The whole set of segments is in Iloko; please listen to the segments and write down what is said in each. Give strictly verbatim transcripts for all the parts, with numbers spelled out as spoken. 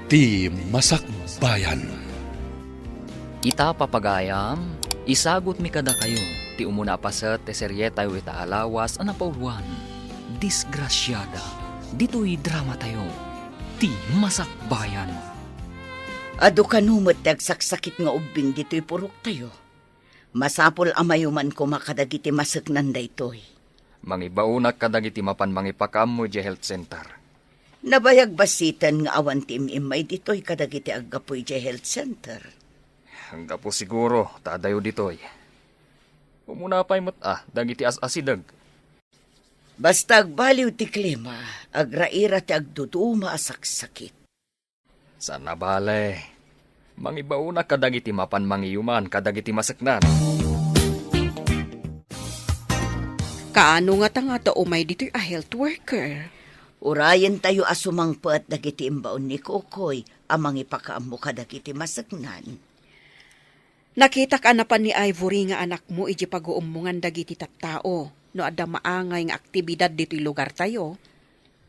Ti Masakbayan. Ita, papagayam, isagutmi kadakayo ti umuna a paset ti serietayo ita a lawas a napauluan, Disgrasiada, ditoy dramatayo, Ti Masakbayan. Adu kano met ti agsaksakit nga ubbing ditoy puroktayo. Masapul a mayuman koma kadagiti maseknan daytoy. Mangibaonak kadagiti mapan mangipakaammo idiay health center. Nabayag bassiten nga awan ti im-immay ditoy kadagiti aggapu idiay health center. Anggapu siguro ta adayo ditoy. Umuna pay met a dagiti as-asideg. Basta agbaliw ti klima, agraira ti agduduma a saksakit. Saan a bale, mangibaonak kadagiti mapan mangiyuman kadagiti maseknan. Kaano ngata nga adda umay ditoy a health worker? Urayentayo a sumangpet dagiti imbaon ni Kokoy a mangipakaammo kadagiti maseknan. Nakitak a napan ni Ivory nga anakmo idiay paguummongan dagiti tattao no adda maangay nga aktibidad ditoy lugartayo.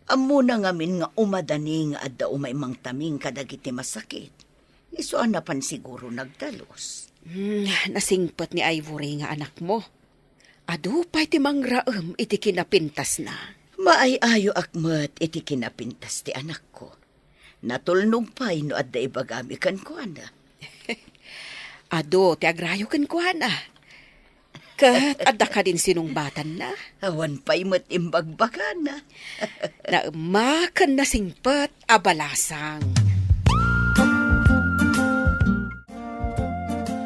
Ammona ngamin nga umadani nga adda umay mangtaming kadagiti masakit. Isu a napan siguro nagdalus. Hmm, nasingpet ni Ivory nga anakmo. Adu pay ti mangraem iti kinapintasna. Maay-ayoak met iti kinapintas ti anakko. Natulnog pay no adda ibagami kenkuana. Adu ti agrayo kenkuana. Ket adda kadin sinungbatanna? Awan pay met imbagbagana. Naemma ken nasingpet a balasang.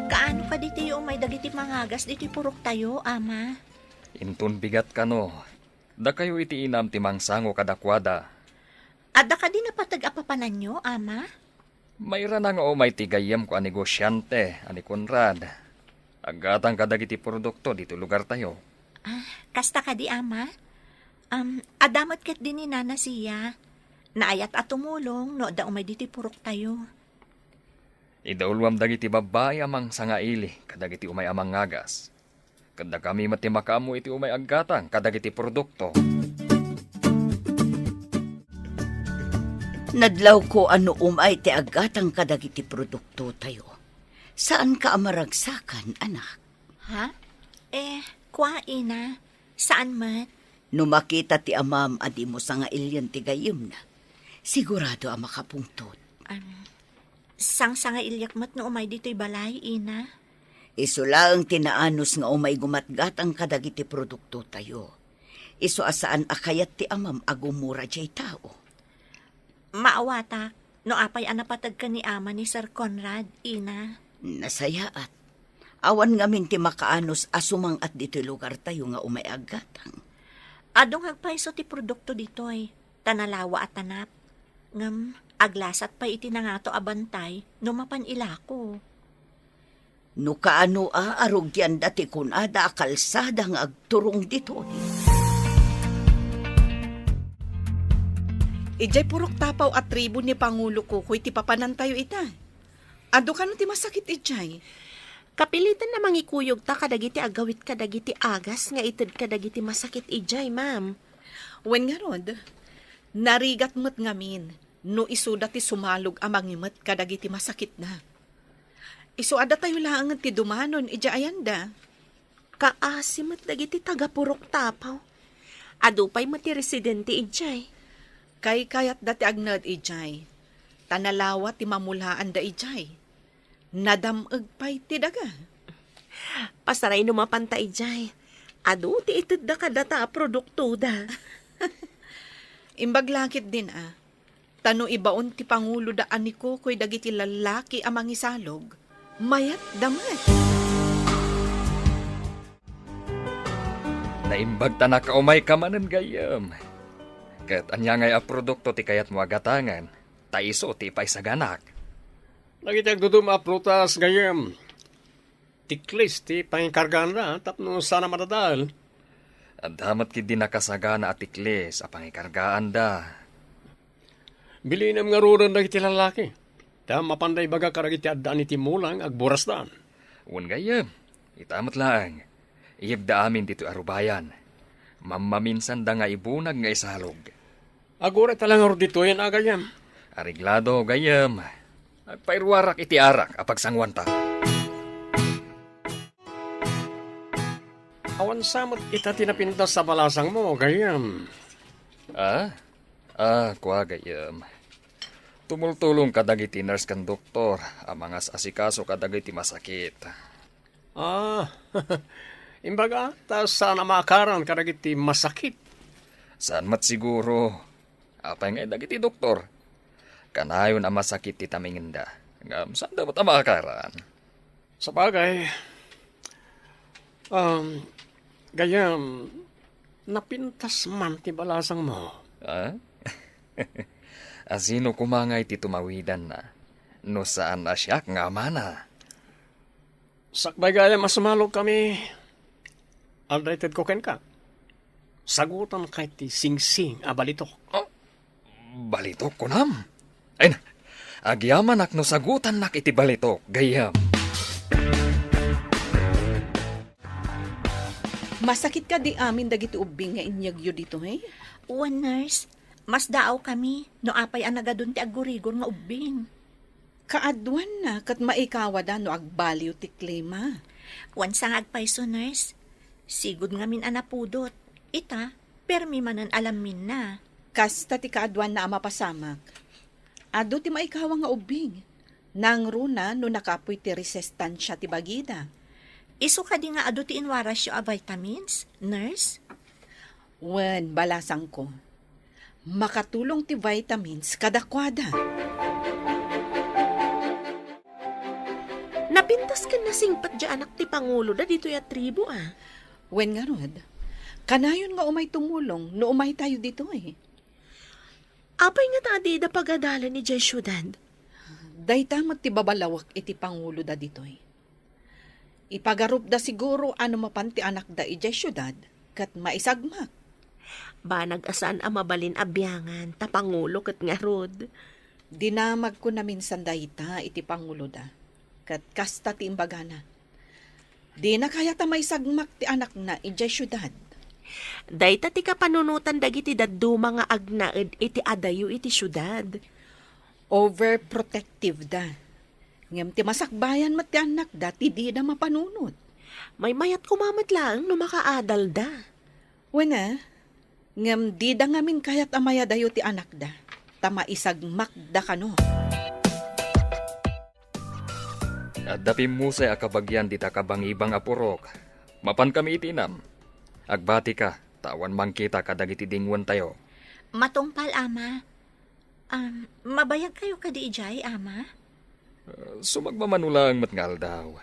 Kaano kadi ti umay dagiti mangagas ditoy puroktayo, Ama? Inton bigat kano, dakayo iti inam ti mangsango kadakuada. Adda kadi napateg a papananyo, Ama? Mairana nga umay ti gayyemko a negosiante a ni Conrad. Aggatang kadagiti produkto ditoy lugartayo. Ah, kasta kadi, Ama? Um, adda met ketdi ni Nana Sia. Naayat a tumulong no adda umay ditoy puroktayo. Idauluam dagiti babbai a mangsangaili kadagiti umay a mangagas. Ket dakami met ti makaammo iti umay aggatang kadagiti produkto. Nadlawko a no umay ti aggatang kadagiti produktotayo. Saanka a maragsakan, anak? Ha? Eh, kua, ina. Saan met? No makita ti amam a dimo sangailien ti gayyemna, sigurado a makapungtot. Am, sangsangailiak met no umay ditoy balay, ina. Isu laeng ti naanus nga umay gumatgatang kadagiti produktotayo. Isu a saan a kayat ti amam a gumura diay tao. Maawatak no apay a napateg ken ni ama ni Sir Conrad, ina. Nasayaat. Awan ngamin ti makaanus a sumang-at ditoy lugartayo nga umay aggatang. Adu nga agpayso ti produkto ditoy, ta nalawa a tanap. Ngem aglasat pay iti nangato a bantay no mapan ilako. No kaano a, arugianda ti kunada a kalsada nga agturong ditoy. Idiay purok Tapaw a tribu ni Pangulo Kukoy ti papanantayo ita. Adu kano ti masakit idiay? Kapilitan a mangikuyogta kadagiti agawit kadagiti agas nga ited kadagiti masakit idiay, ma'am. Wen ngarud, narigat met ngamin no isuda ti sumalog a mangimet kadagiti masakitna. Isu a datayo laengen ti dumanon idiay ayanda. Kaasi met dagiti taga-Purok Tapaw. Adu pay met ti residente idiay. Kaykayatda ti agnaed idiay, ta nalawa ti mamulaanda idiay. Nadam-eg pay ti daga. Pasaray no mapanta idiay. Adu ti itedda kadata a produktoda. Imbag la ketdin a, ta no ibaon ti panguloda a ni Kukoy dagiti lallaki a mangisalog, mayatda met. Naimbag ta nakaumayka manen, gayyem. Ket ania ngay a produkto ti kayatmo a gatangen, ta isu ti ipaisaganak. Dagiti agduduma a prutas, gayyem. Tiklis ti pangikargaanda tapno saan a madadael. Adda met ketdi nakasagana a tiklis a pangikargaanda. Bilinem ngaruden dagiti lallaki, ta mapanda ibaga kadagiti addaan iti mula nga agburasdan. Wen gayyem, ita met laeng. Iyegda amin ditoy a rubayan. Mammaminsanda nga ibunag nga isalog. Aguray ta la ngarud ditoyen a gayyem. Areglado, gayyem. Agpairuarak iti arak a pagsanguanta. Awan sa met ita ti napintas a balasangmo, gayyem. Ah? Ah, kua, gayyem. Tumultulong kadagiti nurse ken doktor a mangas-asikaso kadagiti masakit. Ah, imbaga, ta saan a maakaran kadagiti masakit? Saan met siguro. Apay ngay dagiti doktor? Kanayon a masakit ti tamingenda. Ngem saan da met a maakaran? Sabagay, um, gayyem, napintas man ti balasangmo. Ah? Asino koma ngay ti tumawidanna? No saan a siak nga amana. Sakbay gayyem a sumalogkami, adda itedko kenka. Sagutanka iti singsing a balitok. Oh, balitok, kunam? Ay na, agyamanak no sagutannak iti balitok, gayyem. Masakit kadi amin dagiti ubbing nga inyegyo ditoy? Wen, nurse, masdaawkami no apay a nagadun ti aggurigor nga ubbing. Kaaduanna ket maikawada no agbaliw ti klima. Wen sa nga agpayso, nurse. Sigud ngamin a napudot. Ita, permi manen a lamminna. Kasta ti kaaduanna a mapasamak. Adu ti maikawa nga ubbing. Nangruna no nakapuy ti resistensia ti bagida. Isu kadi nga adu ti inwarasyo a vitamins, nurse? Wen, balasangko. Makatulong ti vitamins kadakuada. Napintas ken nasingpet diay anak ti panguloda ditoy a tribu, a. Wen ngarud, kanayon nga umay tumulong no umaytayo ditoy. Apay ngata a dida pagadalen idiay siudad? Dayta met ti babalawek iti panguloda ditoy. Ipagarupda siguro a no mapan ti anakda idiay siudad ket maisagmak. Banag a saan a mabalin a biangan ta pangulo ket ngarud. Dinamagko naminsan dayta iti panguloda, ket kasta ti imbagana. Dina kayat a maisagmak ti anakna idiay siudad. Dayta ti kapanunotan dagiti dadduma nga agnaed iti adayo iti siudad. Overprotective da. Ngem ti masakbayan met ti annakda ti dida mapanunot. Maymayat koma met laeng no makaadalda. Wen a, ngem dida ngamin kayat a mayadayo ti annakda, ta maisagmakda kano. Adda pimmusay a kabagian dita kabangibang a purok. Mapankami iti inam. Agbatika, ta awan mangkita kadagiti dingwentayo. Matungpal, Ama. Um, mabayagkayo kadi idiay, Ama? Uh, sumagmamano laeng met nga aldaw.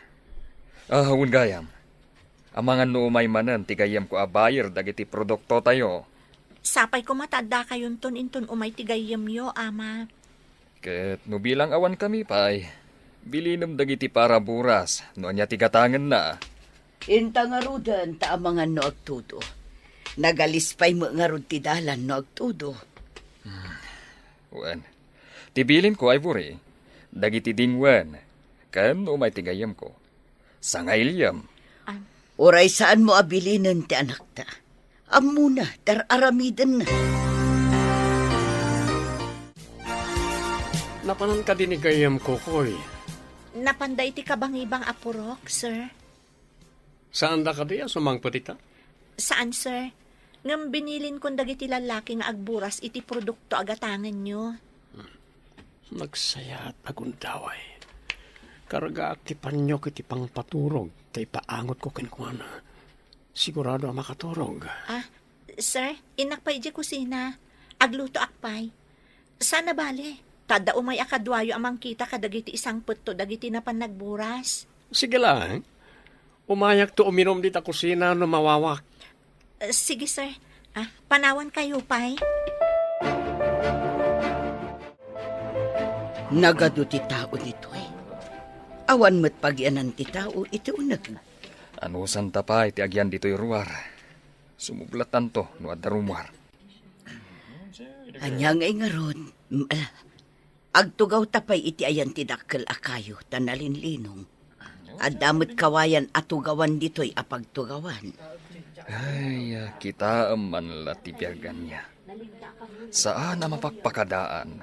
Ah, wen gayam. Amangan no umay manen ti gayyemko a buyer dagiti produktotayo. Sapay koma ta addakayonton inton umay ti gayyemyo, Ama. Ket no bilang awankami pay, bilinem dagiti para buras no ania ti gatangenna. Inta ngaruden ta amangan no agtudo. Nagalis pay met ngarud ti dalan no agtudo. Hmm. Wen, ti bilinko, Ivory, dagiti dingwen, ken no umay ti gayyemko, sangailiem. Am- Uray saanmo a bilinen ti anakta. Ammona, tar-aramidenna. Napanan kadi ni gayyemko, Koy? Napanda iti kabangibang a purok, sir. Saanda kadi a sumangpet ita? Saan, sir. Ngem binilinkon dagiti lallaki nga agburas iti produkto a gatangenyo. Nagsayat a gundaway. Kargaak ti paniok iti pangpaturog ta ipaangotko kenkuana. Sigurado a makaturog. Ah, sir, innak pay idiay kusina. Aglutoak pay. Saan a bale, ta adda umay a kaduayo a mangkita kadagiti isangpetto dagiti napan nagburas. Sige laeng. Umayakto uminum dita kusina no mawawak. Eh, sige, sir. Ah, panawankayo pay. Nagadu ti tao ditoy. Awan met pagianan ti tao iti uneg. Anusanta pay ti agian ditoy ruar. Sumublatanto no adda rummuar. Ania ngay ngarud? Mm, ala. Agtugawta pay iti ayan ti dakkel a kayo ta nalinlinong. Adda met kawayan a tugawan ditoy a pagtugawan. Ay, kitaem man la ti biag ania. Saan a mapakpakadaan.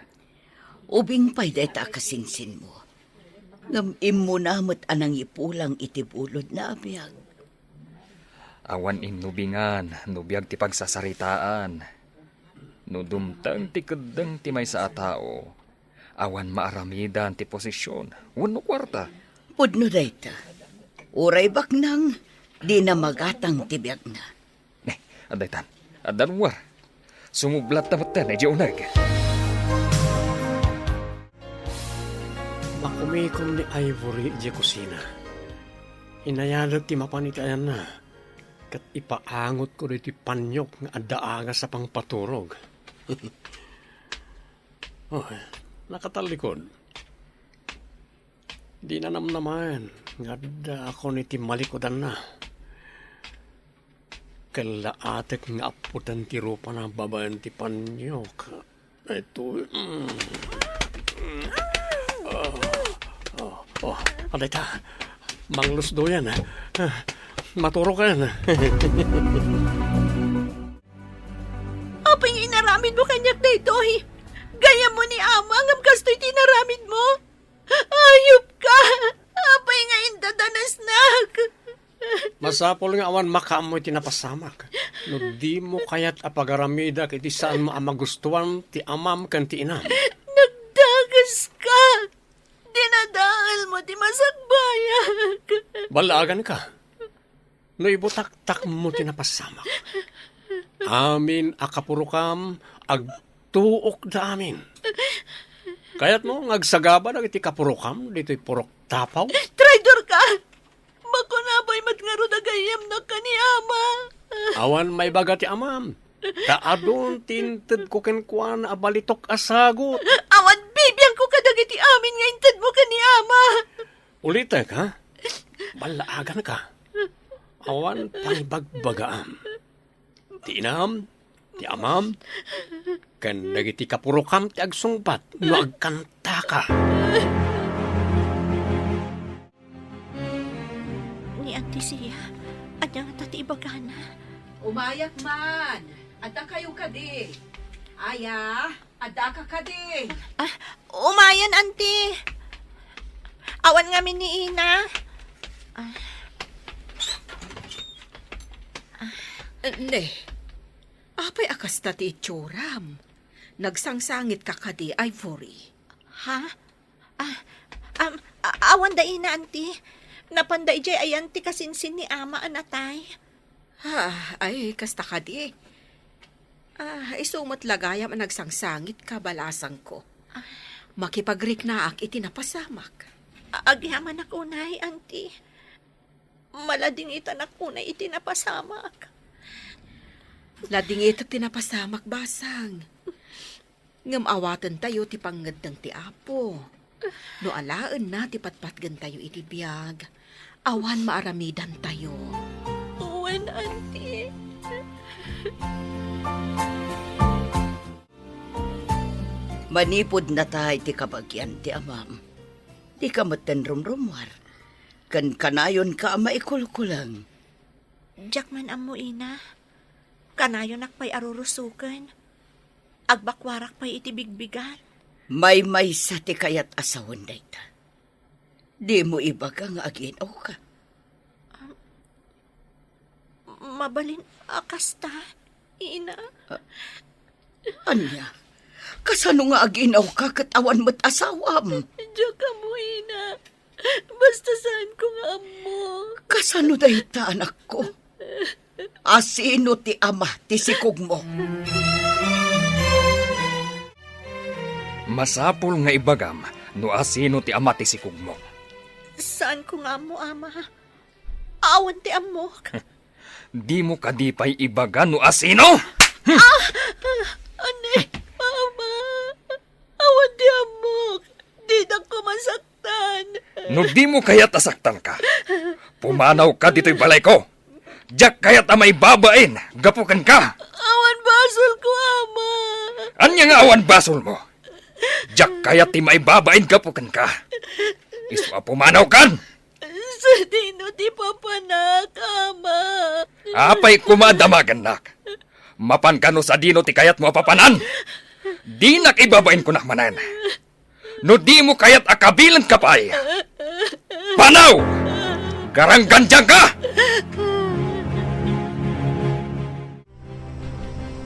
Ubing pay dayta a kasinsinmo. Ngem immuna met a nangipulang iti bulodna a biag. Awan innubingan no biag ti pagsasaritaan. No dumteng ti keddeng ti maysa a tao, awan maaramidan ti posesyon wenno kuarta. Pudno dayta. Uray baknang, dina magatang ti biagna. Ne, adda itan. Adda luar. Sumublatta metten idiay uneg. Makumikom ni Ivory idiay kusina. Inayadek ti mapan iti ayanna, ket ipaangotko daytoy paniok nga adda agas a pangpaturog. Oh, nakatallikod. Dina namnamaen nga addaakon iti malikudanna. Ken laatek nga appotan ti rupana babaen ti paniok. Ito, mm. Oh, oh, oh, adda ita. Manglusdoyan, ah. Ah, maturokan. Apay nga inaramidmo kaniak daytoy? Gayyemmo ni Ama, ngem kastoy ti inaramidmo? Ayupka! Apay nga indadanasnak? Masapul nga awan makaammo iti napasamak no dimo kayat a pagaramidak iti saanmo a magustuan ti amam ken ti inam. Nagdagaska! Dinadaelmo ti masakbayak. Ballaaganka. No ibutaktakmo ti napasamak, amin a kapurokam, agtuokda amin. Kayatmo nga agsagaba dagiti kapurokam ditoy purok tapaw? Traidorka! Makunabay met ngarud a gayyemnak ken ni Ama. Awan maibaga ti amam, ta adun ti intedko kenkuana a balitok a sagut. Awan bibiangko kadagiti amin nga intedmo ken ni Ama. Ulitek, ha? Ballaaganka. Awan pangibagbagaam. Ti inam, ti amam, ken dagiti kapurokam ti agsungbat no agkantaka. Ni Auntie Sia, ania ngata ti ibagana? Umayak man. Adda kayo kadi. Aya, adda ka kadi. Ah, umayen, Auntie. Awan ngamin ni Ina. Ah. Ne, apay a kasta ti itsuram? Nagsangsangit ka kadi, Ivory? Ha? Ah, um, a-, awan da ina, Auntie. Napanda idiay ayan ti kasinsin ni Ama a natay. Ah, ay, kasta kadi. Ah, isu met la gayam a nagsangsangit ka, balasangko. Ah. Makipagriknaak iti napasamak. A-, agyamanak unay, Auntie. Maladingitanak unay iti napasamak. Ladingitek ti napasamak, basang. Ngem awatentayo ti pangngeddeng ti Apo. No alaenna ti patpatgentayo iti biag, awan maaramidantayo. Wen, Auntie. Manipud natay ti kabagian ti amam, dika metten rumrumuar, ken kanayonka a maikulkuleng. Diak man ammo, Ina. Kanayonak pay a rurusoken. Agbakuarak pay iti bigbigan. Maymaysa ti kayat a sawen dayta. Dimo ibaga nga agin-awka. Mabalin a kasta, Ina. Ah, ania? Kasano nga agin-awka ket awan met asawam? Diak ammo, Ina. Basta saanko nga ammo. Kasano dayta, anakko? Asino ti ama ti sikogmo? Masapul nga ibagam no asino ti ama ti sikogmo. Saanko nga ammo, Ama. Awan ti ammok. Dimo kadi pay ibaga no asino? Ah! Ani, Ama? Awan ti ammok. Dinak koma saktan. No dimo kayat a saktanka, pumanawka ditoy balayko. Diak kayat a maibabain gapu kenka. Awan basolko, Ama. Ania nga awan basolmo? Diak kayat ti maibabain gapu kenka. Isu a pumanawkan. Sadino ti papanak, Ama? Apay koma a damagennak? Mapan kano sadino ti kayatmo a papanan? Dinak ibabain kunak manen. No dimo kayat a kabilenka pay, panaw! Garanggandianka!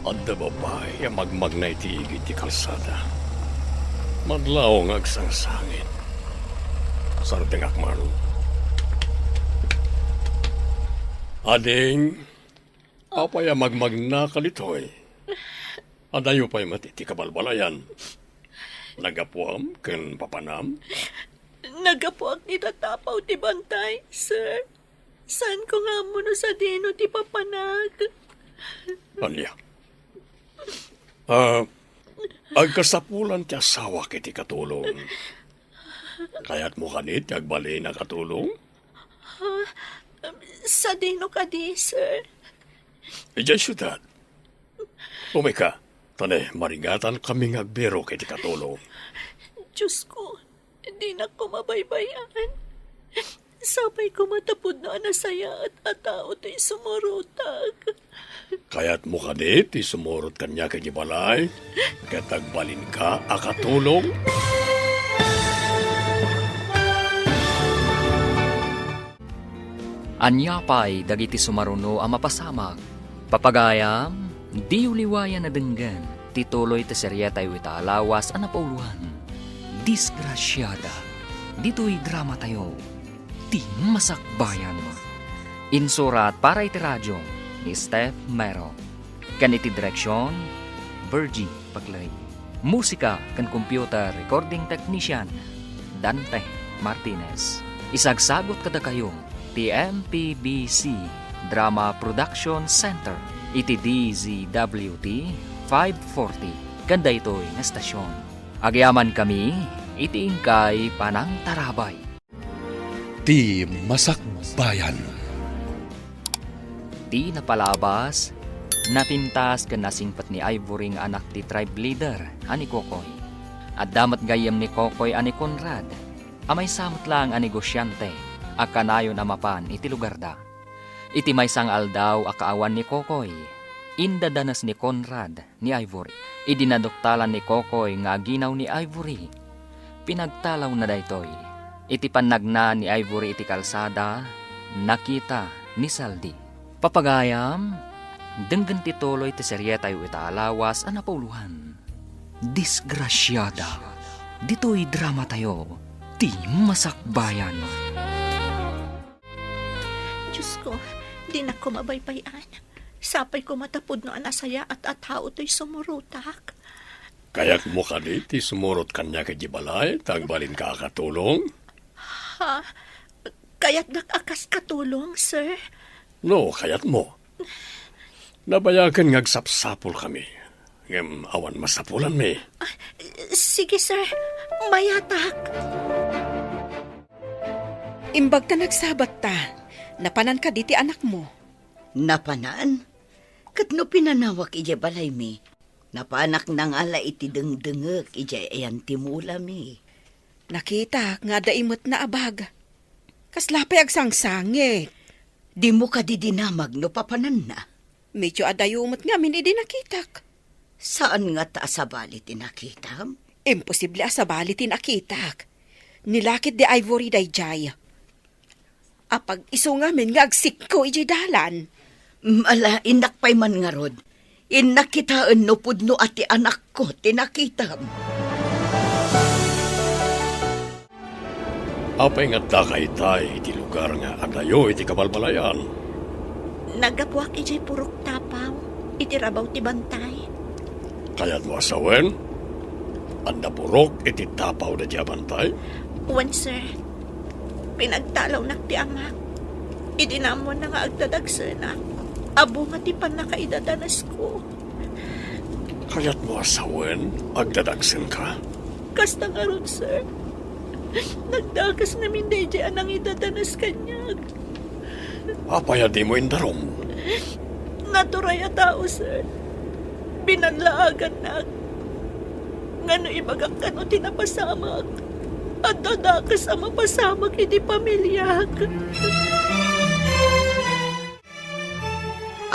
Adda babai a magmagna iti igid ti kalsada. Madlaw nga agsangsangit. Sardengak man. Ading, apay a magmagnaka ditoy? Adayo pay met iti kabalbalayan. Nagapuam ken papanam? Nagapuak iti tatapaw ti bantay, sir. Saanko nga ammo no sadino ti papanak. Ania? Ah, agkasapulan ti asawak iti katulong. Kayatmo kadi ti agbalin a katulong? Ah, sadino kadi, sir? Idiay siudad. Umika, ta ne, marigatan kami nga agbirok iti katulong. Diyos ko, dinak ko mabaybay-an. Sapay koma ta pudno a nasayaat a tao toy sumurotak. Kayatmo kadi ti sumurot kaniak iti balay, ket agbalinka a katulong? Ania pay dagiti sumaruno a mapasamak? Papagayam, diyo liwayan a denggen ti tuloy ti serietayo ita a lawas a napauloan, Disgrasiada. Ditoy dramatayo, Ti Masakbayan. Insurat para iti radio ni Steph Mero. Ken iti direksion, Virgie Paclay. Musika ken computer recording technician, Dante Martinez. Isagsagut kadakayo ti M P B C Drama Production Center iti D Z W T five forty ken daytoy nga estasion. Agyamankami iti inkay panangtarabay. Ti Masakbayan. Ti napalabas, napintas ken nasingpet ni Ivory nga anak ti tribe leader a ni Kokoy. Adda met gayyem ni Kokoy a ni Conrad, a maysa met laeng a negosiante a kanayon a mapan iti lugarda. Iti maysa nga aldaw a kaawan ni Kokoy, indadanes ni Conrad ni Ivory. Idi naduktalan ni Kokoy nga aginaw ni Ivory, pinagtalawna daytoy. Iti pannagna ni Ivory iti kalsada, nakita ni Saldi. Papagayam, denggen ti tuloy ti serietayo ita a lawas a napauloan, Disgrasiada. Ditoy dramatayo, Ti Masakbayan. Diyos ko, dinak ko mabaybay-an. Sapay koma ta pudno a nasayaat a tao toy sumurotak. Kayatmo kadi ti sumurot kaniak iti balay, ta agbalinka a katulong? Ha? Kayatdak a kas katulong, sir? No, kayatmo. Nabayagen nga agsapsapulkami, ngem awan masapulanmi. Ah, sige, sir. Mayatak. Imbag ta nagsabatta, napanan kadi ti anakmo? Napanan? Ket no pinanawak idiay balaymi, napanak nangala iti dengdengek idiay ayan ti mulami. Nakitak nga adda imetna a bag. Kasla pay agsangsangit. Dimo kadi dinamag no papananna? Medyo adayo met ngamin idi nakitak. Saan ngata a sabali ti nakitam? Imposible a sabali ti nakitak. Nilakit di Ivory daydiay. Apag-isu ngamin nga agsikko idiay dalan. Mm, ala, innak pay man ngarud. Innak kitaen no pudno a ti anakko ti nakitam. Apay nga addaka itay iti lugar nga adayo iti kabalbalayan? Naggapuak idiay purok tapaw, iti rabaw ti bantay. Kayatmo a sawen? Adda purok iti tapaw daydiay a bantay? Wen, sir. Pinagtalawnak ti amak. Idi naammoanna nga agdadagsenak, a bunga ti pannakaidadanesko. Kayatmo a sawen, agdadagsenka? Kasta ngarud, sir. Nagdakes ngamin daydiay a nangidadanes kaniak. Apay a dimo indarum? Naturay a tao, sir. Binallaagannak. Ngano ibagak kano ti napasamak? Adda dakes a mapasamak iti pamiliak.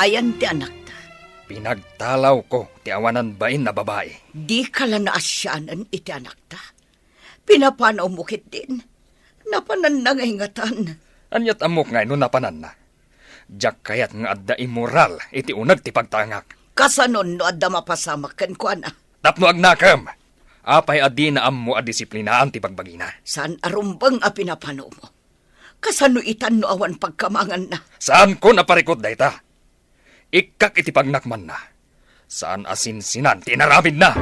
Ayan ti anakta. Pinagtalawko ti awanan bain a babai. Dika la naasianen iti anakta. Pinapanawmo ketdin. Napananna nga ingatan. Ania't ammok nga no napananna? Diak kayat nga adda immoral iti uneg ti pagtangak. Kasanon no adda mapasamak kenkuana? Tapno agnakem. Apay a dina ammo a disiplinaan ti bagbagina? Saan a rumbeng a pinapanawmo. Kasano itan no awan pagkamanganna? Saanko a parikut dayta. Ikkak iti pagnak manna. Saan a sinsinan ti inaramidna.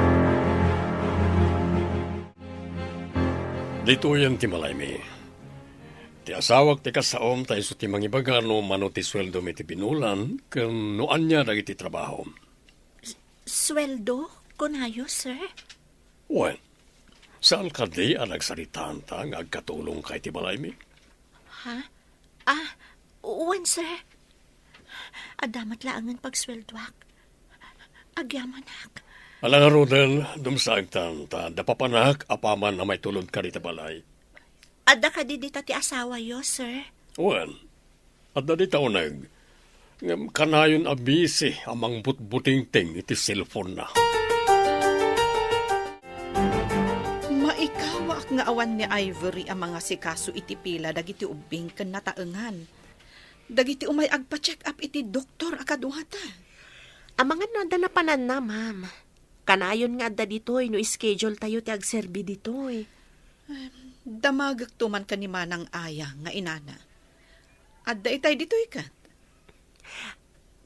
Ditoyen ti malaymi. Ti asawak ti kasaom ta isu ti mangibaga no mano ti sueldom iti binulan ken no ania dagiti trabahom. Sueldo, kunayo, sir? Wen, saan kadi a nagsaritaanta nga agkatulongka iti balaymi? Ha? Ah, wen, sir. Adda met laengen pagsueldoak. Agyamanak. Ala ngaruden, dumsaagtan, ta adda papanak apaman a maitulod kadi ita balay. Adda kadi dita ti asawayo, sir? Wen, adda dita uneg. Ngem kanayon a busy a mangbutbutingting iti cellphone-na. Maikawaak nga awan ni Ivory a mangasikaso iti pila dagiti ubbing ken nataengan. Dagiti umay agpa-check up iti doktor a kaduata. Amangan no adda napananna, ma'am. Kanayon nga adda ditoy no schedule tayo ti agserbi ditoy. Em, damagekto man ken ni Manang Aya nga inana. Adda itay ditoy ket?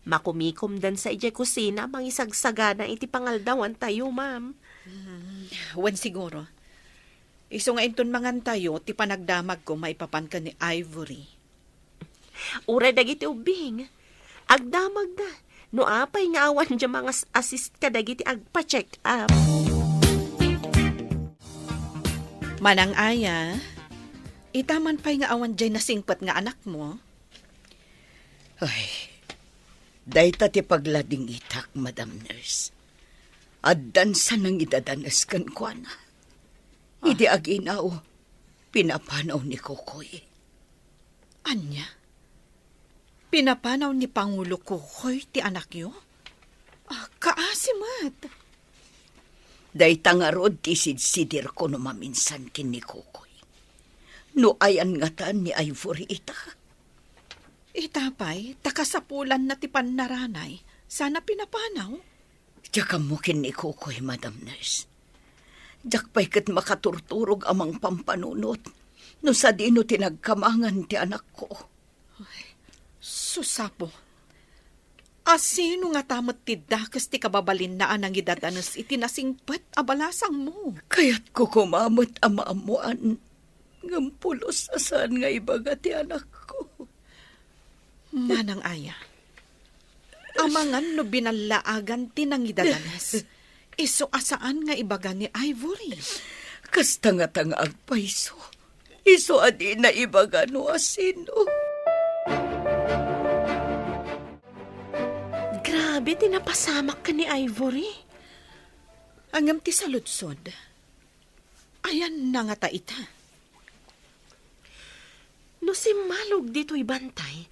Makumikomdansa idiay kusina a mangisagsagana iti pangaldawantayo, ma'am. Hmm, wen siguro. Isu nga inton mangantayo ti panagdamagko maipapan ken ni Ivory. Uray dagiti ubbing, agdamagda no apay nga awan diay mangas-assist kadagiti agpa-check up. Manang Aya, ita man pay nga awan diay nasingpet nga anakmo? Ay, dayta ti pagladingitak, Madam Nurse. Addan sa nangidadanes kenkuana. Ah. Idi aginaw, pinapanaw ni Kokoy. Ania? Pinapanaw ni Pangulo Kokoy ti anakyo? Ah, kaasi met. Dayta ngarud ti sidsidirko no maminsan ken ni Kokoy. No ayan ngatan ni Ivory ita? Ita pay, ta kasapulanna ti pannaranay, sana pinapanaw? Diak ammo ken ni Kokoy, Madam Nurse. Diak pay ket makaturturog a mangpampanunot no sadino ti nagkamangan ti anakko. Ay, sus, Apo. Asino ngata met ti dakes ti kababalinna a nangidadanes iti nasingpet a balasangmo? Kayatko koma met a maammoan, ngem pulos a saan nga ibaga ti anakko. Manang Aya, amangan no binallaagan ti nangidadanes, isu a saan nga ibaga ni Ivory. Kasta ngata nga agpayso, isu a dina ibaga no asino. Grabe ti napasamak ken ni Ivory. Ngem ti saludsod, ayanna ngata ita? No simmalog ditoy bantay,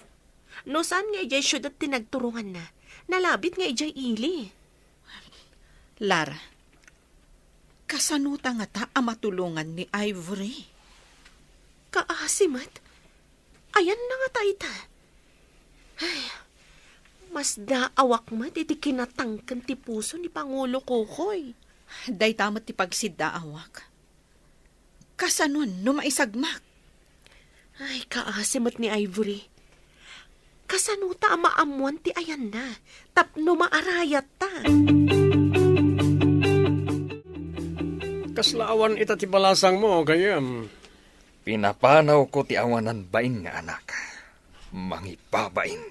no saan nga idiay siudad ti nagturonganna, nalabit nga idiay ili. Lara, kasanota ngata a matulongan ni Ivory? Kaasi met. Ayanna ngata ita? Ay, masdaawak met iti kinatangken ti puso ni Pangulo Kokoy. Dayta met ti pagsiddaawak. Kasanon no maisagmak? Ay, kaasi met ni Ivory. Kasanota a maammoan ti ayanna tapno maarayatta? Kasla awan ita ti balasangmo, gayyem? Pinapanawko ti awanan bain nga anak. Mangibabain.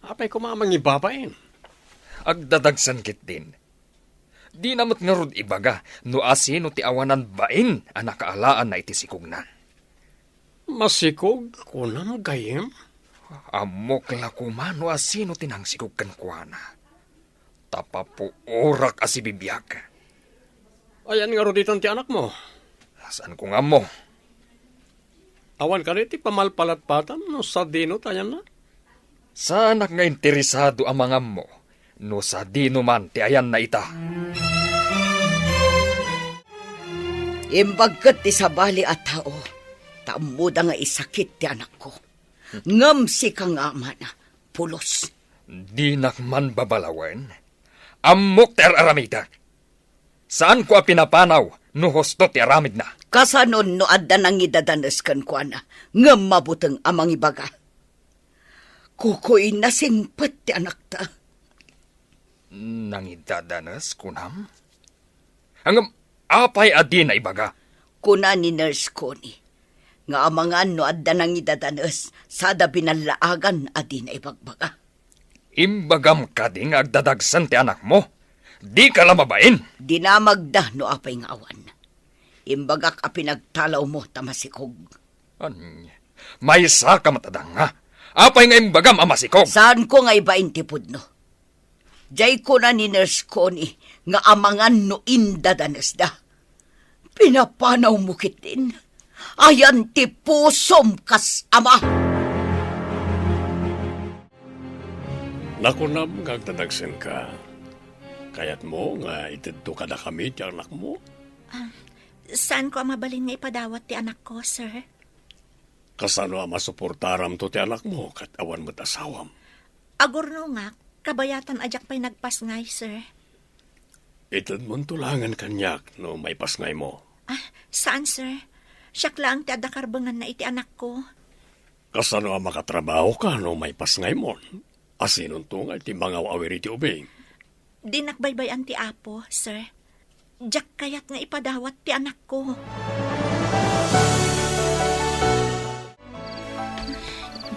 Apay koma a mangibabain? Agdadagsan ketdin. Dina met ngarud ibaga no asino ti awanan bain a nakaalaanna iti sikogna. Masikog, kunam, gayyem? Ammok la koma no asino ti nangsikog kenkuana. Ta papuorak a sibibiag. Ayan ngarud itan ti anakmo? Saanko nga ammo. Awan kadi ti pamalpalatpatan no sadino ti ayanna? Saanak nga interesado a mangammo no sadino man ti ayanna ita. Imbag ket ti sabali a tao, ta ammoda nga isakit ti anakko. Ngem sika nga amana, pulos. Dinak man babalawen. Ammok ti ar-aramidek. Saanko a pinapanaw no husto ti aramidna. Kasanon no adda nangidadanes kenkuana, ngem mabuteng a mangibaga? Kukuy, nasingpet ti anakta. Nangidadanes, kunam? Ngem apay a dina ibaga? Kuna ni Nurse Connie nga amangan no adda nangidadanes sada binallaagan a dina ibagbaga. Imbagam kadi nga agdadagsen ti anakmo? Dika la mabain? Dinamagda no apay nga awan. Imbagak a pinagtalawmo ta masikog. Ania? Maysaka met a danga. Apay nga imbagam a masikog? Saanko nga ibain ti pudno. Diay kuna ni Nurse Connie nga amangan no indadanesda. Pinapanawmo ketdin. Ayan ti pusom kas ama. Nakunam nga agdadagsenka. Kayatmo nga itedto kadakami ti anakmo? Ah, saanko a mabalin nga ipadawat ti anakko, sir. Kasano a masuportaramto ti anakmo ket awan met asawam? Agurnongak, kabayatan a diak pay nagpasngay, sir. Itedmonto laengen kaniak no maipasngaymo. Ah, saan, sir. Siak laeng ti adda karbenganna iti anakko. Kasano a makatrabahoka no maipasngaymon? Asinonto nga iti mangaw-awir iti ubing? Dinak baybay-an ti Apo, sir. Diak kayat nga ipadawat ti anakko.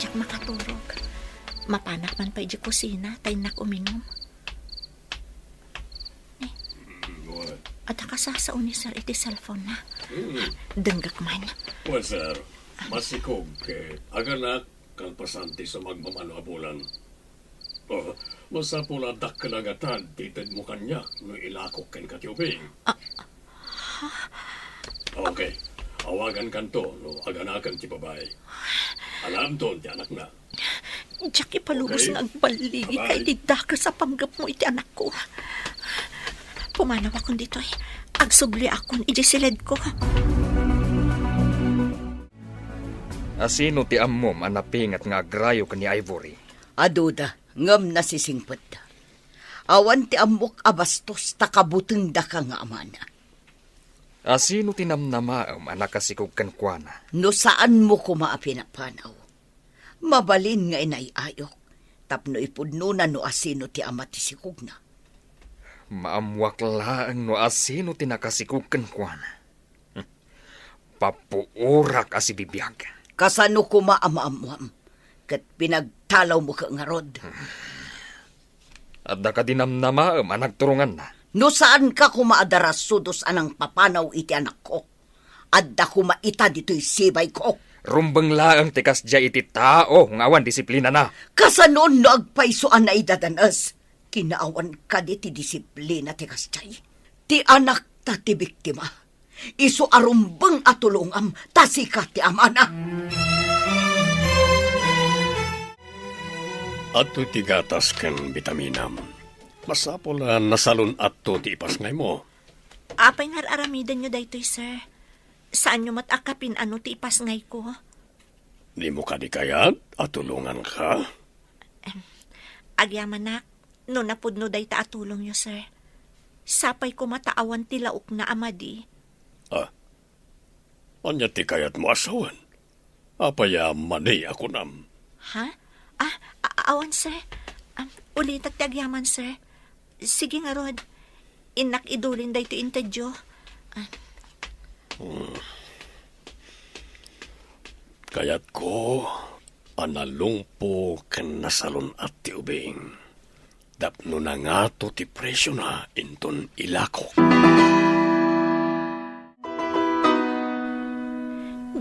Diak makaturog. Mapanak man pay di kusina, ta innak uminum. Eh, adda kasasao ni sir iti cellphone na. Mm. Denggek man. Well, sir, masikog ket aganak kalpasan ti sumagmamano a bulan. Oh, masapul a dakkel a gatad ti itedmo kaniak no ilakok kenka ti ubing. Ah, ha? Okay, awagankanto no aganakem ti babai. Alaemton ti anakna. Diak ipalubos Okay. nga agballigika Bye-bye. iti dakes a panggepmo iti anakko. Pumanawakon ditoy. Agsubli akon iti siledko. Asino ti ammom a napinget nga agrayo ken ni Ivory? Aduda, ngem nasisingpetda. Awan ti ammok a bastos ta kabutengdaka nga amana. Asino ti namnamaem a nakasikog kenkuana? No saanmo koma a pinapanaw, mabalin nga inay-ayok tapno ipudnona no asino ti ama ti sikogna. Maammuak laeng no asino ti nakasikog kenkuana. Papuorak a sibibiag. Kasano koma a maammuam? Ket pinagtalawmo ket ngarud. Adda kadi namnamaem a nagturonganna? No saanka koma a darasudos a nangpapanaw iti anakko, adda koma ita ditoy sibayko. Rumbeng laeng ti kasdiay iti tao nga awan disiplinana. Kasano no agpayso a naidadanes? Kinaawan kadi ti disiplina ti kasdiay? Ti anakta ti biktima. Isu a rumbeng a tulongam ta sika ti amana. Adtoy ti gatas ken bitaminam. Masapul a nasalun-atto ti ipasngaymo. Apay nga ar-aramidenyo daytoy, sir? Saanyo met a kapin-ano ti ipasngayko? Dimo kadi kayat a tulonganka? Em, agyamanak, no napudno dayta a tulongyo, sir. Sapay koma ta awan ti laokna a madi. Ah, ania ti kayatmo a sawen? Apay a madi a kunam? Ha? Ah, a-, awan, sir. Am, ulitak ti agyaman, sir. Sige ngarud. Innak idulin daytoy intedyo. Ah. Hmm. Kayatko a nalungpo ken nasalun-at ti ubing. Tapno nangato ti presiona inton ilakok.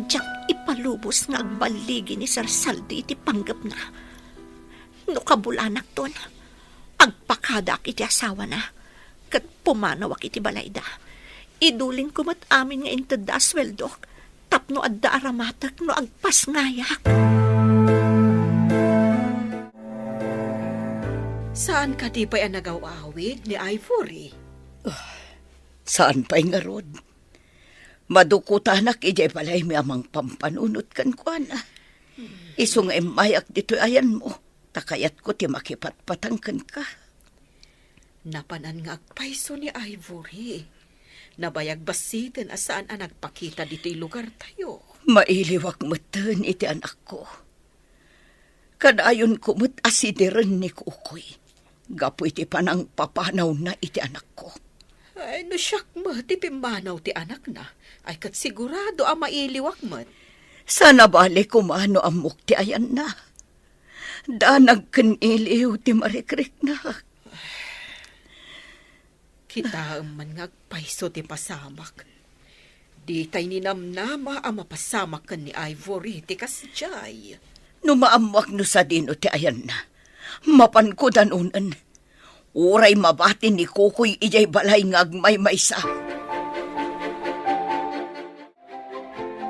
Diak ipalubos nga agballigi ni Sir Saldi iti panggepna. No kabulanakton, agpakadaak iti asawana, ket pumanawak iti balayda. Idulinko met amin nga intedda a sueldok tapno adda aramatek no agpasngayak. Saan kadi pay a nagaw-awid ni Ivory? Ah, saan pay ngarud? Madukutanak idiay balaymi a mangpampanunot kenkuana. Isu nga immayak ditoy ayanmo, ta kayatko ti makipatpatang kenka. Napanan nga agpayso ni Ivory. Nabayag bassiten a saan a nagpakita ditoy lugartayo. Mailiwak metten iti anakko. Kadayonko met a sideren ni Kukoy gapu iti panangpapanawna iti anakko. Ay, no siak met ti pimmanaw ti anakna, ay ket sigurado a mailiwak met. Saan a bale koma no ammok ti ayanna. Danag ken iliw ti marikriknak. Kitaem man nga agpayso ti pasamak. Ditay ninamnama a mapasamak ken ni Ivory ti kasdiay. No maammoak no sadino ti ayanna, mapanko danonen. Uray mabati ni Kukoy idiay balay nga agmaymaysa.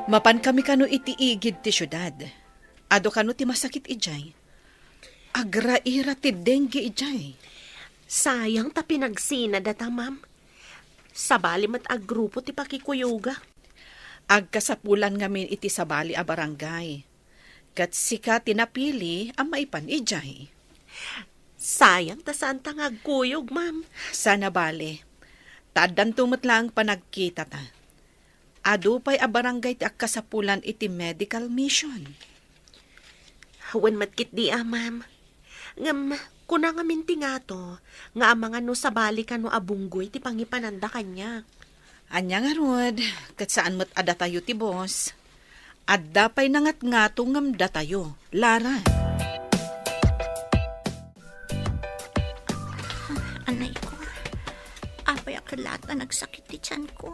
Mapankami kano iti igid ti siudad. Adu kano ti masakit idiay. Agraira ti dengue idiay. Sayang ta pinagsina data, ma'am. Sabali met a grupo ti pakikuyoga. Agkasapulan ngamin iti sabali a barangay. Ket sika ti napili a maipan idiay. Sayang ta saan ta nga agkuyog, ma'am. Saan a bale. Ta addanto met laeng panagkitata. Adu pay a barangay ti agkasapulan iti medical mission. Wen met ketdi a, ma'am. Ngem, kuna ngamin ti ngato nga amangan no sabali kano a bunggoy ti pangipananda kaniak. Ania ngarud, ket saan met a datayo ti boss. Adda pay nangatngato ngem datayo, Lara. Anay ko, apay a kelat a nagsakit ti tiyan ko.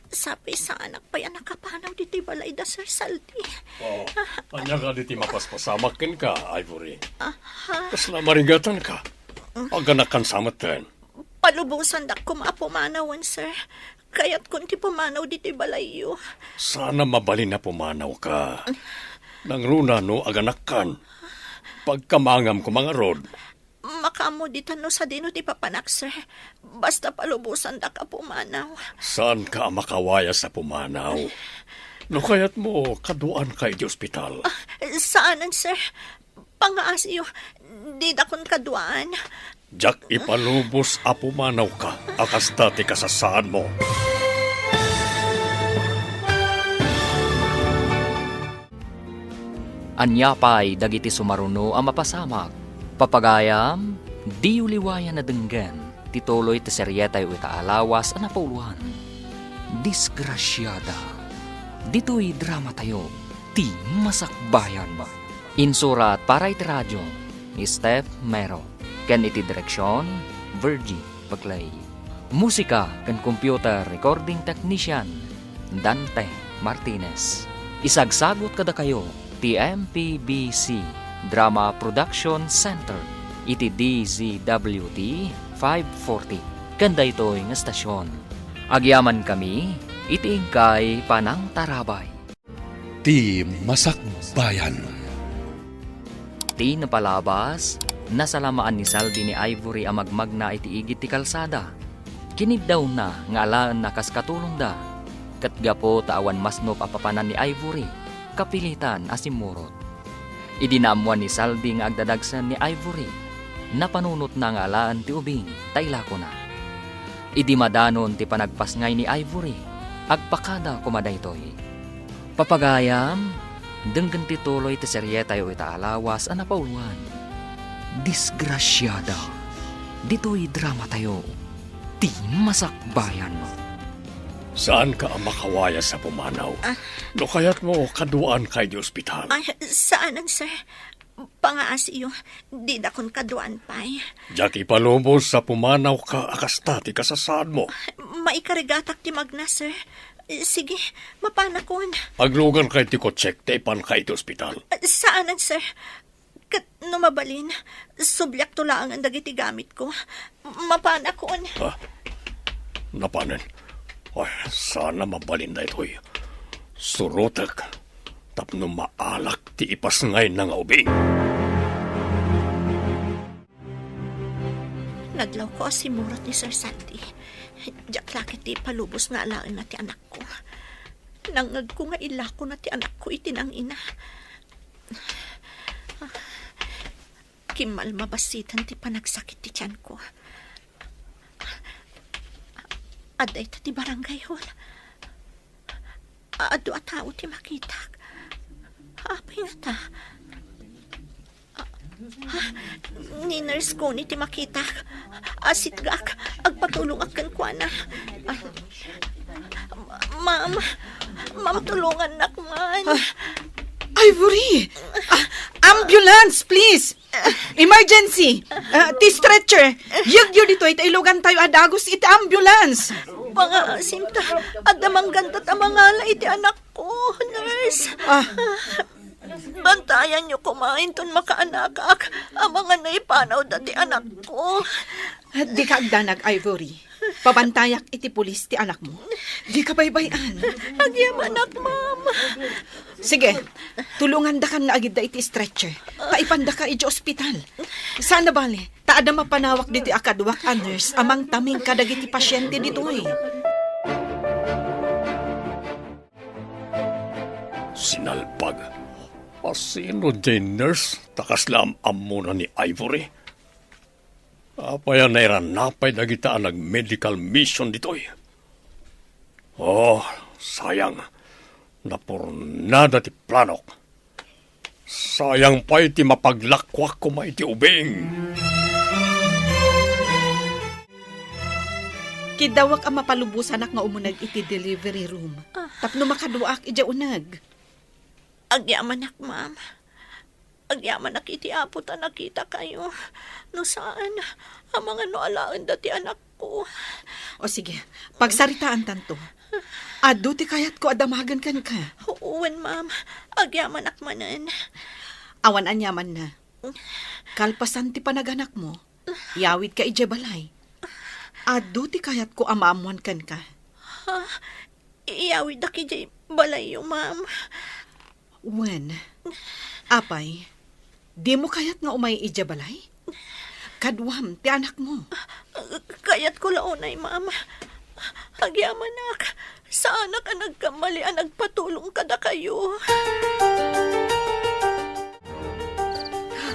Sapay saanak pay a nakapanaw ditoy balay da Sir Saldi. Oh, ania kadi ti mapaspasamak kenka, Ivory? Aha. Kasla marigatanka? Aganakan sa metten. Palubosandak koma a pumanawen, sir. Kayatkon ti pumanaw ditoy balayyo. Saan a mabalin a pumanawka. Nangruna no aganakkan. Pagkamangam koma ngarud. Makaammo ditan no sadino ti papanak, sir. Basta palubosandak a pumanaw. Saanka a makawayas a pumanaw. No kayatmo, kaduaanka iti ospital. Ah, saanen, sir. Pangaasiyo, didakon kaduaan. Diak ipalubos a pumanawka a kasta ti kasasaadmo. Ania pay dagiti sumaruno a mapasamak? Papagayam, diyo liwayan a denggen ti tuloy ti serietayo ita a lawas a napauloan. Disgrasiada. Ditoy dramatayo, ti masakbayan. Insurat para iti radio ni Steph Mero, ken iti direksion, Virgie Paclay. Musika ken computer recording technician, Dante Martinez. Isagsagut kadakayo ti M P B C Drama Production Center iti D Z W T five forty ken daytoy nga estasion. Agyamankami iti inkay panangtarabay. Ti masakbayan. Ti napalabas, nasalamaan ni Saldi ni Ivory a magmagna iti igid ti kalsada. Kiniddawna nga alaenna kas katulongda, ket gapu ta awan masnop a papanan ni Ivory, kapilitan a simmurot. Idi naammoan ni Saldi nga agdadagsen ni Ivory, napanunotna nga alaen ti ubing ta ilakona. Idi madanon ti panagpasngay ni Ivory, agpakada koma daytoy. Papagayam, denggen ti tuloy ti serietayo ita a lawas a napauloan. Disgrasiada. Ditoy dramatayo, ti masakbayan. Saanka a makawayas a pumanaw. Ah. No kayatmo, kaduaanka iti ospital. Ay, saanen, sir. Pangaasiyo, didakon kaduaan pay. Diak ipalubos a pumanawka a kasta ti kasasaadmo. Maikarigatak ti magna, sir. Sige, mapanakon. Aglugarka iti kotsek ta ipanka iti ospital. Saanen, sir. Ket no mabalin, subliakto laengen dagiti gamitko. Mapanakon. Ah, napanen. Ay, saan a mabalin daytoy. Surotek tapno maalak ti ipasngayna nga ubing. Nadlawko a simmurot ni Sir Sandy. Diak la ketdi ipalubos nga alaenna ti anakko. Nangngegko nga ilakona ti anakko iti nangina. Kimmalma bassit ti panagsakit ti tianko. Adda ita ti barangay hall. Adu a tao ti makitak. Apay ngata? Ah, ni nurse Connie ti makitak. Asitgak, agpatulongak kenkuana. Ah, ma'am, ma'am, tulongannak man. Ah, Ivory! Ah, ambulance, please! Emergency! Ah, ti stretcher! Yegyo ditoy ta ilugantayo a dagus iti ambulance! Pangaasim ta, adda manggantat a mangala iti anakko, nurse. Ah. Bantayanyo koma inton makaanakak, amangan no ipanawda ti anakko. Dika agdanag, Ivory. Pabantayak iti pulis ti anakmo. Dika baybay-an. Agyamanak, ma'am. Sige, tulongandakan nga agidda iti stretcher. Ta ipandaka iti ospital. Saan a bale, ta adda mapanawak ditoy a kaduak a nurse a mangtaming kadagiti pasiente ditoy. Sinalbag. Asino diay nurse ta kasla am-ammona ni Ivory? Apay a nairanapay dagita a nag-medical mission ditoy? Oh, sayang. Napurnada ti planok. Sayang pay ti mapaglakuak koma iti ubing. Kiddawak a mapalubosanak nga umuneg iti delivery room. Ah. Tapno makaduaak idiay uneg. Agyamanak, ma'am. Agyamanak iti Apo ta nakitakayo. No saan, amangan no alaenda ti anakko. O sige, pagsaritaantanto. Adu ti kayatko a damagen kenka. Wen, ma'am. Agyamanak manen. Awan aniamanna. Kalpasan ti panaganakmo, iyawidka idiay balay. Adu ti kayatko a maammoan kenka. Ha? Iyawiddak idiay balayyo, ma'am. Wen, apay, dimo kayat nga umay idiay balay? Kaduam ti anakmo. Kayatko la unay, ma'am. Agyamanak, saanak a nagkamali a nagpatulong kadakayo.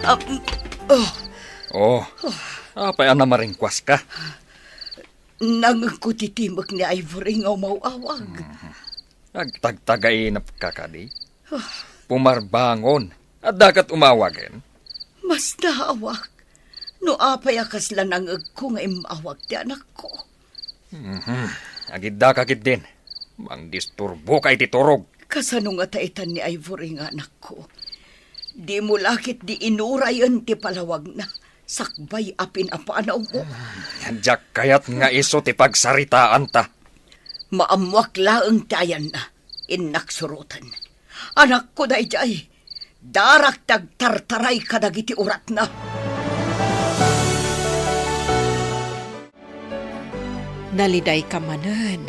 Ah, mm, oh. Oh, apay a namaringkuaska? Nangegko ti timek ni Ivory nga umaw-awag. Mhm. Agtagtagainepka kadi? Ah. Pumarbangon. Adda ket umawagen? Mas naawak no apay a kasla nangegko nga immawag ti anakko. Mhm. Agiddaka ketdin. Mangdisturboka iti turog. Kasano ngata itan ni Ivory nga anakko? Dimo la ketdi inurayen ti palawagna sakbay a pinapanawmo. Diak kayat nga isu ti pagsaritaanta. Maammoak laeng ti ayanna, innak suroten. Anakko daydiay, darak ti agtartaray kadagiti uratna. Nalidayka manen.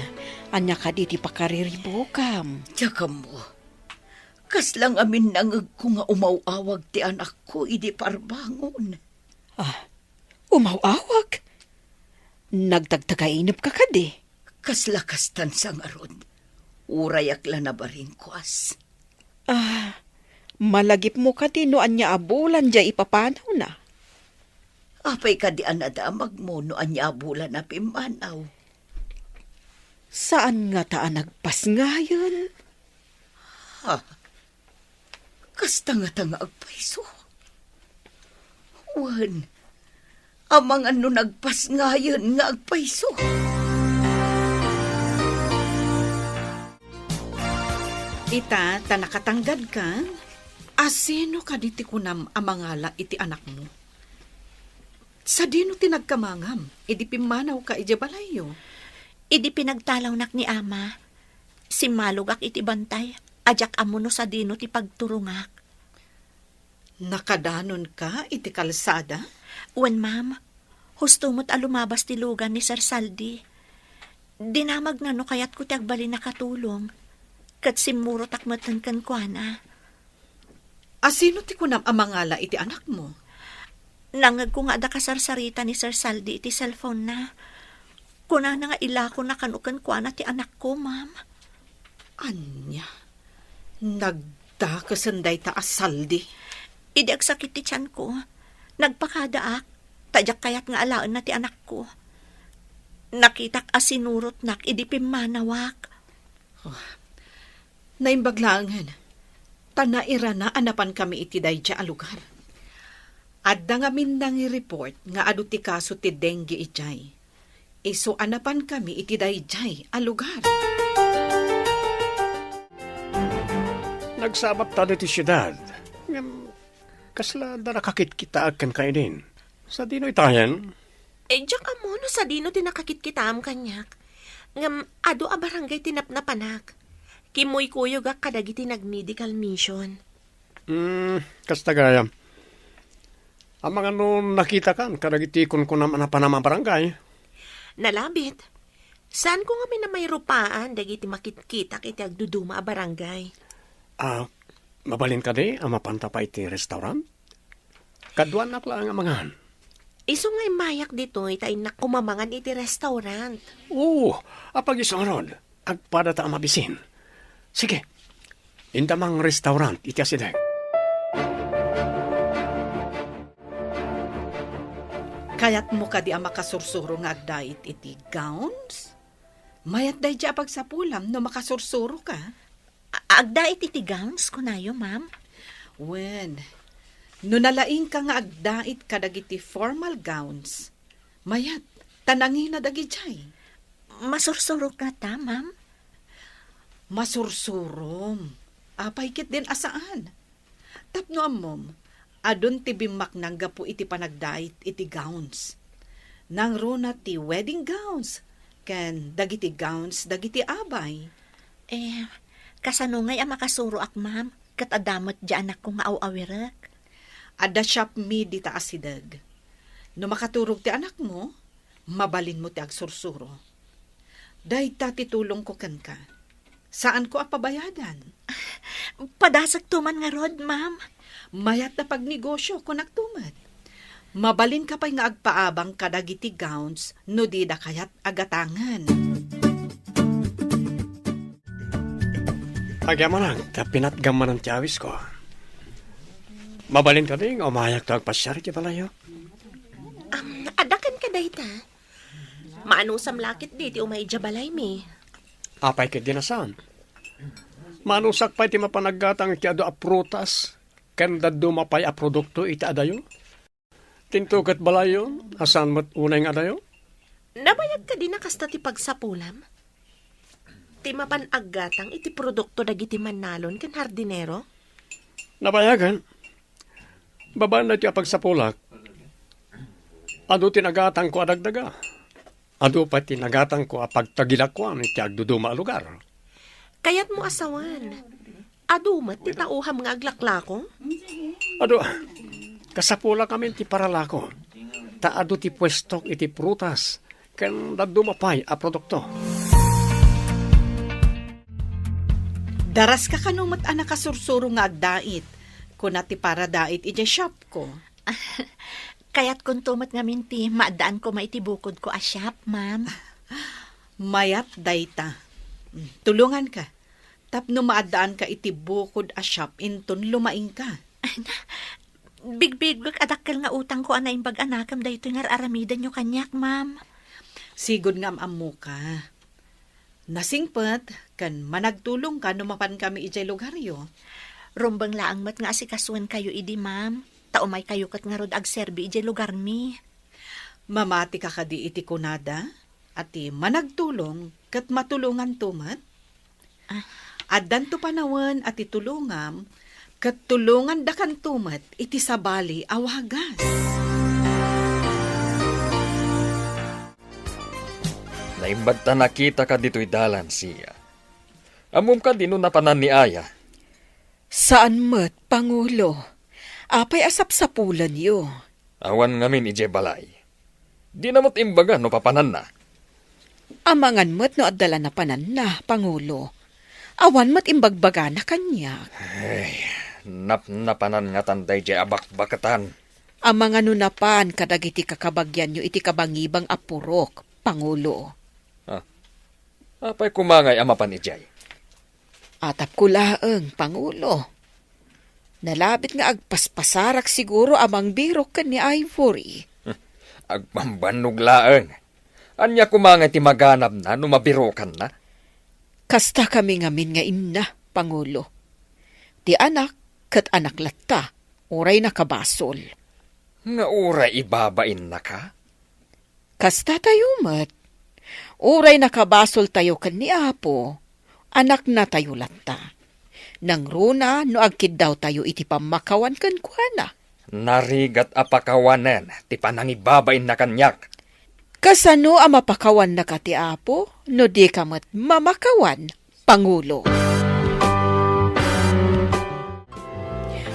Ania kadi ti pakariribukam? Diak ammo. Kasla ngamin nangegko nga umaw-awag ti anakko idi parbangon. Ah, umaw-awag? Nagtagtagainepka kadi? Kasla kastan sa ngarud. Urayak la nabaringkuas. Ah, malagipmo kadi no ania a bulan diay ipapanawna? Apay kadi a nadamagmo no ania a bulan a pimmanaw? Saan ngata a nagpasngayen? Ha? Kasta ngata nga agpayso? Wen, amangan no nagpasngayen nga agpayso. Ita, ta nakatanggadka, asino kadi ti kunam a mangala iti anakmo? Sadino ti nagkamangam idi pimmanawka idiay balayyo? Idi pinagtalawnak ni Ama, simmalogak iti bantay a diak ammo no sadino ti pagturongak. Nakadanonka iti kalsada? Wen, ma'am. Husto met a lumabas ti lugan ni Sir Saldi. Dinamagna no kayatko ti agbalin a katulong, ket simmurotak metten kenkuana. Asino ti kunam a mangala iti anakmo? Nangngegko nga adda kasarsarita ni Sir Saldi iti cellphone-na. Kunana nga ilakona kano kenkuana ti anakko, ma'am. Ania? Nagdakesen dayta a saldi? Idi agsakit ti tianko, nagpakadaak, ta diak kayat nga alaenna ti anakko. Nakitak a sinurotnak idi pimmanawak. Oh, naimbag laengen. Ta nairana a napankami iti daydiay a lugar. Adda ngamin nangi-report nga adu ti kaso ti dengue idiay. Isu a napankami iti daydiay a lugar. Nagsabatta ditoy siudad. Ngem, kasla adda nakakitkitaak kenka idin. Sadino itayen? Eh, diak ammo no sadino ti nakakitkitaam kaniak. Ngem, adu a barangay ti napnapanak. Kimmuykuyogak kadagiti nag-medical mission. Hmm, kasta gayam. Amangan no nakitakan kadagiti kunkunam a napanam a barangay? Nalabit. Saanko ngamin a mairupaan dagiti makitkitak iti agduduma a barangay. Ah, mabalin kadi a mapanta pay iti restaurant? Kaduanak laeng a mangan. Isu nga immayak ditoy ta innak kumamangan iti restaurant. Oo, apag-isu ngarud. Agpadata a mabisin. Sige, inta mang restaurant iti asideg. Kayatmo kadi a makasursuro nga agdait iti gowns? Mayat daydiay a pagsapulam no makasursuroka. A-, agdait iti gowns, kunayo, ma'am? Wen, no nalaingka nga agdait kadagiti formal gowns, mayat, ta nangina dagidiay. Masursurok ngata, ma'am? Masursurom. Apay ketdin a saan? Tapno ammom, adun ti bimmaknang gapu iti panagdait iti gowns. Nangruna ti wedding gowns ken dagiti gowns dagiti abay. Eh, kasano ngay a makasuroak, ma'am, ket adda met di anakko nga aw-awirek? Adda shop mi dita asideg. No makaturog ti anakmo, mabalinmo ti agsursuro. Dayta ti tulongko kenka. Saanko a pabayadan. Padasakto man ngarud, ma'am. Mayat a pagnegosio, kunakto met. Mabalinka pay nga agpaabang kadagiti gowns no dida kayat a gatangen. Agyamanak, ta pinatgam manen ti awisko. Mabalin kadi nga umayakto agpasiar iti balayyo? Am, adda kenka dayta? Maanusam la ketdi ti umay idiay balaymi. Apay ketdin a saan? Maanusak pay ti mapan aggatang iti adu a prutas ken dadduma pay a produkto iti adayo? Tinto ket balayyo a saan met unay nga adayo? Nabayag kadi a kasta ti pagsapulam? Ti mapan aggatang iti produkto dagiti mannalon ken hardinero? Nabayagen. Babaen daytoy a pagsapulak, adu ti nagatangko a dagdaga. Adu pay ti nagatangko a pagtagilakuan iti agduduma a lugar. Kayatmo a sawen, adu met ti tauham nga aglaklako? Adu, kasapulak amin ti paralako, ta adu ti puestok iti prutas, ken dadduma pay a produkto. Daraska kano met a nakasursuro nga agdait, kuna ti paradait idiay shopko. Kayatkonto met ngamin ti maaddaan koma iti bukodko a shop, ma'am. Mayat dayta. Mm, tulonganka. Tapno maaddaanka iti bukod a shop inton lumaingka. Bigbigbek a dakkel nga utangko a naimbag a nakem daytoy nga ar-aramidenyo kaniak, ma'am. Sigud nga am-ammoka. Nasingpet ken managtulongka no mapankami idiay lugaryo. Rumbeng laeng met nga asikasoenkayo idi, ma'am, ta umaykayo ket ngarud agserbi idiay lugarmi. Mamatika kadi iti kunada a ti managtulong ket matulonganto met? Ah. Addanto panawen a ti tulongam ket tulongandakanto met iti sabali a wagas. Naimbag ta nakitaka ditoy dalan, Sia. Ammom kadi no napanan ni Aya? Saan met, Pangulo. Apay a sapsapulenyo? Awan ngamin idiay balay. Dina met imbaga no papananna. Amangan met no adda la napananna, Pangulo. Awan met imbagbagana kaniak. Ay, napnapanan ngatan daydiay a bakbaketan. Amangan no napan kadagiti kakabagianyo iti kabangibang a purok, Pangulo. Apay koma ngay a mapan idiay? Atapko laeng, Pangulo. Nalabit nga agpaspasarak siguro a mangbirok ken ni Ivory. Agpambannog laeng. Ania koma ngay ti maganabna no mabirokanna? Kasta kami ngamin nga inna, Pangulo. Ti anak ket anak latta, uray nakabasol. Nga uray ibabainnaka? Kasta tayo met. Uray nakabasoltayo ken ni Apo, anaknatayo latta. Nangruna no agkiddawtayo iti pammakawan kenkuana. Narigat a pakawanen ti panangibabainna kaniak. Kasano a mapakawannaka ti Apo no dika met mamakawan, Pangulo?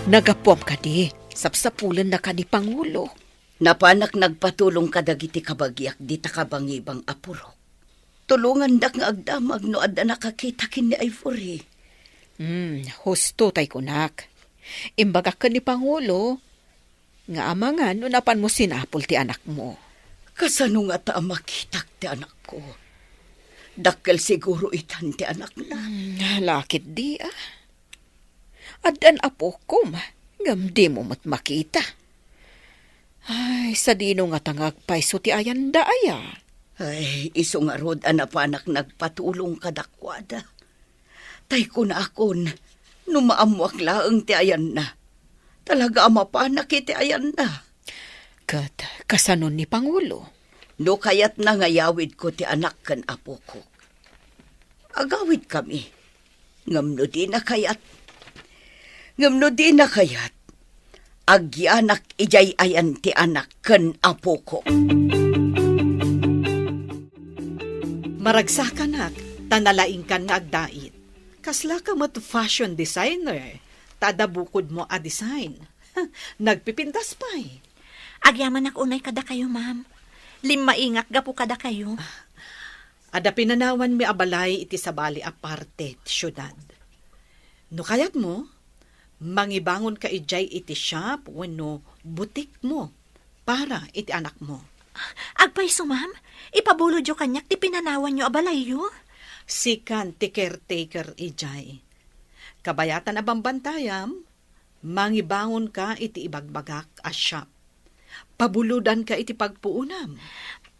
Nagapuam kadi, sapsapulennaka ni Pangulo. Napanak nagpatulong kadagiti kabagiak dita kabangibang a purok. Tulongandak nga agdamag no adda nakakita ken ni Ivory. Hmm, husto tay kunak. Imbagak ken ni Pangulo nga amangan no napanmo sinapul ti anakmo. Kasano ngata a makitak ti anakko? Dakkel siguro itan ti anakna. Hmm, lakit di, ah. Addan apokom, ngem dimo met makita. Ay, sadino ngata nga agpayso ti ayanda aya? Ay, isu ngarud a napanak nagpatulong kadakuada. Tay kunakon, no maammoak laeng ti ayanna, talaga a mapanak iti ayanna. Ket kasano ni Pangulo? No kayatna nga yawidko ti anak ken apoko, agawidkami. Ngem no dina kayat, ngem no dina kayat, agyanak idiay ayan ti anak ken apoko. Maragsakanak, ta nalaingkan nga agdait. Kaslaka met fashion designer, ta adda bukodmo a design. Nagpipintas pay. Agyamanak unay kadakayo, ma'am. Limmaingak gapu kadakayo. Adda pinanawanmi a balay iti sabali a parte ti siudad. No kayatmo, mangibangonka idiay iti shop wenno butikmo para iti anakmo. Agpayso, ma'am. Ipabulodyo kaniak ti pinanawanyo a balayyo. Sikan ti caretaker idiay. Kabayatan a bambantayam, mangibangonka iti ibagbagak a shop. Pabulodanka iti pagpuonam.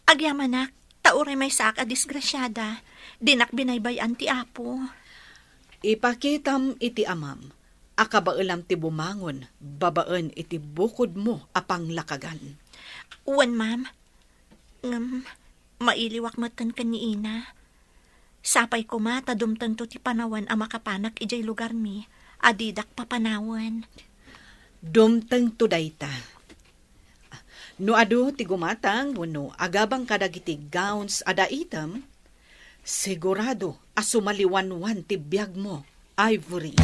Agyamanak, ta uray maysaak a disgrasiada, dinak binaybay-an ti Apo. Ipakitam iti amam a kabaelam ti bumangon babaen iti bukodmo a panglakagan. Wen, ma'am. Ngem, mailiwak metten ken ni Ina. Sapay koma ta dumtengto ti panawen a makapanak idiay lugarmi a didak papanawen. Dumtengto dayta. No adu ti gumatang wenno agabang kadagiti gowns a daitem, sigurado a sumaliwanwan ti biagmo, Ivory.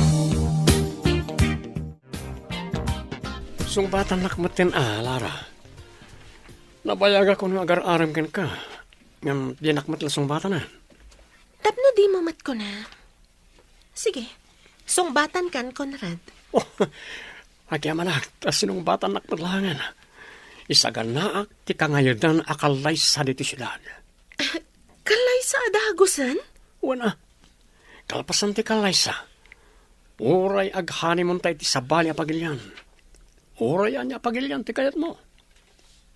Sungbatannak metten a, Lara. Nabayagak no agar-arem kenka, ngem dinak met la sungbatanan. Tapno dimo met kuna. Sige, sungbatankan, Conrad. Oh, agyamanak, ta sinungbatannak met laengen. Isaganaak ti kangayedan a kallaysa ditoy siudad. Kallaysa a dagusen? Wen a, kalpasan ti kallaysa, uray aghanimunta iti sabali a pagilian. Uray ania a pagilian ti kayatmo.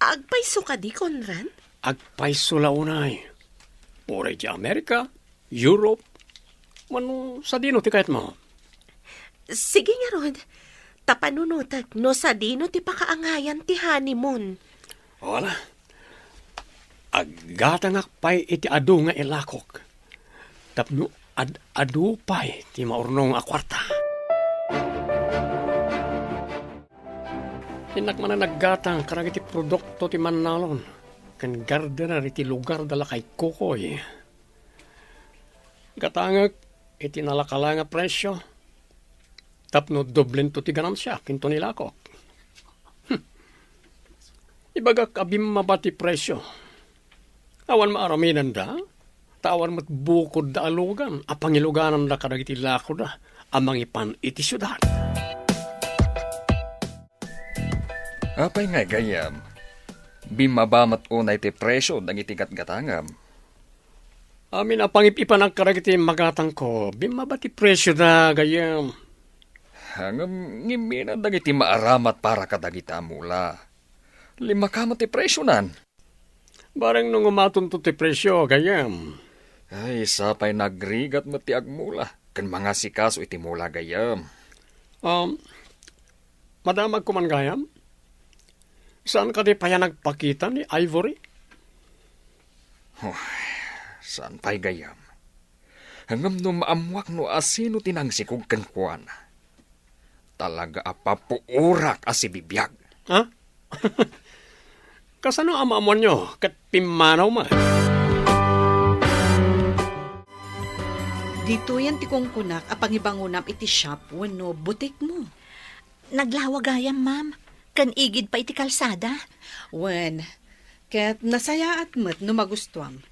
Agpayso kadi, Conrad? Agpayso la unay. Uray ti Amerika, Europe, wenno sadino ti kayatmo. Sige ngarud, ta panunotek no sadino ti pakaangayan ti honeymoon. Wala. Aggatangak pay iti adu nga ilakok. Tapno ad-adu pay ti maurnong a kuarta. Innak manen naggatang kadagiti produkto ti mannalon ken gardener iti lugar da lakay Kukoy. Gatangek iti nalakala nga presio tapno doblento ti ganansiak inton ilakok. Hmm. Ibagak a bimmaba ti presio. Awan maaramidenda, ta awan met bukodda a lugan a pangilugananda kadagiti lakoda a mangipan iti siudad. Apay nga gayyem? Bimmaba met unay ti presio dagiti gatgatangam. Amin a pangip-ipanak kadagiti magatangko, bimmaba ti presioda, gayyem. Ngem, ngimminat dagiti maaramat para kadagita a mula. Limaka met ti presionan. Bareng no ngumatonto ti presio, gayyem. Ay, sapay nagrigat met ti agmula, ken mangasikaso iti mula, gayyem. Um, madamag ko man, gayyem? Saan kadi pay a nagpakita ni Ivory? Huh, saan pay, gayyem? Ngem no maammuak no asino ti nangsikog kenkuana, talaga a papuorak a sibibiag. Ha? Kasano a maammoanyo ket pimmanaw met? Ditoyen ti kunkunak a pangibangonam iti shop wenno butikmo. Naglawa gayam, ma'am, ken igid pay iti kalsada. Wen, ket nasayaat met no magustuam.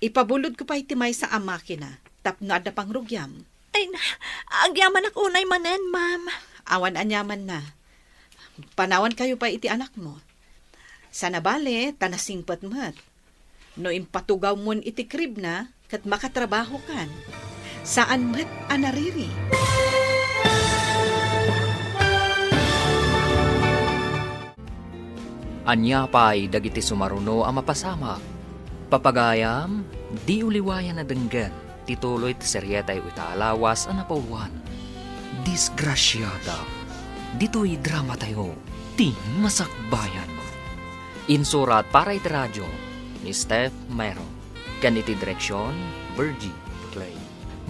Ipabulodko pay ti maysa a makina tapno adda pangrugiam. Ay, na, agyamanak unay manen, ma'am. Awan aniamanna. Panawankayo pay iti anakmo. Sana bale, ta nasingpet met. No impatugawmon iti kribna, ket makatrabahokan. Saan met a nariri. Ania pay dagiti sumaruno a mapasamak? Papagayam, diyo liwayan a denggen ti tuloy ti serietayo ita a lawas a napauluan, Disgrasiada. Ditoy dramatayo, ti Masakbayan. Insurat para iti radio ni Steph Mero, ken iti direksion, Virgie Clay.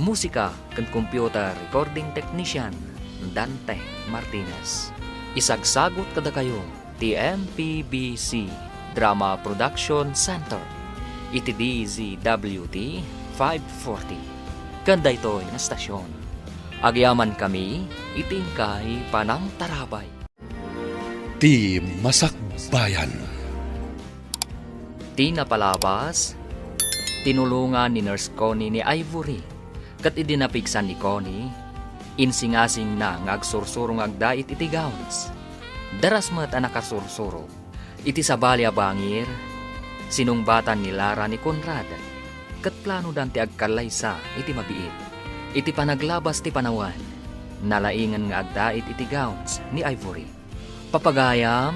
Musika ken computer recording technician, Dante Martinez. Isagsagut kadakayo ti M P B C Drama Production Center iti D Z W T five forty. Ken daytoy nga stasyon, agyamankami iti inkay panangtarabay. Ti Masakbayan. Ti napalabas, tinulongan ni Nurse Connie ni Ivory, ket idi napigsan ni Connie, insingasingna nga agsursuro nga agdait iti gowns. Daras met a nakasursuro. Iti sabali a bangir, sinungbatan ni Lara ni Conrad, ket planodan ti agkallaysa iti mabiit. Iti panaglabas ti panawen, nalaingen nga agdait iti gowns ni Ivory. Papagayam,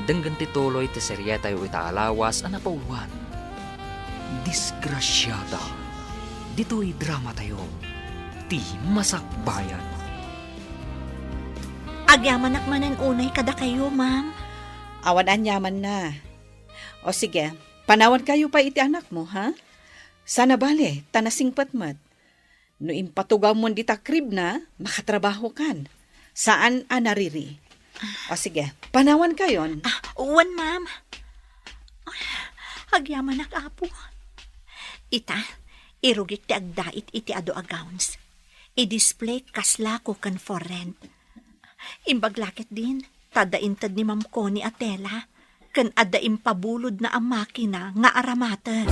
denggen ti tuloy ti serietayo ita a lawas a napauluan, Disgrasiada. Ditoy dramatayo, ti Masakbayan. Agyamanak manen unay kadakayo, ma'am. Awan aniamanna. O sige, panawankayo pay iti anakmo, ha? Sana bale, ta nasingpet met. No impatugawmon dita kribna, makatrabahokan. Saan a nariri. O sige, panawankayon. Ah, wen, ma'am. Agyamanak, Apo. Ita, irugik ti agdait iti adu a gowns. I-display kas lako ken for rent. Imbag la ketdin, ta adda inted ni Ma'am Connie a tela, ken adda impabulodna a makina nga aramatek.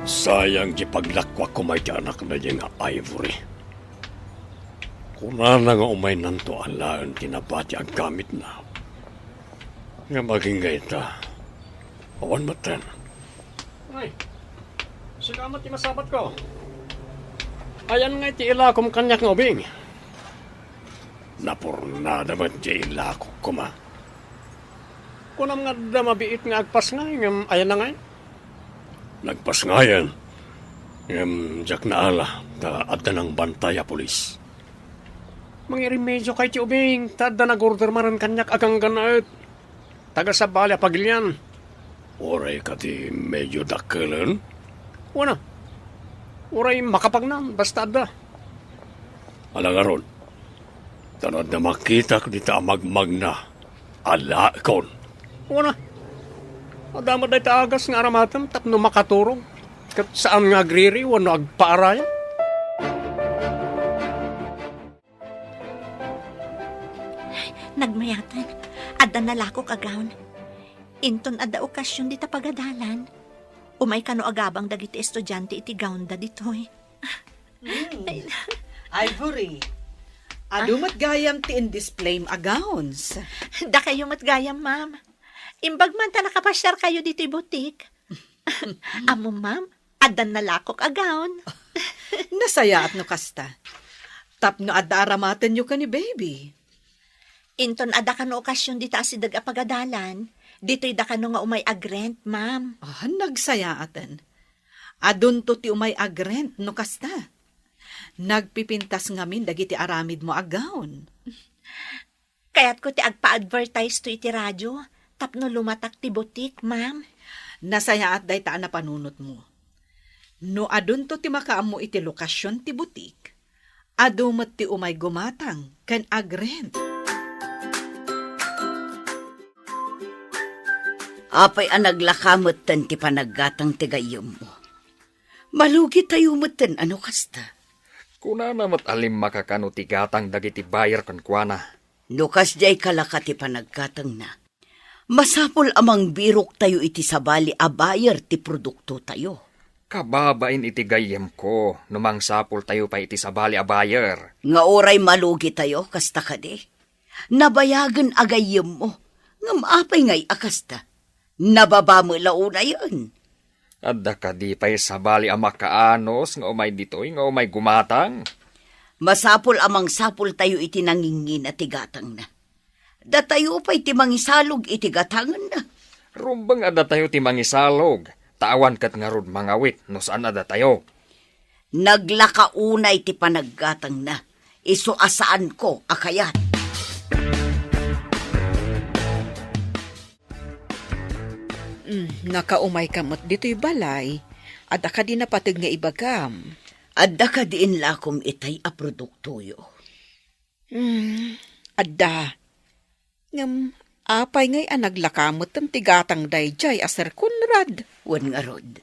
Sayang ti paglakuak koma iti anakna diay nga Ivory. Kunana nga umaynanto alaen ti nabati a gamitna. Ngem agingga ita, awan metten. Ay, sika met ti masabatko. Ayan nga iti ilakom kaniak nga ubing? Napurnada met ti ilakok koma. Kunam nga adda mabiit nga agpasngay, ngem ayan na ngay? Nagpasngayen, ngem diak naala ta adda nangbantay a pulis. Mangirimedioka iti ubing, ta adda nag-order manen kaniak a ganggannaet. Taga sabali a pagilian. Uray kadi medio dakkelen? Wen a. Uray makapagnan, basta adda. Ala ngarud, ta no adda makitak dita a magmagna, alaekon. Wen a. Adda met dayta agas nga aramatem tapno makaturog, ket saan nga agriri wenno agpaarayat. Nagmayaten, adda nalakok a gown. Inton adda okasion dita pagadalan, umay kano agabang dagiti estudiante iti gownda ditoy. Hmm. Ay, Ivory, adu met gayam ti indisplayem a gowns. Dakayo met gayam, ma'am. Imbag man ta nakapasiarkayo ditoy butik. Ammom, ma'am, addan nalakok a gown. Nasayaat no kasta. Tapno adda aramatenyo ken ni baby. Inton adda kano okasion dita a sideg a pagadalan, ditoy da kano nga umay agrent, ma'am. Ah, nagsayaaten. Adunto ti umay agrent no kasta. Nagpipintas ngamin dagiti aramidmo a gown. Kayatko ti agpa-advertise to iti radio tapno lumatak ti butik, ma'am. Nasayaat dayta a napanunotmo. No adunto ti makaammo iti lokasion ti butik, adu met ti umay gumatang ken agrent. Apay a naglaka metten ti panaggatang ti gayyemmo? Malugitayo metten a no kasta. Kunana met a limmaka kano ti gatang dagiti buyer kenkuana. No kasdiay kalaka ti panaggatangna, masapul a mangbiroktayo iti sabali a buyer ti produktotayo. Kababain iti gayyemko no mangsapultayo pay iti sabali a buyer. Nga uray malugitayo, kasta kadi? Nabayagen a gayyemmo, ngem apay ngay a kasta? Nababa met la unayen. Adda kadi pay sabali a makaanus nga umay ditoy nga umay gumatang? Masapul a mangsapultayo iti nangingina ti gatangna. Datayo pay ti mangisalog iti gatangenna. Rumbeng a datayo ti mangisalog, ta awan ket ngarud mangawit no saan a datayo. Naglaka unay ti panaggatangna, isu a saanko a kayat. Mm, nakaumayka met ditoy balay. Adda kadi napateg nga ibagam? Adda kadi inlakom itay a produktoyo? Mm, adda. Ngem apay ngay a naglaka metten ti gatang daydiay a Sir Conrad? Wen ngarud,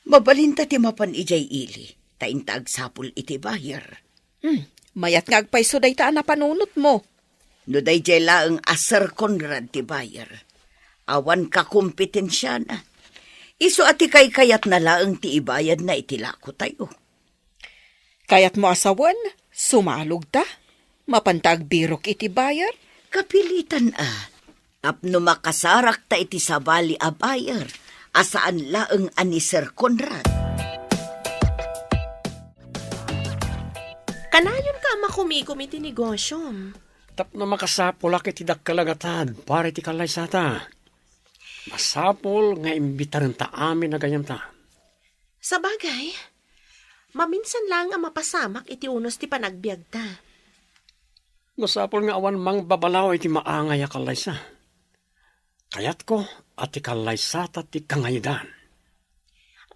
mabalinta ti mapan idiay ili, ta inta agsapul iti buyer. Hmm, mayat nga agpayso dayta a napanunotmo. No daydiay laeng a Sir Conrad ti buyer, awan kakompetensiana. Isu a ti kaykayatna laeng ti ibayadna iti lakotayo. Kayatmo a sawen, sumalogta? Mapanta agbirok iti buyer? Kapilitan a. Tapno makasarakta iti sabali a buyer a saan laeng a ni Sir Conrad. Kanayonka a makumigom iti negosyom. Tapno makasapulak iti dakkel a gatad para iti kallaysata. Masapul nga imbitarenta amin a gayyemta. Sabagay, maminsan laeng a mapasamak iti unos ti panagbiagta. Masapul nga awan mangbabalaw iti maangay a kallaysa. Kayatko a ti kallaysata ti kangayedan.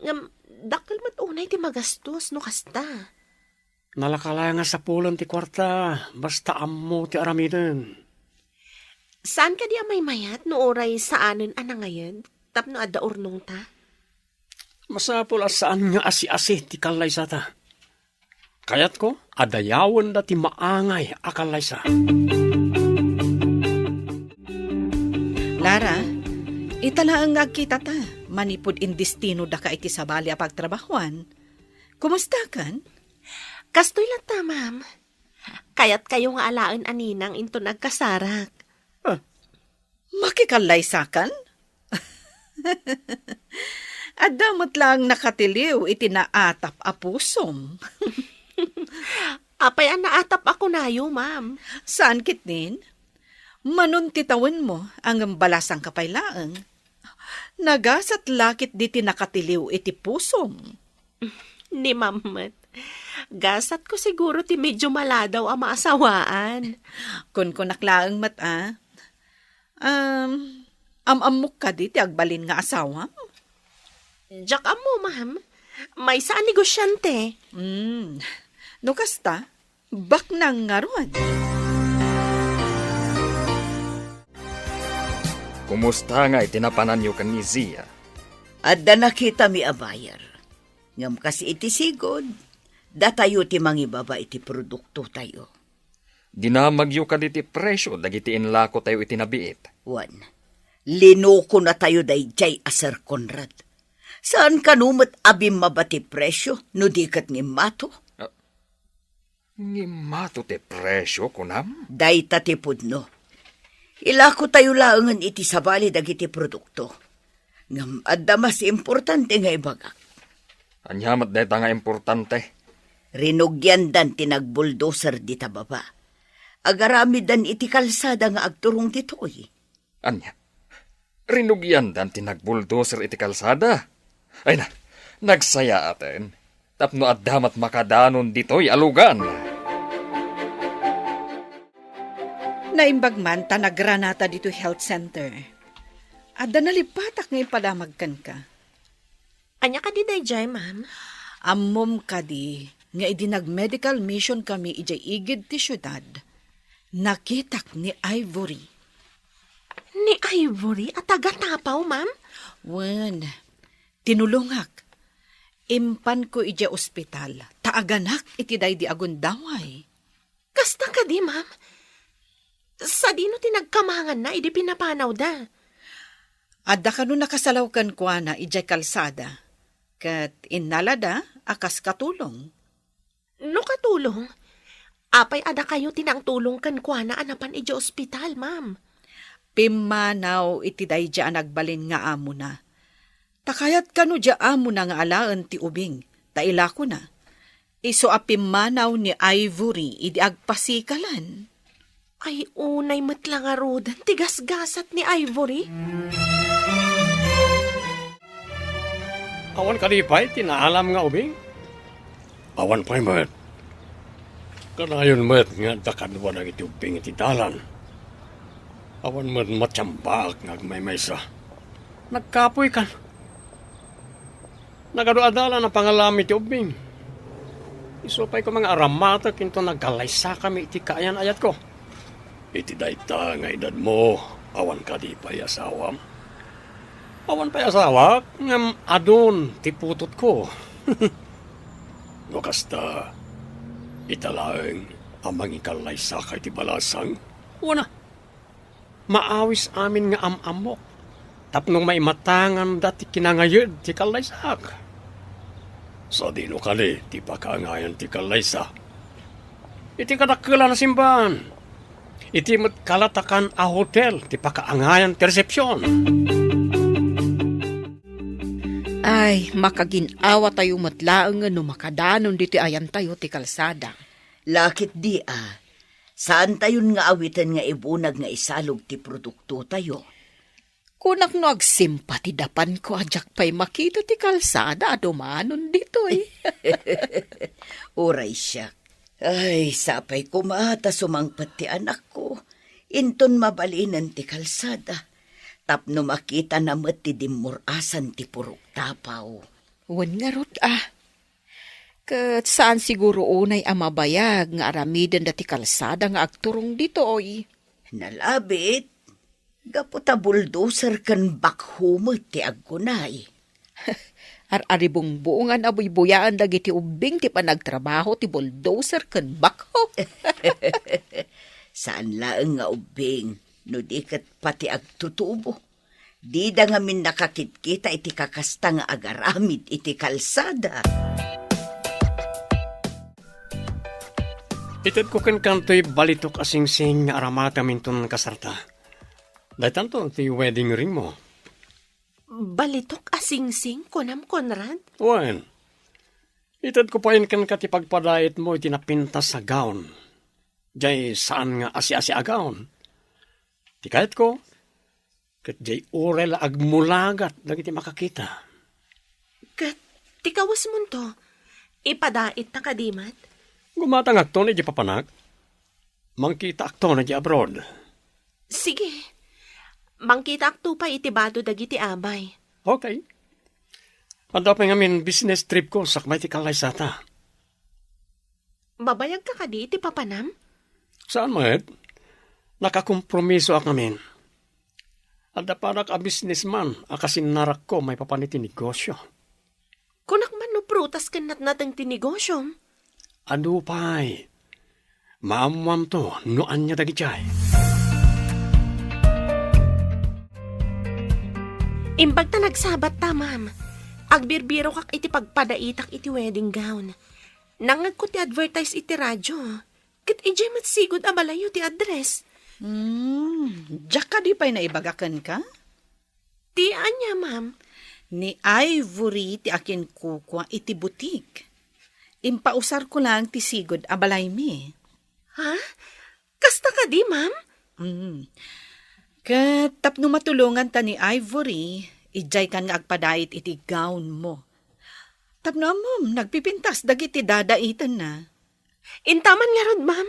Ngem, dakkel met unay ti magastos no kasta. Nalaka laeng a sapulen ti kuarta, basta ammo ti aramiden. Saan kadi a maymayat no uray saanen a nangayed tapno adda urnongta? Masapul a saan nga asi-asi ti kallaysata. Kayatko a dayawenda ti maangay a kallaysa. Lara, ita laeng nga agkitata manipud indestinodaka iti sabali a pagtrabahoan. Kumustakan? Kastoy latta, ma'am. Kayatkayo nga alaen a ninang inton agkasarak. Ah, makikallaysakan? Adda met laeng nakatiliw iti naatap a pusom. Apay a naatap a kunayo, ma'am? Saan ketdin? Manon ti tawenmo, ngem balasangka pay laeng. Nagasat la ketdi ti nakatiliw iti pusom. Ni ma'am met. Gasatko siguro ti medyo maladaw a maasawaan. Kunkunak laeng met a. Um, am-ammok kadi ti agbalin nga asawam? Diak ammo, ma'am. Maysa a negosyante. Hmm. No kasta, baknang ngarud. Kumusta nga iti napananyo ken ni Zia? Adda nakitami a buyer. Ngem kas iti sigud, datayo ti mangibaba iti produktotayo. Dinamagyo kadi ti presio dagiti inlakotayo iti nabiit? Wen, linukonatayo daydiay a Sir Conrad. Saan kano met a bimmaba ti presio no di ket ngimmato? Ah, ngimmato ti presio, kunam? Dayta ti pudno. Ilakotayo laengen iti sabali dagiti produkto. Ngem adda mas importante nga ibagak. Ania met dayta nga importante? Rinugiandan ti nagbulldozer dita baba. Agaramiddan iti kalsada nga agturong ditoy. Ania? Rinugiandan ti nagbulldozer iti kalsada? Ay na, nagsayaaten. Tapno adda met makadanon ditoy a lugan. Naimbag man ta nagranata ditoy health center. Adda nalippatak nga impadamag kenka. Ania kadi daydiay, ma'am? Ammom kadi nga idi nag-medical mission kami idiay igid ti siudad, nakitak ni Ivory. Ni Ivory a taga Tapaw, ma'am? Wen, tinulongak. Impanko idiay ospital, ta aganak iti daydi a gundaway. Kasta kadi, ma'am? Sadino ti nagkamanganna idi pinapanawda? Adda kano nakasalaw kenkuana idiay kalsada, ket innalada a kas katulong. No katulong, apay a dakayo ti nangtulong kenkuana a napan idiay ospital, ma'am? Pimmanaw iti daydiay a nagbalin nga amona. Ta kayat kano diay amona nga alaen ti ubing, ta ilakona. Isu a pimmanaw ni Ivory idi agpasikalan. Ay, unay met la ngaruden ti gasgasat ni Ivory. Awan kadi pay ti naalam nga ubing? Awan pay met. Kanayon met nga adda kadua dagiti ubing iti dalan. Awan met matiambaak nga agmaymaysa. Nagkapuy kan. Nagadu a dalan a pangalam iti ubbing. Isu pay koma nga aramatek inton nagkallaysakami iti kaayan-ayatko. Iti dayta nga edadmo, awan kadi pay asawam? Awan pay asawak, ngem adun ti putotko. No kasta, ita laeng a mangikallaysaka iti balasang? Wen a, maawis amin nga am-ammok tapno maimatanganda ti kinangayed ti kallaysaak. Sadino kadi ti pakaangayan ti kallaysa? Iti kadakkelan a simbahan. Iti met kalatakan a hotel ti pakaangayan ti resepsion. Ay, makagin-awatayo met laeng no makadanon ditoy ayantayo ti kalsada. Lakit di a, saantayon nga awiten nga ibunag nga isalog ti produktotayo. Kunak no agsimpa ti dapanko a diak pay makita ti kalsada a dumanon ditoy. Uray siak. Ay, sapay koma ta sumangpet ti anakko. Inton mabalinen ti kalsada. Tapno makitana met ti dimmur-asan ti purok Tapaw. Wen ngarud a. Ket saan siguro unay a mabayag nga aramidenda ti kalsada nga agturong ditoy. Nalabit, gapu ta bulldozer ken backhoe met ti agkunay. Ar-aribungbungan a buybuyaen dagiti ubbing ti panagtrabaho ti bulldozer ken backhoe. Saan laeng nga ubbing, no di ket pati agtutubo. Dida ngamin nakakitkita iti kakasta nga agaramid iti kalsada. Itedko kenka toy balitok a singsing nga aramatem inton kasarta. Daytanto ti wedding ringmo. Balitok a singsing, kunam, Conrad? Wen. Itedko pay kenka ti pagpadaitmo iti napintas a gown. Jay saan nga asi-asi a gown. Ti kayatko, ket jay uray la agmulagat dagiti makakita. Ket ti kawesmonto, ipadaitta kadi met? Gumatangakton idiay papanak. Mangkitaakton idiay abroad. Sige. Mangkitaakto pay iti bado dagiti amay. Okay. Adda pay ngamin business tripko sakbay ti kallaysata. Mabayagka kadi iti papanam? Saan met? Nakakompromisoak ngamin. Adda panak a businessman a kasinnarakko maipapan iti negosio. Kunak man no prutas ken natnateng ti negosyom? Adu pay. Maammoamto no ania dagitiay. Imbag ta nagsabatta, ma'am. Agbirbirokak iti pagpadaitak iti wedding gown. Nangngegko ti advertise iti radio. Ket idiay met sigud a balayyo ti address. Hmm, diak kadi pay naibaga kenka? Ti ania, ma'am? Ni Ivory ti akinkukua iti butik. Impausarko laeng ti sigud a balaymi. Ha? Kasta kadi, ma'am? Mm. Ket tapno matulonganta ni Ivory, idiaykan nga agpadait iti gownmo. Tapno ammom, nagpipintas dagiti dadaitenna. Intaman ngarud, ma'am.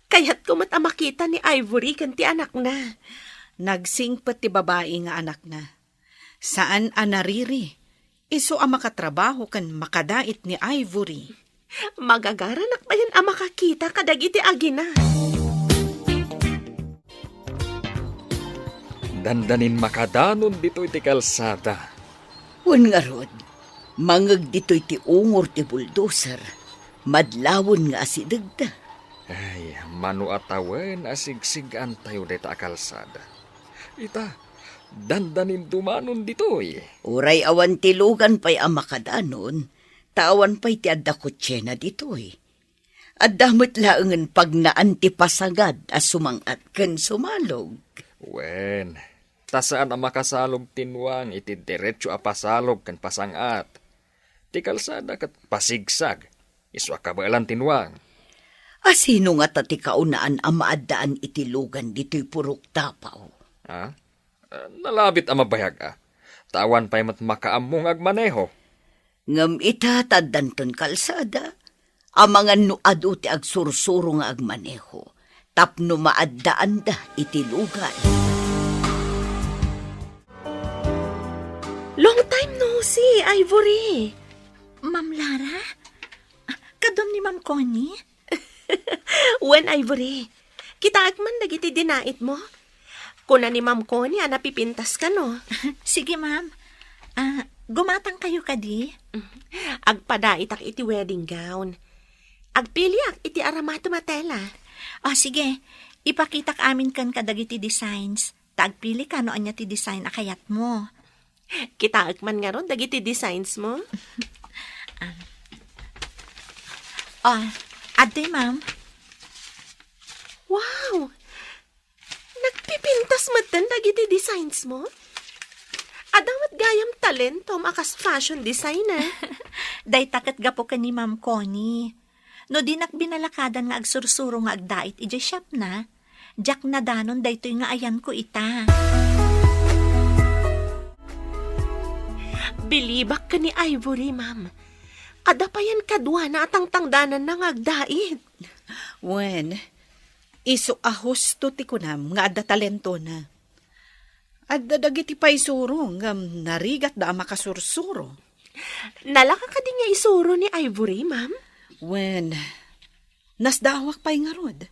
Kayatko met a makita ni Ivory ken ti anakna. Nagsingpet ti babai nga anakna. Saan a nariri, isu a makatrabaho ken makadait ni Ivory. Magagaranak payen a makakita kadagiti agina. Dandanin makadanon ditoy ti kalsada. Wen ngarud, mangeg ditoy ti ungor ti bulldozer, madlawen nga asidegda. Ay, mano a tawen a sigsig-antayo dayta a kalsada. Ita, dandanin dumanon ditoy. Uray awan ti lugan pay a makadanon, ta awan pay ti adda kotsena ditoy. Adda met laengen pagnaan ti pasangad a sumang-at ken sumalog. Wen, ta saan a makasalog ti nuang iti diretso a pasalog ken pasang-at. Ti kalsada ket pasigsag, isu a kabaelan ti nuang. A sino ngata ti kaunaan a maaddaan iti lugan ditoy purok Davao? Ha? Ah, nalabit a mabayag a. Ta awan pay met makaammo nga agmaneho. Ngem ita ta addanton kalsada, amangan no adu ti agsursuro nga agmaneho, tapno maaddaanda iti lugan. Long time no see, Ivory. Ma'am Lara? Ah, kaduam ni Ma'am Connie? Wen, Ivory. Kitaek man dagiti dinaitmo. Kuna ni Ma'am Connie a napipintas kano. Sige, ma'am. Ah, gumatang kayo kadi? Agpadaitak iti wedding gown. Agpiliak iti aramatom a tela. Ah, sige. Ipakitak amin ken kadagiti designs. Ta agpili ka no ania ti design a kayatmo. Kitaek man ngarud dagiti designs mo? Ah. Oh, adtoy, ma'am. Wow! Nagpipintas metten dagiti designs mo? Adda met gayam talentom a kas fashion designer. Dayta ket gapu ken ni Ma'am Connie. No dinak binalakadan nga agsursuro nga agdait idiay shopna, diak nadanon daytoy nga ayanko ita. Bilibak ken ni Ivory, ma'am. Adda payen kaduana a tangtangdananna nga agdait. Wen, isu a husto ti kunam nga adda talentona. Adda dagiti paisuro ngem narigatda a makasursuro. Nalaka kadi nga isuro ni Ivory, ma'am? Wen, nasdaawak pay ngarud.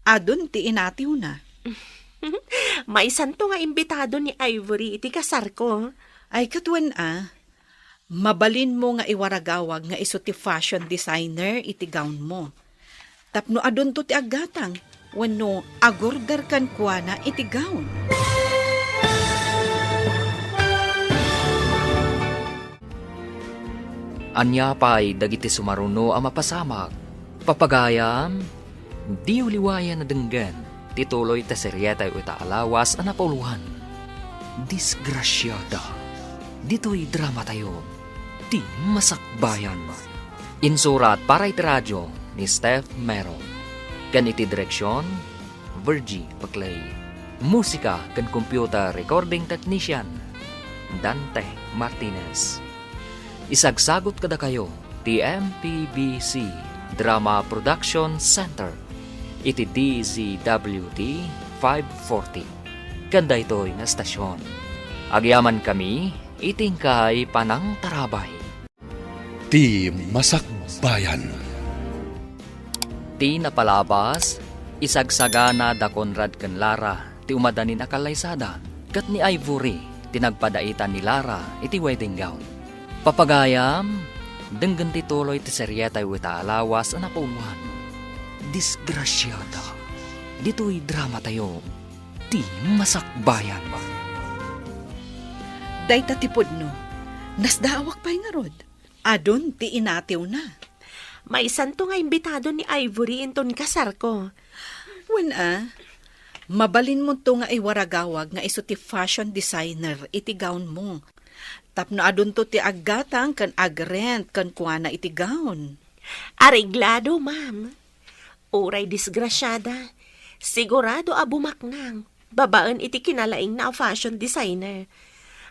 Adun ti inatiwna. Maisanto nga imbitado ni Ivory iti kasarko. Ay, ket wen a, mabalinmo nga iwaragawag nga isu ti fashion designer iti gownmo. Tapno adunto ti aggatang wenno agorder kenkuana iti gown. Ania pay dagiti sumaruno a mapasamak? Papagayam, diyo liwayan a denggen ti tuloy ta serietayo ita a lawas a napauluan. Disgrasiada. Ditoy dramatayo, Ti Masakbayan. Insurat para iti radio ni Steph Mero. Ken iti direksion, Virgie Paclay. Musika ken computer recording technician, Dante Martinez. Isagsagut kadakayo ti M P B C Drama Production Center iti D Z W T five forty. Ken daytoy nga estasion, agyamankami iti inkay panangtarabay. Ti Masakbayan. Ti napalabas, isagsagana da Conrad ken Lara ti umadanin a kallaysada, ket ni Ivory ti nagpadaitan ni Lara iti wedding gown. Papagayam, denggen ti tuloy ti serietayo ita a lawas a napauluan. Disgrasiada. Ditoy dramatayo, Ti Masakbayan. Dayta ti pudno. Nasdaawak pay ngarud. Adun ti inatiwna. Maisanto nga imbitado ni Ivory inton kasarko. Wen a, Mabalinmonto nga iwaragawag nga isu ti fashion designer iti gownmo. Tapno adunto ti aggatang ken agrent kenkuana iti gown. Areglado, ma'am. Uray disgrasiada, sigurado a bumaknang babaen iti kinalaingna a fashion designer.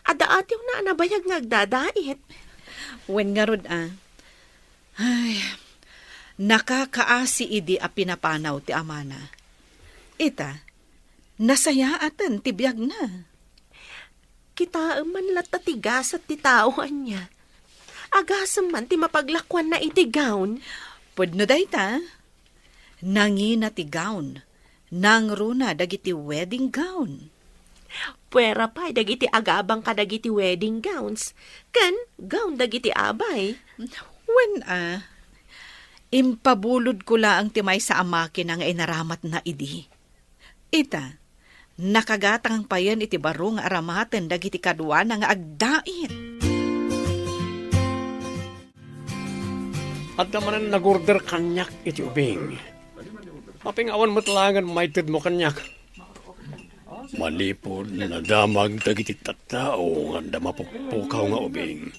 Adda atiwna a nabayag nga agdadait. Wen ngarud a. Ay, nakakaasi idi a pinapanaw ti amana. Ita, nasayaaten ti biagna. Kitaem man latta ti gasat ti tao ania. Agasem man ti mapaglakuanna iti gown. Pudno dayta, nangina ti gown. Nangruna dagiti wedding gown. Puera pay dagiti agabang kadagiti wedding gowns ken gown dagiti abay. Wen a, impabulodko laeng ti maysa a makina nga inaramatna idi. Ita, nakagatang payen iti baro nga aramaten dagiti kaduana nga agdait. Adda manen nagorder kaniak iti ubing. Apay nga awan met laengen maitedmo kaniak? Manipud nadamag dagiti tattao nga adda mapukpukaw nga ubing,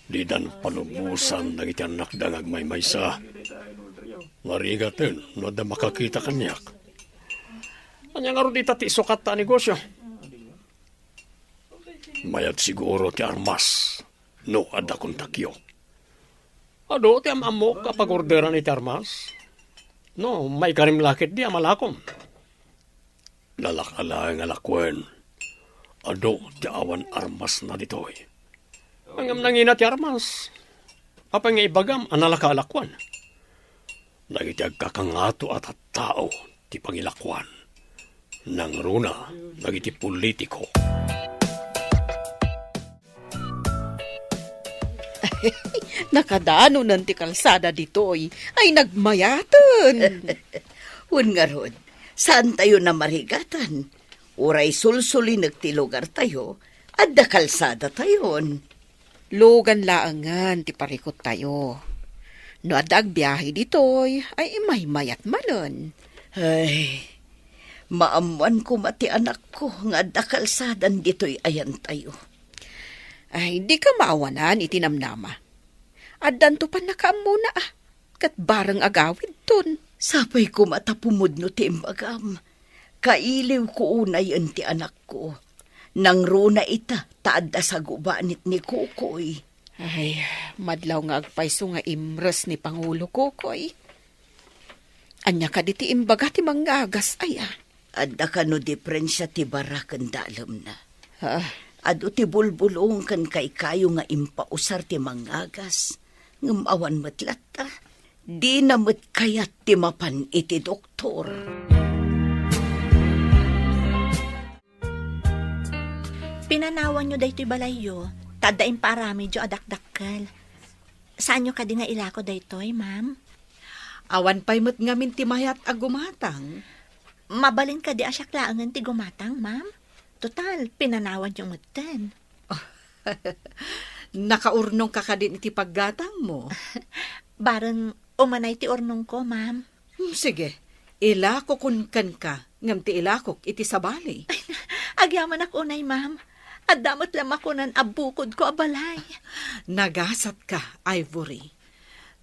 didan palubosan dagiti annakda nga agmaymaysa. Narigaten no adda makakita kaniak. Ania ngarud ita ti isukatta a negosio? Mayat siguro ti armas no adda kontakyo. Adu ti am-ammok a pagorderan iti armas. No, maikarim la ketdi a malakom. Nalaka laeng a lakuen. Adu ti awan armasna ditoy. Ngem nangina ti armas. Apay nga ibagam a nalaka a lakuen? Dagiti agkakangato a tattao ti pangilakuan. Nangruna dagiti politiko. Nakadanonen ti kalsada ditoy. Ay, nagmayaten. Wen ngarud, saantayo a marigatan. Uray sulsulinek ti lugartayo, adda kalsadatayon. Lugan laengen ti parikuttayo. No adda agbiahe ditoy, ay imaymayat manen. Ay, maammoan koma ti anakko nga adda kalsadan ditoy ayantayo. Ay, dika maawanan iti namnama. Addanto pannakaammona a, ket bareng agawidton. Sapay koma ta pumudno ti imbagam. Kailiwko unayen ti anakko. Nangruna ita ta adda sagubanit ni Kokoy. Ay, madlaw nga agpayso nga imres ni Pangulo Kokoy. Ania kadi ti imbaga ti mangngagas aya? Adda kano diferensia ti bara ken dalemna? Ah. Adu ti bulbulong ken kaykayo nga impausar ti mangngagas, ngem awan met latta. Dina met kayat ti mapan iti doktor. Pinanawanyo daytoy balayyo, ta adda impaaramidyo a dakdakkel. Saanyo kadi nga ilako daytoy, ma'am? Awan pay met ngamin ti mayat a gumatang. Mabalin kadi a siak laengen ti gumatang, ma'am? Total, pinanawanyo metten. Nakaurnongka kadin iti paggatangmo? Bareng umanay ti urnongko, ma'am. Hmm, sige, ilakokon kenka, ngem ti ilakok iti sabali. Agyamanak unay, ma'am. Adda met la makunan a bukodko a balay. Nagasatka, Ivory.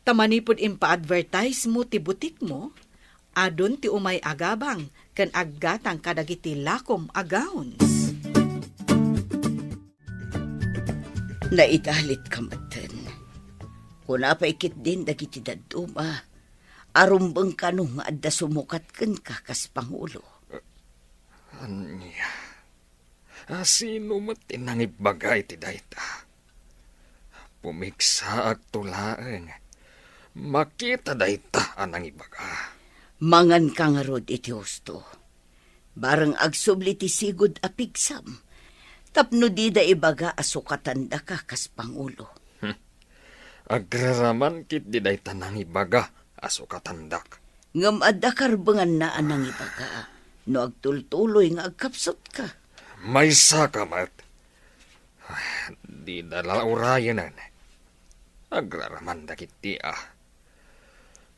Ta manipud impa-advertise mo ti butikmo, adun ti umay agabang ken aggatang kadagiti lakom a gowns. Naidalitka metten. Kuna pay ketdin dagiti dadduma a rumbeng kano nga adda sumukat kenka kas pangulo. Ania? A, sino met ti nangibaga iti dayta? Pumigsaakto laeng. Makita dayta a nangibaga. Manganka ngarud iti husto. Bareng agsubli ti sigud a pigsam. Tapno dida ibaga a sukatandaka kas pangulo. Hmm. Agraraman ketdi dayta nangibaga a sukatandak. Ngem adda karbenganna a nangibaga no agtultuloy nga agkapsutka. Maysaka met. Ay, dida la urayenen. Agraramanda ketdi a.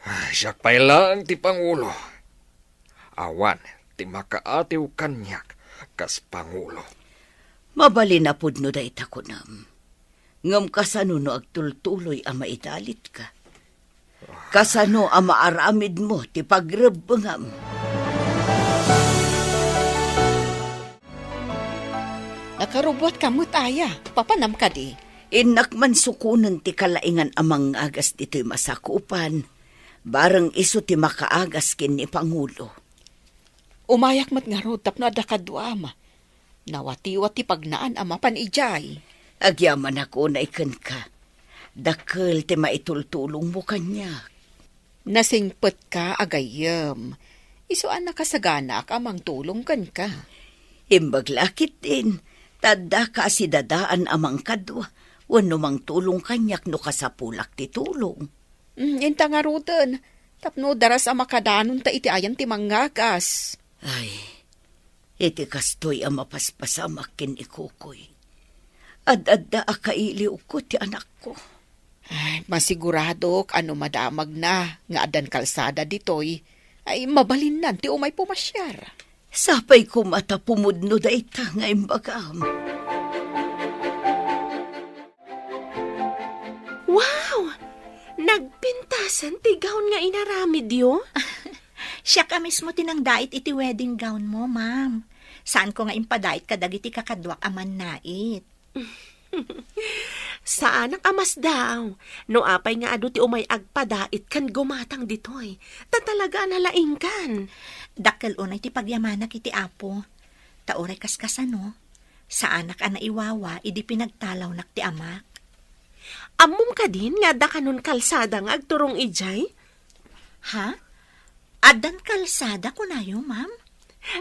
Ay, siak pay laeng ti pangulo. Awan, ti makaatiw kaniak kas pangulo. Mabalin a pudno dayta kunam. Ngem kasano no agtultuloy a maidalitka? Kasano a maaramidmo ti pagrebbengam? Nakarubuatka met aya, papanam kadi? Innak man sukonen ti kalaingan a mangagas ditoy masakupan, bareng isu ti makaagas ken ni Pangulo. Umayak met ngarud tapno adda kaduam. Nawatiwat ti pagnaan a mapan idiay. Agyamanak unay kenka. Dakkel ti maitultulongmo kaniak. Nasingpetka a gayyem. Isu a nakasaganaak a mangtulong kenka. Imbag la ketdin, ta addaka a sidadaan a mangkadua wenno mangtulong kaniak no kasapulak ti tulong. Mm, inta ngaruden, tapno daras a makadanonta iti ayan ti mangagas. Ay, iti kastoy a mapaspasamak ken ni Kukoy, ad-adda a kailiwko ti anakko. Ay, masiguradok a no madamagna nga addan kalsada ditoy, ay mabalinnan ti umay pumasiar. Sapay koma ta pumudno dayta nga imbagam. Wow! Nagpintasan ti gown nga inaramidyo? Siak a mismo ti nangdait iti wedding gown mo, ma'am. Saanko nga impadait kadagiti kakaduak a mannait. Saanak a masdaaw no apay nga adu ti umay agpadait ken gumatang ditoy. Ta talaga a nalaingkan. Dakkel unay ti pagyamanak iti Apo. Ta uray kaskasano, saanak a naiwawa idi pinagtalawnak ti amak. Ammom kadin nga adda kanon kalsada nga agturong idiay? Ha? Addan kalsada kunayo, ma'am?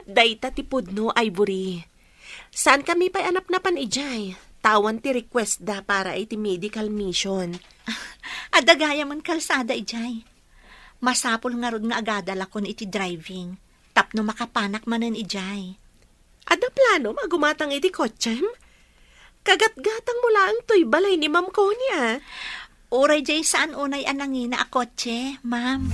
Dayta ti pudno, Ivory. Saankami pay a napnapan idiay, ta awan ti request da para iti medical mission. Adda gayamen kalsada idiay. Masapul ngarud nga agadalakon iti driving, tapno makapanak manen idiay. Adda planom a gumatang iti kotsem? Kagatgatangmo laeng toy balay ni Ma'am Connie, a. Uray diay saan unay a nangina a kotse, ma'am.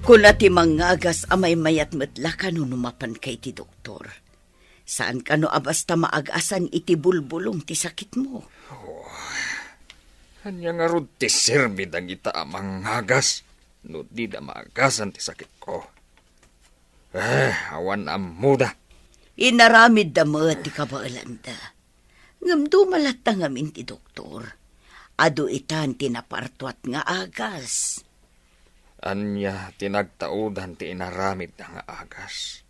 Kuna ti mangagas a maymayat met la kano no mapanka iti doktor. Saan kano a basta maagasan iti bulbulong ti sakitmo. Oh, ania ngarud ti serbi dagita a mangagas no dida maagasan ti sakitko? Eh, awan ammoda. Inaramidda met ti kabaelanda. Ngem duma latta ngamin ti doktor. Adu itan ti napartuat nga agas. Ania ti nagtaudan ti inaramidda nga agas?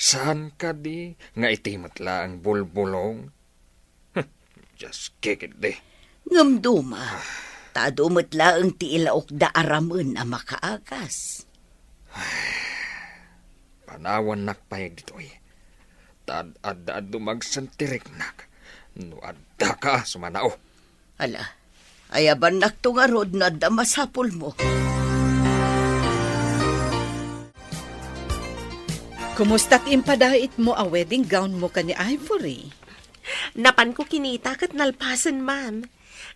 Saan kadi nga iti met laeng bulbulong? Hm, dias kikiddi. Ngem duma, ta adu met laeng ti ilaokda a ramen a makaagas. Panawannak pay ditoy. Ta ad-, adda adu magsentiriknak no addaka a sumanao. Ala, ayabannakto ngarud no adda masapulmo. Kumusta ti impadaitmo a wedding gown mo ken ni Ivory? Napanko kinita ket nalpasen, ma'am.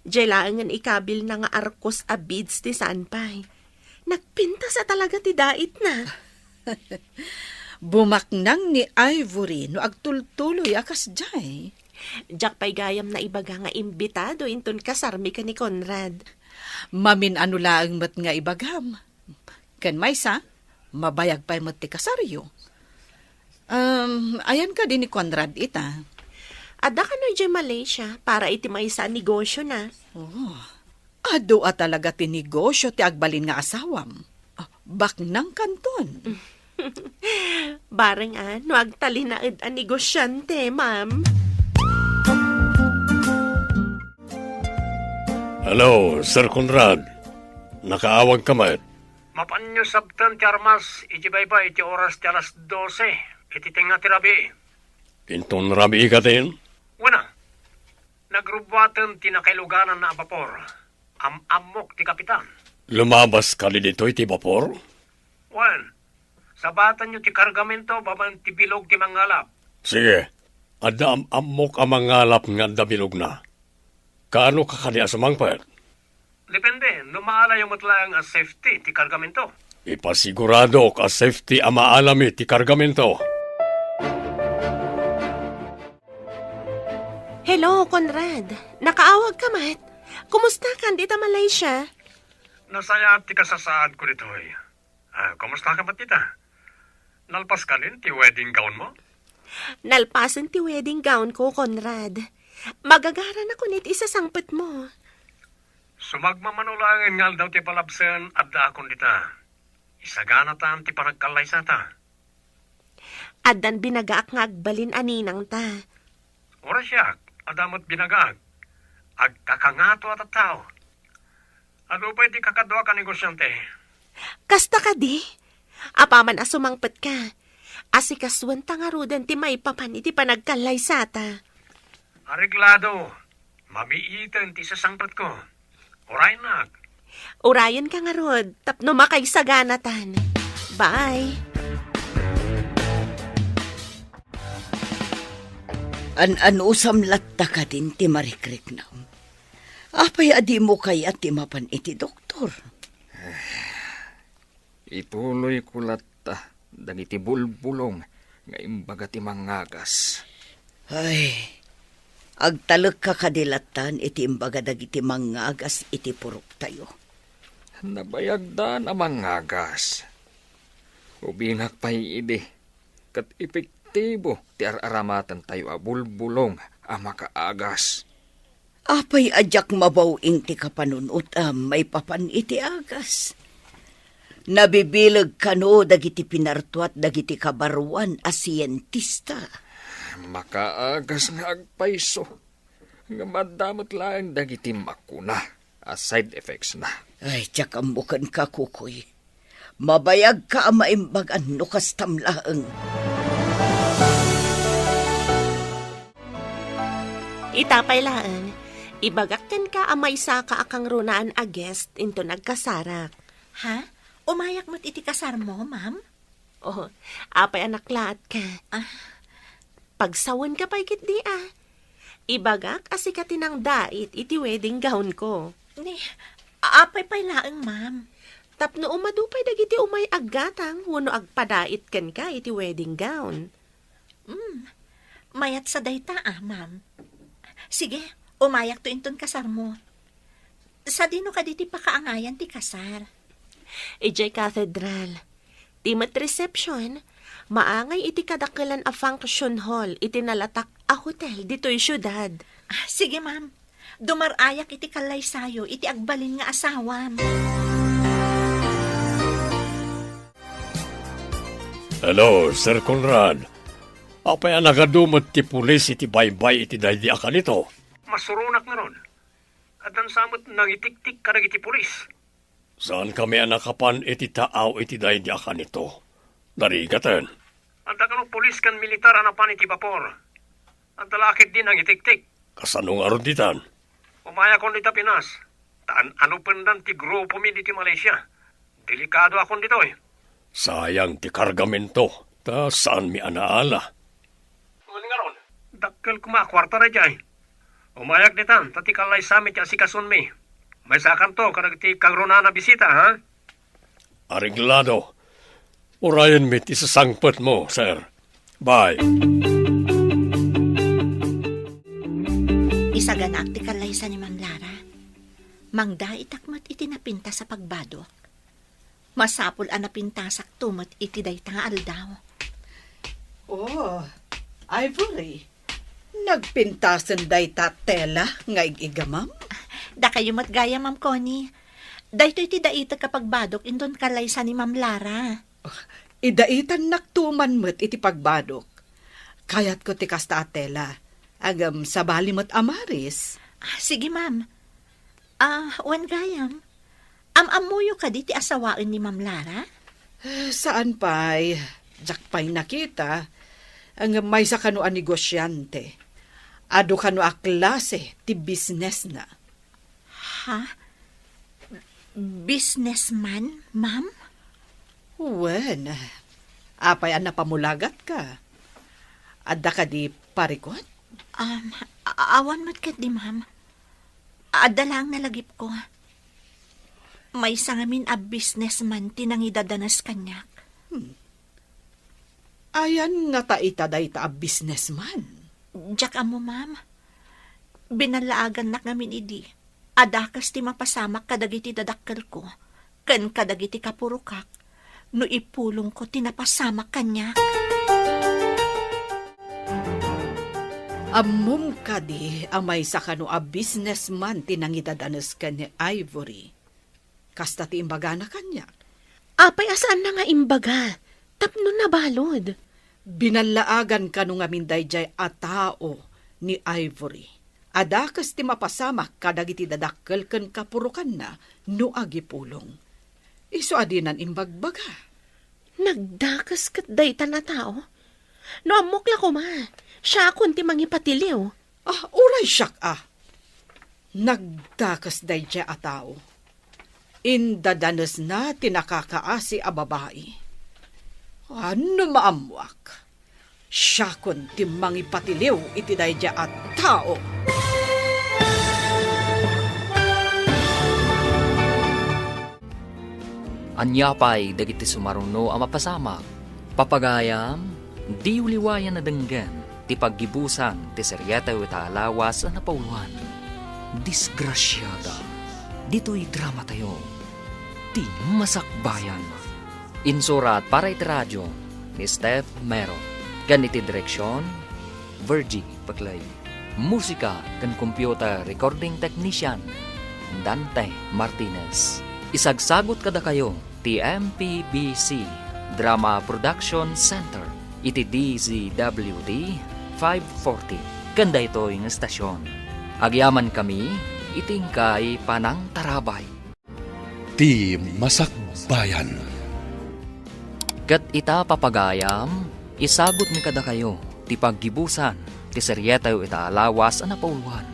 Diay laengen ikabilna nga arkos a beads ti saan pay. Nagpintas a talaga ti daitna. Bumaknang ni Ivory no agtultuloy a kasdiay. Diak pay gayam naibaga nga imbitado inton kasarmi ken ni Conrad. Mamin-ano laeng met nga ibagam. Ken maysa, mabayag pay met ti kasaryo. Um, ayan kadi ni Conrad ita? Adda kano idiay Malaysia para iti maysa a negosiona. Oh, adu a talaga ti negosio ti agbalin nga asawam. Ah, baknang kanton. Bareng a, no agtalinaed a negosiante, ma'am. Hello, Sir Conrad. Nakaawagka met? Mapanyo sabten ti armas iti baybay iti oras ti alas dose iti tengnga ti rabii. Inton rabii katin? Wen a, nagrubuaten ti nakailugananna a bapor. Am-ammok ti kapitan. Lumabas kadi ditoy ti bapor? Wen, sabatanyo ti kargamento babaen ti bilog ti mangalap. Sige, adda am-ammok a mangalap nga adda bilogna. Kaanoka kadi a sumangpet? Depende, no maalayo met laeng a safety ti kargamento. Ipasiguradok a safety a maalami ti kargamento. Hello, Conrad. Nakaawag ka met? Kumusta kan dita Malaysia? Nasayaat ti kasasaad ko ditoy. Ah, kumusta ka met dita? Nalpas ka nin ti wedding gown mo? Nalpasen ti wedding gown ko, Conrad. Magagara na kun iti isasangpet mo. Sumagmamano laengen nga aldaw ti palabsen, addaakon dita. Isaganatan ti panagkallaysata. Addan binagaak nga agbalin a ninangta. Uray siak, adda met binagaak. Agkakangato a tattao. Adu pay ti kakadua ka negosiante. Kasta kadi? Apaman a sumangpet ka, asikasuenta ngaruden ti maipapan iti panagkallaysata. Areglado. Mamiiten ti sasangpet ko. Urayennak. Urayen ka ngarud, tapno makaisaganatan. Bye. An-anusam latta kadin ti marikriknam? Apay a dimo kayat ti mapan iti doktor? Ituloyko latta dagiti bulbulong nga imbaga ti mangngagas. Ay, agtalekka kadi lattan iti imbaga dagiti mangngagas iti puroktayo. Nabayagdan a mangngagas. Ubingak pay idi, ket epektibo ti ar-aramatentayo a bulbulong a makaagas. Apay a diak mabaw-ing ti kapanunotam maipapan iti agas? Nabibileg kano dagiti pinartuat dagiti kabaruan a sientista. Makaagas nga agpayso, ngem adda met laeng dagiti makuna a side effects na. Ay, diak ammo kenka, Kukoy. Mabayagka a maimbagan no kastam laeng. Ita pay laeng, ibagak kenka a maysaka a kangrunaan a guest inton agkasarak. Ha? Umayak met iti kasarmo, ma'am? Oh, apay a naklaat ka? Ah. Pagsawen ka pay ketdi a. Ibagak a sika ti nangdait iti wedding gown ko. Ni, apay pay laeng, ma'am? Tapno umadu pay dagiti umay aggatang wenno agpadait kenka iti wedding gown. Hmm, mayat sa dayta, ah, ma'am. Sige, umayakto inton kasarmo. Sadino kadi ti pakaangayan ti kasar? Idiay cathedral. Ti met reception, maangay iti kadakelan a function hall iti nalatak a hotel ditoy siudad. Ah, sige, ma'am. Dumar-ayak iti kallaysayo iti agbalin nga asawam. Hello, Sir Conrad. Apay a nagadu met ti pulis iti baybay iti daydi a kanito? Masuronak ngarud. Addan sa met nangitiktik kadagiti pulis. Saankami a nakapan iti taaw iti daydi a kanito. Narigaten. Adda kano pulis ken militar a napan iti bapor. Adda la ketdi nangitiktik. Kasano ngarud ditan? Umayakon dita Pinas. Ta an-anopendan ti grupomi ditoy Malaysia. Delikadoakon ditoy. Sayang ti kargamento, ta saanmi a naala. Wen ngarud, dakkel koma a kuarta daydiay. Umayak ditan, ta ti kallaysami ti asikasonmi. Maysakanto kadagiti kangrunaan a bisita, ha? Areglado. Urayenmi ti sasangpetmo, sir. Bye. Isaganaak ti kallaysa ni Ma'am Lara. Mangdaitak met iti napintas a pagbadok. Masapul a napintasakto met iti dayta nga aldaw. Oh, Ivory, nagpintasen dayta tela nga ig-igamam? Dakayo met gayam, Ma'am Connie. Daytoy ti daitek a pagbadok inton kallaysa ni Ma'am Lara. Oh, idaitannakto man met iti pagbadok. Kayatko ti kasta a tela. Ngem sabali met a maris. Ah, sige, ma'am. Ah, wen gayam. Am-ammoyo kadi ti asawaen ni Ma'am Lara? Eh, saan pay. Diak pay nakita. Ngem maysa kano a negosiante. Adu kano a klase ti businessna. Ha? Businessman, ma'am? Wen, apay a napamulagatka? Adda kadi parikut? Um, a-, awan met ketdi, ma'am. Adda laeng nalagipko. Maysa ngamin a businessman ti nangidadanes kaniak. Hmm. Ayan ngata ita dayta a businessman? Diak ammo, ma'am. Binallaagannak ngamin idi a dakes ti mapasamak kadagiti dadakkelko ken kadagiti kapurokak no ipulongko ti napasamak kaniak. Ammom kadi a maysa kano a businessman ti nangidadanes ken ni Ivory? Kasta ti imbagana kaniak. Apay a saanna nga imbaga tapno nabalud? Binallaagan kano ngamin daydiay a tao ni Ivory a dakes ti mapasamak kadagiti dadakkel ken kapurokanna no agipulong. Isu a dinan imbagbaga. Nagdakes ket daytan a tao? No ammok la koma, siakon ti mangipatiliw. Ah, uray siak a. Nagdakes daydiay a tao. Indadanesna ti nakakaasi a babai. A, no maammoak, siakon ti mangipatiliw iti daydiay a tao. Ania pay dagiti sumaruno a mapasamak? Papagayam, diyo liwayan a denggen ti paggibusan ti serietayo ita a lawas a napauloan. Disgrasiada. Ditoy dramatayo, Ti Masakbayan. Insurat para iti radio ni Steph Mero. Ken iti direksion, Virgie Paclay. Musika ken computer recording technician, Dante Martinez. Isagsagut kadakayo ti M P B C Drama Production Center iti D Z W T five forty ken daytoy nga estasion. Agyamankami iti inkay panangtarabay. Ti Masakbayan. Ket ita, papagayam, isagutmi kadakayo ti paggibusan ti serietayo ita a lawas a napauloan.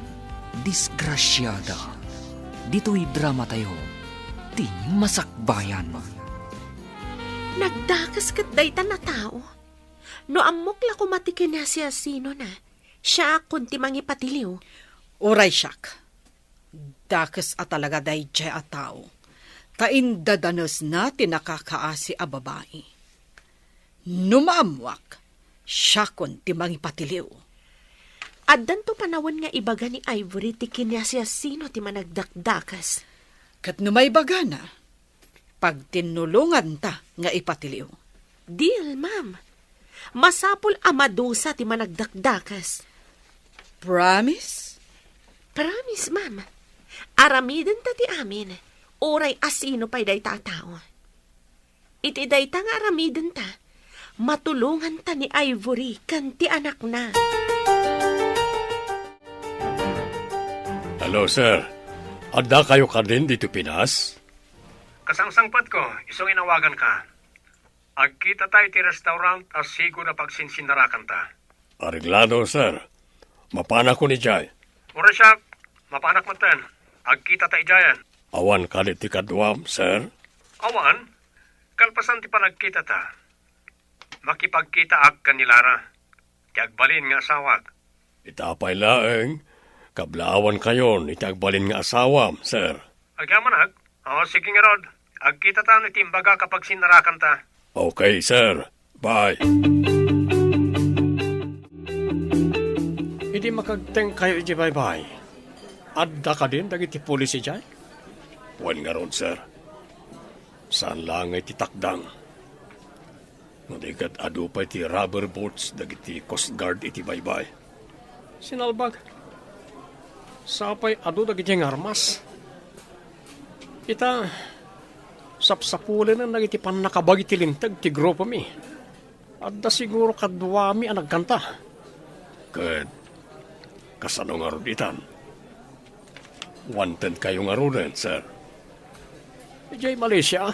Disgrasiada. Ditoy dramatayo, Ti Masakbayan. Nagdakes ket daytan a tao. No ammok la koma ti kinasiasinona, siakon ti mangipatiliw. Uray siak. Dakes a talaga daydiay a tao, ta indadanesna ti nakakaasi a babai. No maammoak, siakon ti mangipatiliw. Addanto panawen nga ibaga ni Ivory ti kiniasiasino ti managdakdakes. Ket no maibagana, pagtinnulonganta nga ipatiliw. Deal, ma'am. Masapul a madusa ti managdakdakes. Promise? Promise, ma'am. Aramidenta ti amin, uray asino pay dayta a tao. Iti dayta nga aramidenta, matulonganta ni Ivory ken ti anakna. Hello, sir. Addakayo kadin ditoy Pinas? Kasangsangpetko, isu nga inawaganka. Agkitata iti restaurant a sigud a pagsinsinnarakanta. Areglado, sir. Mapanakon idiay. Uray siak, mapanak metten. Agkitata idiayen. Awan kadi ti kaduam, sir? Awan. Kalpasan ti panagkitata, makipagkitaak ken ni Lara, ti agbalin nga asawak. Ita pay laeng, kablaawankayon iti agbalin nga asawam, sir. Agyamanak? O, sige ngarud. Agkitata no iti imbagak a pagsinnarakanta. Okay, sir. Bye. Idi makagtengkayo iti baybay, adda kadin dagiti pulis idiay? Wen ngarud, sir. Saan laeng nga iti takdang. No di ket adu pay ti rubber boats dagiti Coast Guard iti baybay. Sinalbag. Sapay adu dagiti nga armas. Ita, sapsapulenen dagiti pannakabagi ti linteg ti grupomi. Adda siguro kaduami a nagkanta. Ket kasano ngarud itan? Wantedkayo ngaruden, sir? Idiay Malaysia,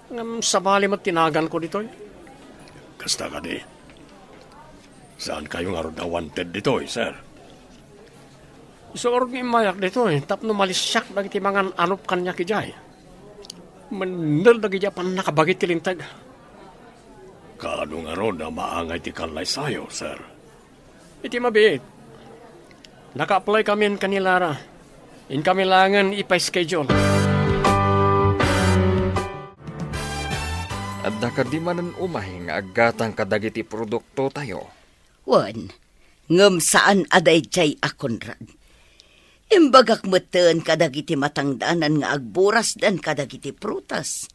ngem sabali met ti naganko ditoy. Kasta kadi. Saankayo ngarud a wanted ditoy, sir? Isuar nga immayak ditoy tapno malisiak dagiti mangan-anop kaniak idiay. Mendel dagiti a pannakabagi ti linteg. Kaano ngarud a maangay ti kallaysayo, sir? Iti mabiit, naka-apply kamin ken ni Lara. Inkami laengen ipa-schedule. Adda kadi manen umay nga aggatang kadagiti produktotayo? Wen, ngem saan a daydiay a Conrad. Imbagak metten kadagiti matangdanan nga agburasdan kadagiti prutas,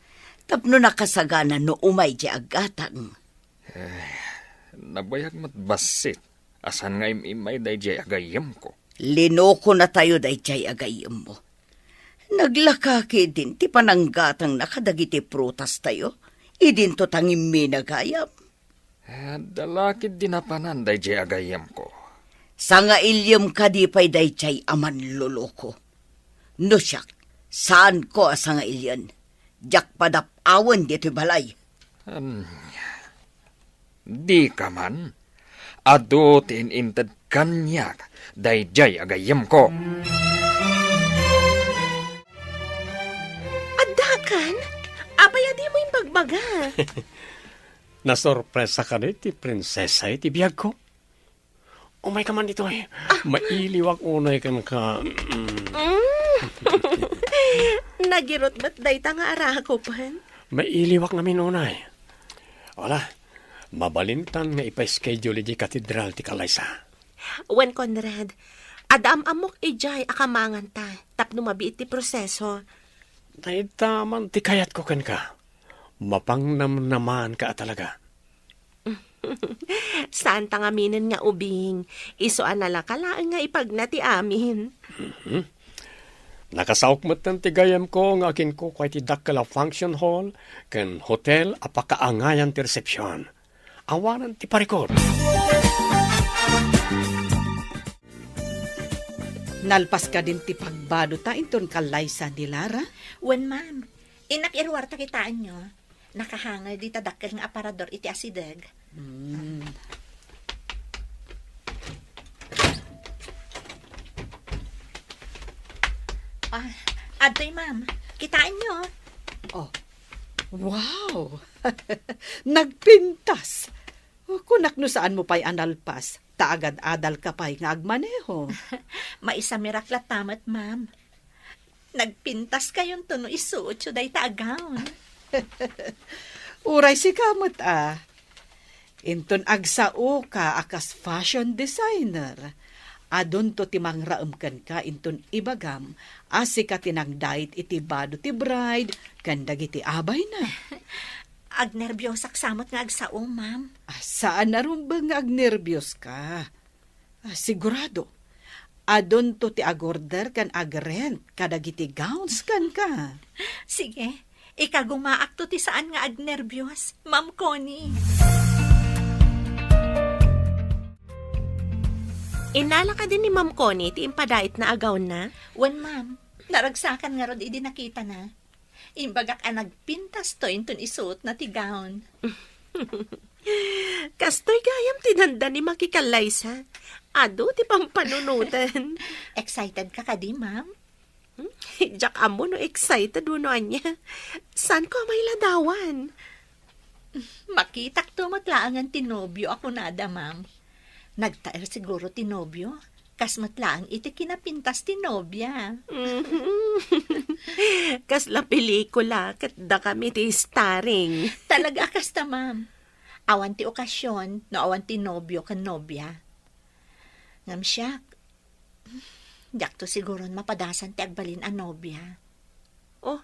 tapno nakasagana no umay diay aggatang. Eh, nabayag met bassit a saan nga im-immay daydiay a gayyemko. Linokonatayo daydiay a gayyemmo. Naglaka ketdin ti pananggatangna kadagiti prutastayo idinto tangimmina gayam. Eh, adda la ketdi napanan daydiay a gayyemko. Sangailiem kadi pay daydiay a manloloko. No siak, saanko a sangailien. Diak padap-awen ditoy balay. Ania? Dika man? Adu ti in-inted kaniak daydiay a gayyemko. Addakan? Apay a dimo imbagbaga? Nasorpresa kadi ti prinsesa iti biagko? Umayka man ditoy. Ah. Mailiwak unay kenka. Mm. Mm. Nagirut met dayta nga arakupen. Mailiwak ngamin unay. Wala, mabalintan nga ipa-schedule idiay katedral ti kallaysa. Wen, Conrad, adda am-ammok idiay a kamanganta tapno mabiit ti proseso. Dayta man ti kayatko kenka. Mapangnamnamaanka a talaga. Saanta ngaminen nga ubing, isu a nalaka laeng nga ipagna ti amin. Mhm. Nakasaok metten ti gayyemko nga aginkukuay ti dakkel a function hall ken hotel a pakaangayan ti resepsion. Awanen ti parikut. Nalpas kadin ti pagbadota inton kallaysa ni Lara? Wen, ma'am. Innak iruarta kitaenyo. Nakahanger dita dakkel nga aparador iti asideg. Hmm. Ah, adtoy, ma'am. Kitaenyo. Oh. Wow! Nagpintas! Oh, kunak no saanmo pay a nalpas, ta agad-adalka pay nga agmaneho. Maisamirak latta met, ma'am. Nagpintaskayonto no isuotyo dayta a gown. Uray sika met a. Inton agsaoka a kas fashion designer, adunto ti mangraem kenka inton ibagam a sika ti nangdait iti bado ti bride ken dagiti abayna. Agnerbiosak sa met nga agsao, ma'am. Ah, saan a rumbeng nga agnerbioska. Ah, sigurado, adunto ti agorder ken agrent kadagiti gowns kenka. Sige, ikagumaakto ti saan nga agnerbios, Ma'am Connie. Innala kadi ni Ma'am Connie ti impadaitna a gownna? Wen, ma'am. Naragsakan ngarud idi nakitana. Imbagak a nagpintasto inton isuotna ti gown. Kastoy gayam ti dandani makikallaysa. Adu ti pampanunoten. Excited ka kadi, ma'am? Hmm? Diak ammo no excited wenno ania. Saanko a mailadawan? Makitakto met laengen ti nobio a kunada, ma'am. Nagtaer siguro ti nobio, kas met laeng iti kinapintas ti nobia. Mhm. Kasla pelikula, ket dakami ti starring. Talaga a kasta, ma'am. Awan ti okasion no awan ti nobio ken nobia. Ngem siak, diakto siguron mapadasan ti agbalin a nobia. Oh,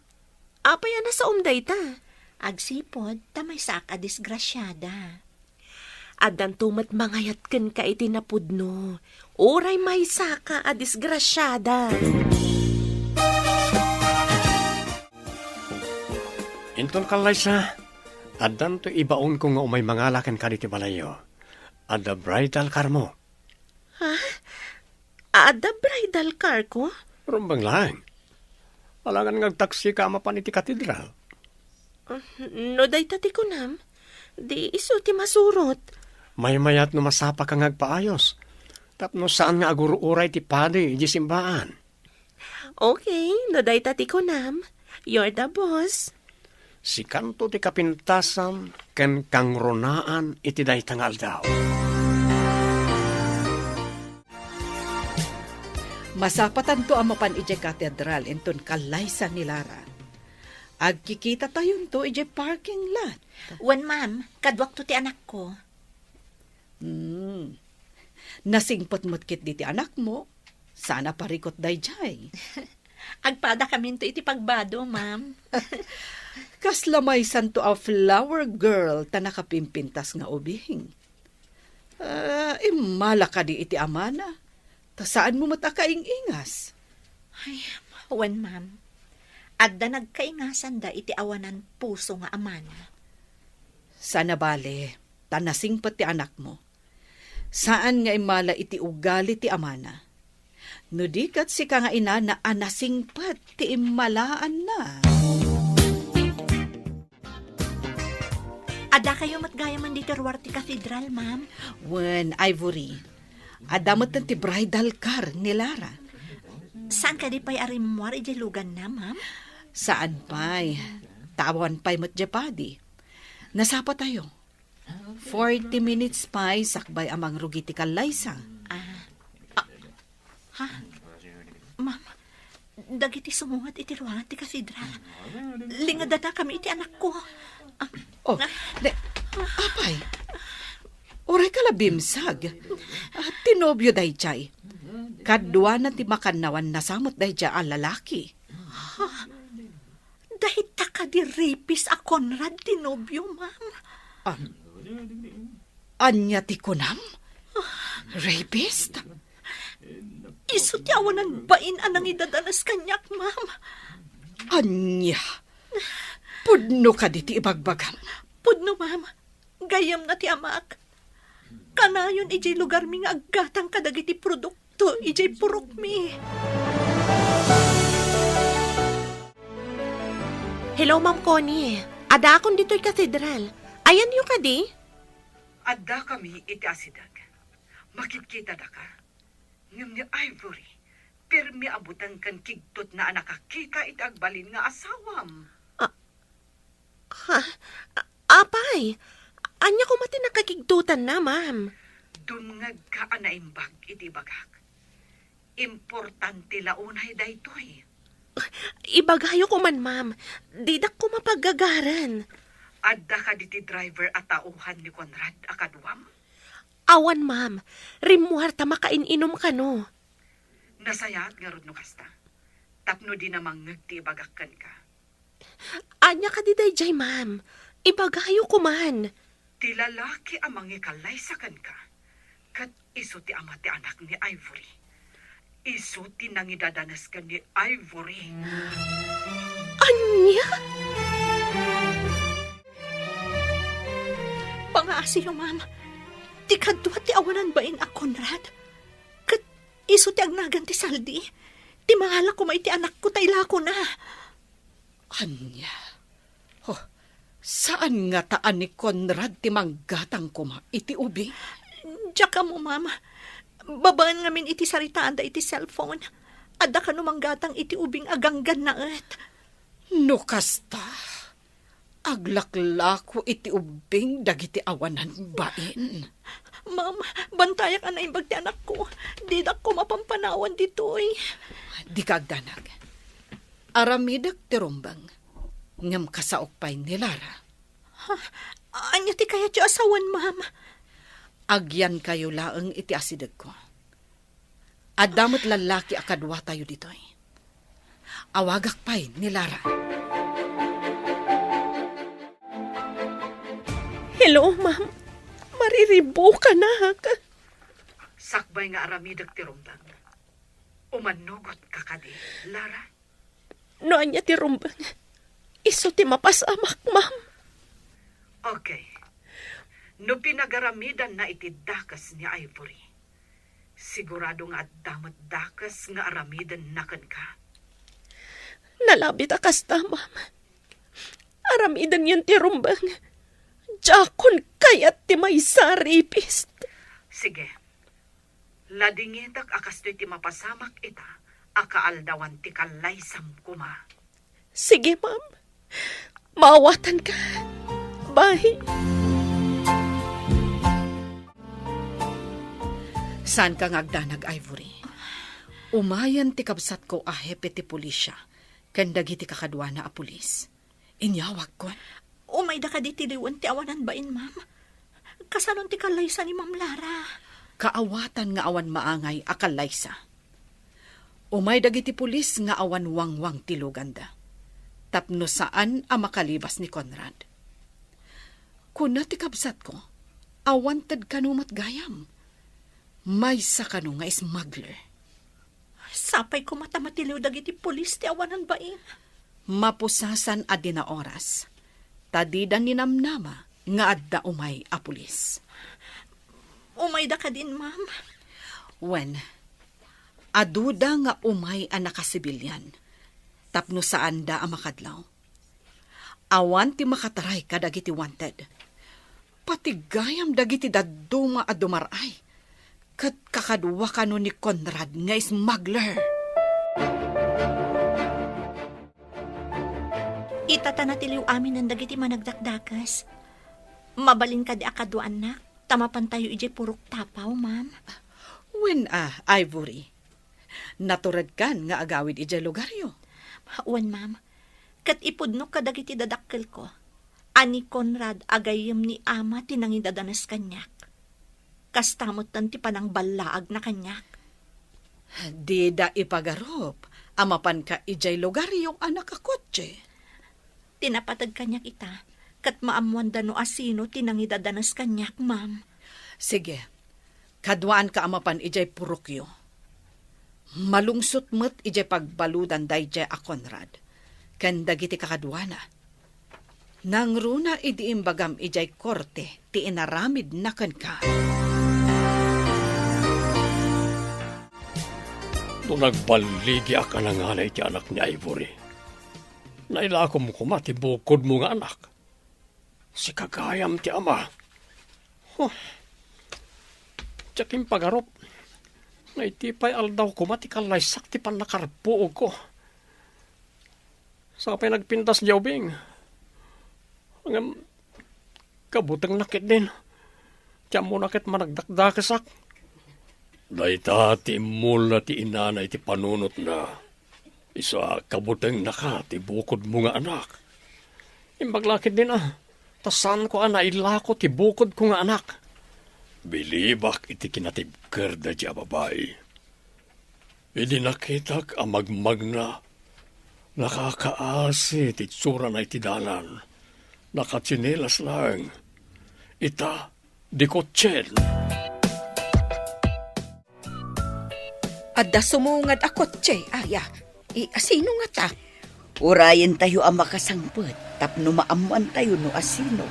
apay a nasaom dayta? Agsipud ta maysaak a disgrasiada. Addanto met mangayat kenka iti napudno. Uray maysaka a disgrasiada. Inton kallaysa, addanto ibaonko nga umay mangala kenka ditoy balayyo. Adda bridal carmo. Ha? Adda bridal carko? Rumbeng laeng. Alangan nga agtaksika a mapan iti katedral. Ah, no dayta ti kunam, di isu ti masurot. Maymayat no masapaka nga agpaayos, tapno saan nga agur-uray ti padi idiay simbaan. Okay, no dayta ti kunam, you're the boss. Sikanto ti kapintasan ken kangrunaan iti dayta nga aldaw. Masapatanto a mapan idiay katedral inton kallaysa ni Lara. Agkikitatayonto idiay parking lot. Wen, ma'am, kaduakto ti anakko. Hmm. Nasingpet met ketdi ti anakmo. Saan a parikut daydiay. Agpadakaminto iti pagbado, ma'am. Kasla maysanto a flower girl ta nakapimpintas nga ubing. Ah, immala kadi iti amana, ta saanmo met a kaing-ingas. Ay, wen, ma'am. Adda nagkaingasanda iti awanan puso nga amana. Saan a bale, ta nasingpet ti anakmo. Saan nga immala iti ugali ti amana. No di ket sika nga inana a nasingpet ti immalaanna. Addakayo met gayamen ditoy ruar ti katedral, ma'am? Wen, Ivory. Adda met ti bridal car ni Lara. Saan kadi pay a rimmuar idiay luganna, ma'am? Saan pay. Tawan pay met diay padi. Nasapatayo. Forty minutes pay sakbay a mangrugi ti kallaysa. Ah. Ah. Ha? Ma'am, dagiti sumungad iti ruangan ti katedral. Lingedanakami iti anakko. Ah. Oh, ne, apay, uray ka la bimsag. Ah, ti nobio daydiay. Kaduana ti makannawan nasamet daydiay a lalaki. Ha? Dayta kadi rapist a Conrad ti nobio, ma'am? Ah, ania ti kunam? Rapist? Isu ti awanan bain a nangidadanas kaniak, ma'am. Ania? Pudno kadi ti ibagbagam? Pudno, ma'am. Gayyemna ti amak. Kanayon idiay lugarmi nga aggatang kadagiti produkto idiay purokmi. Hello, Ma'am Connie. Addaakon ditoy katedral. Ayanyo kadi? Addakami iti asideg. Makitkitadaka? Ngem ni Ivory, pirmi a buteng ken kigtotna a nakakita iti agbalin nga asawam. Ah, ha? A-, apay, ania koma ti nakakigtotanna, ma'am? Dumngegka a naimbag iti ibagak. Importante la unay daytoy. Ibagayo koman, ma'am. Didak koma paggagaren. Adda kadi ti driver a tauhan ni Conrad a kaduam? Awan, ma'am. Rimmuar ta makain-inom kano. Nasayaat ngarud no kasta, tapno dina mangngeg ti ibagak kenka. Ania kadi daydiay, ma'am? Ibagayo koman. Ti lalaki a mangikallaysa kenka, ket isu ti ama ti anak ni Ivory. Isu ti nangidadanas ken ni Ivory. Ania? Pangaasiyo, ma'am. Ti kadua ti awanan bain a Conrad. Ket isu ti agnagan ti saldi. Ti mangala koma iti anakko ta ilakona. Ania? Oh, saan ngata a ni Conrad ti manggatang koma iti ubing? Diak ammo, ma'am. Babaen ngamin iti saritaanda iti cellphone. Adda kano manggatang iti ubing a ganggannaet. No kasta, aglaklako iti ubing dagiti awanan bain. Ma'am, bantayak a naimbag ti anakko. Didak koma pampanawan ditoy. Dika agdanag. Aramidek ti rumbeng, ngem kasaok pay ni Lara. Ha? Ania ti kayatyo a sawen, ma'am? Agyankayo laeng iti asidegko. Adda met lallaki a kaduatayo ditoy. Awagak pay ni Lara. Hello, ma'am. Mariribukanak. Sakbay nga aramidek ti rumbeng, umannugotka kadi, Lara? No ania ti rumbeng, isu ti mapasamak, ma'am. Okay. No pinagaramidanna iti dakes ni Ivory, sigurado nga adda met dakes nga aramidenna kenka. Nalabit a kasta, ma'am. Aramidenyon ti rumbeng. Diakon kayat ti maysa a rapist. Sige. Ladingitak a kastoy ti mapasamak ita a kaaldawan ti kallaysam koma. Sige, ma'am. Maawatanka. Bye. Saanka nga agdanag, Ivory. Umayen ti kabsatko a hepe ti pulisya ken dagiti kakaduana a pulis. Inyawagkon. Umayda kadi tiliwen ti awanan bain, ma'am? Kasanon ti kallaysa ni Ma'am Lara? Kaawatan nga awan maangay a kallaysa. Umay dagiti pulis nga awan wangwang ti luganda, tapno saan a makalibas ni Conrad. Kuna ti kabsatko, a wanted kano met gayam. Maysa kano nga smuggler. Sapay koma ta matiliw dagiti pulis ti awanan bain. Mapusasan a dina oras, ta dida ninamnama nga adda umay a pulis. Umayda kadin, ma'am? Wen, aduda nga umay a nakasibilian tapno saanda a makadlaw. Awan ti makataray kadagiti wanted. Pati gayam dagiti dadduma a dumar-ay, ket kakadua kano ni Conrad nga smuggler. Ita ta natiliw aminen dagiti managdakdakes. Mabalin kadi a kaduaannak, ta mapantayo idiay purok Tapaw, ma'am? Wen a, Ivory. Naturedkan nga agawid idiay lugaryo? Wen, ma'am. Ket ipudnok kadagiti dadakkelko a ni Conrad a gayyem ni ama ti nangidadanes kaniak. Kasta metten ti panangballaagna kaniak. Dida ipagarup a mapanka idiay lugaryo a nakakotse. Ti napateg kaniak ita, ket maammoanda no asino ti nangidadanes kaniak, ma'am. Sige, kaduaanka a mapan idiay purokyo. Malungsot met idiay pagbaludan daydiay a Conrad ken dagiti kakaduana. Nangruna idi imbagam idiay korte ti inaramidna kenka. No nagballigiak a nanganay ti anak ni Ivory, nailakom koma ti bukodmo nga anak. Sika gayam ti ama. Huh. Diak impagarup nga iti pay aldaw koma ti kallaysak ti pannakarpuogko. Sapay nagpintas diay ubing. Ngem kabutengna ketdin ti ammona ket managdakdakesak. Dayta ti immulna ti inana iti panunotna. Isu a kabutengnaka ti bukodmo nga anak. Imbag la ketdin a, ta saanko a nailako ti bukodko nga anak. Bilibak iti kinatibker daydiay a babai. Idi nakitak a magmagna, nakakaasi ti itsurana iti dalan. Nakatsinelas laeng. Ita, dikotsen. Adda sumungad a kotse, aya. I, asino ngata? Urayentayo a makasangpet tapno maammoantayo no asino.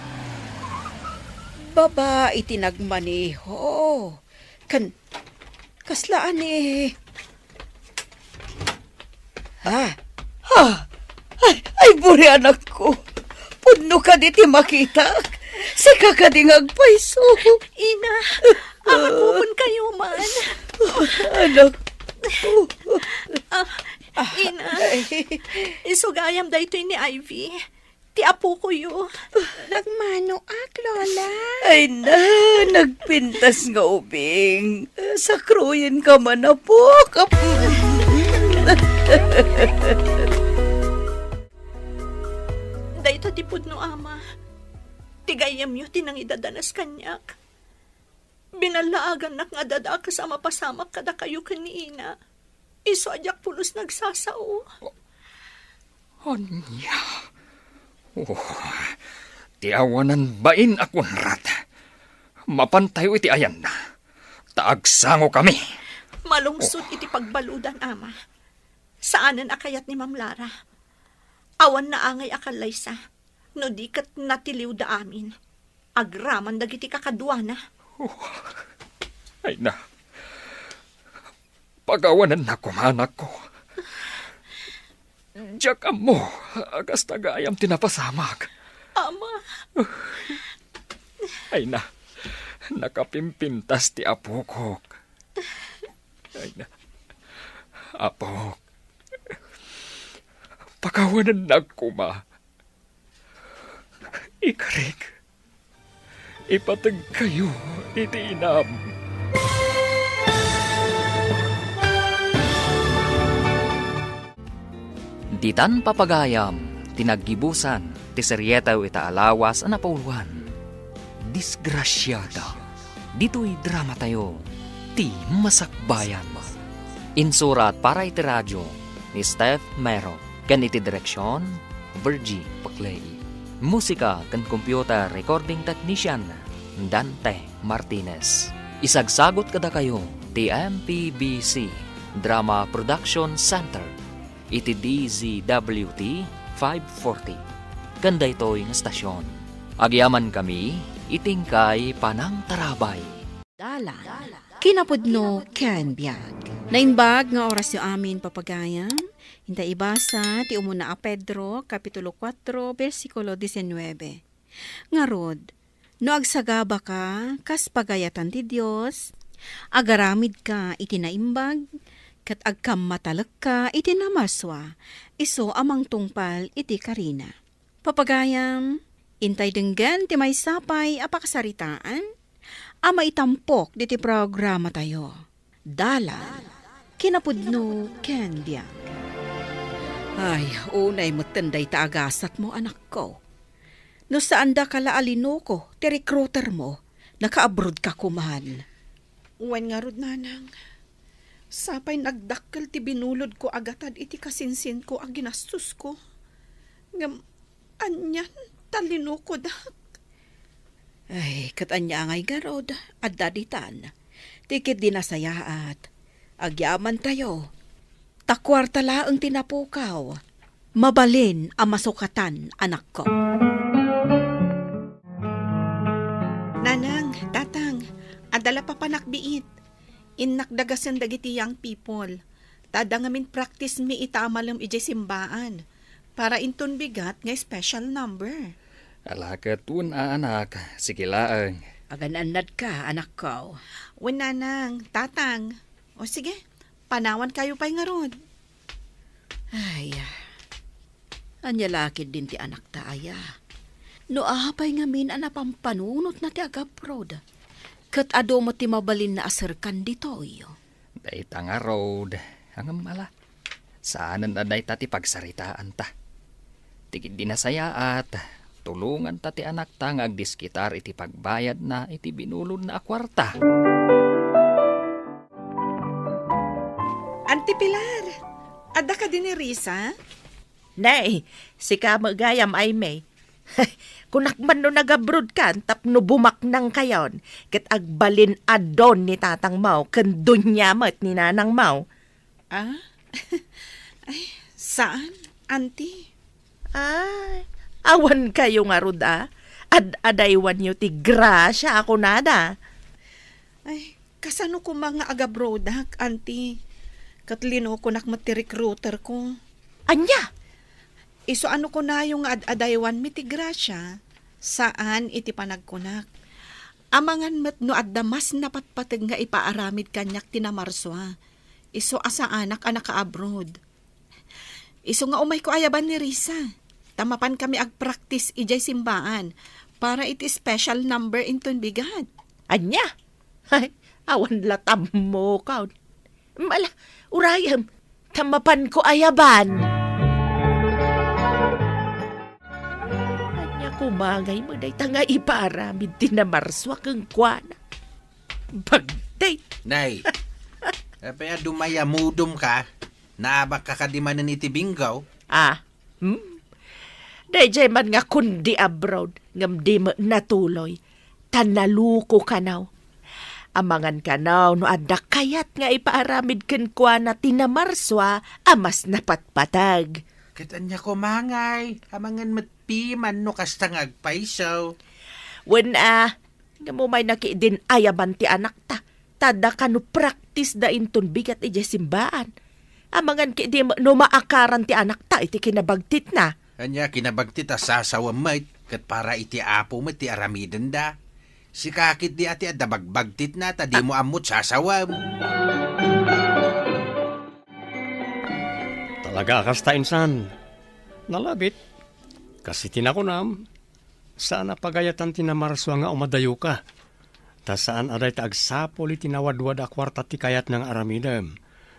Babai ti nagmaneho. Ken, kasla a ni... Ha? Ha? Ay, ay, buri, anakko. Pudno kadi ti makitak? Sika kadi nga agpayso? Ina, amakupon kayo man. Anak. Ah, Ina, isu gayam daytoy ni Ivy. Ti apokoyo. Nagmanoak, Lola. Ay na, nagpintas nga ubing. Sakruyenka man, apok. Ap- Dayta ti pudno, Ama. Ti gayyemyo ti nangidadanas kaniak. Binallaagannak nga adda dakes a mapasamak kadakayo ken ni Ina. Isu a diak pulos nagsasao. Ania? Oh, ti awanan bain a Conrad. Mapantayo iti ayanna, ta agsangokami. Malungsot iti pagbaludan, Ama. Saanen a kayat ni Ma'am Lara. Awan naangay a kallaysa, no di ket natiliwda amin. Agraman dagiti kakaduana. Oh, ay na. Pagawanennak koma, anakko. Diak ammo a kasta gayam ti napasamak. Ama. Ay na, nakapimpintas ti apokok. Ay na. Apok. Pagawanennak koma. Ikarik, ipategkayo iti inam. Ditan papagayam, ti naggibusan ti serietew ita a lawas a napauluan, Disgrasiada. Ditoy dramatayo, ti masakbayan. Insurat para iti radio ni Steph Mero, ken iti direksion, Virgie Paclay. Musika ken computer recording technician, Dante Martinez. Isagsagut kadakayo ti M P B C Drama Production Center iti D Z W T five forty. Ken daytoy nga stasyon, agyamankami iti inkay panangtarabay. Dalan, kinapudno ken biag. Naimbag nga orasyo amin, papagayam. Inta ibasa ti umuna a Pedro, Kapitulo kuatro, bersikulo disinnuebe. Ngarud, no agsagabaka kas pagayatan ti Dios, agaramidka iti naimbag, ket agkammatalekka iti namarsua, isu a mangtungpal iti karina. Papagayam, intay denggen ti maysa pay a pakasaritaan a maitampok ditoy programatayo. Dalan, kinapudno ken biag. Ay, unay metten dayta a gasatmo, anakko. No saandaka la a linuko ti recruitermo, nakaabrodka koman. Wen ngarud, nanang. Sapay nagdakkel ti binulodko a gatad iti kasinsinko a ginastosko. Ngem anian ta linukodak? Ay, ket ania ngay ngarud, adda ditan. Ti ketdi nasayaat, agyamantayo. Ta kuarta laeng ti napukaw. Mabalin a masukatan, anakko. Nanang, tatang, adda la papanak biit. Innak dagasen dagiti young people. Ta adda ngamin practice mi ita a malem idiay simbaan. Para inton bigat nga special number. Ala ket wen a, anak, sige laeng. Agan-annadka, anakko. Wen, nanang, tatang. O sige, panawankayo pay ngarud. Ay, ania la ketdin ti anakta aya? No apay ngamin a napampanunotna ti agabroad, ket adu met ti mabalinna a serkan ditoy. Dayta ngarud, ngem ala, saanen a dayta ti pagsaritaanta. Ti ketdi nasayaat, tulonganta ti anakta nga agdiskitar iti pagbayadna iti binulodna a kuarta. Anti Pilar, adda kadi ni Risa? Nay, sika met gayam, Aimee. Kunak man no nagabrodkan tapno bumaknangkayon, ket agbalin-adon ni tatangmo ken dunia met ni nanangmo. Ah? Ay, saan, anti? Ay, awan kayo ngarud a? Ad-adaywanyo ti grasia a kunada. Ay, kasano koma nga agabroadak, anti? Ket linukonak met ti recruiter ko. Ania? Isu a no kunayo nga ad-adaywanmi ti grasia, saan iti panagkunak. Amangan met no adda mas napatpateg nga ipaaramid kaniak ti namarsua. Isu a saanak a naka-abroad. Isu nga umayko ayaban ni Risa, ta mapankami agpraktis idiay simbaan para iti special number inton bigat. Ania? Ay, awan la tammokon. Ala, urayem, ta mapanko ayaban. Ania koma ngay met dayta nga ipaaramid ti namarsua kenkuana? Bagdit! Nay, apay a dumayamudom ka? Naabakka kadi manen iti bingo? Ah, hmm? Daydiay man nga kundi abroad, ngem di met natuloy, ta naluko kanaw. Amangan kanaw no adda kayat nga ipaaramid kenkuana ti namarsua a mas napatpateg. Ket ania koma ngay, amangan met piman no kasta nga agpayso. Wen a, ngem umayna ketdin ayaban ti anakta, ta adda kano praktisda inton bigat idiay simbaan. Amangan ketdi no maakaran ti anakta iti kinabagtitna. Ania kinabagtit a sasawem met, ket para iti Apo met ti aramidenda. Sika ketdi a ti adda bagbagtitna, ta dimo ammo ti sasawem. Talaga a kasta, insan. Nalabit, kas iti nakunam, saan a pagayatan ti namarsua nga umadayoka. Ta saan a dayta agsapul iti nawadwad a kuarta ti kayatna nga aramidem.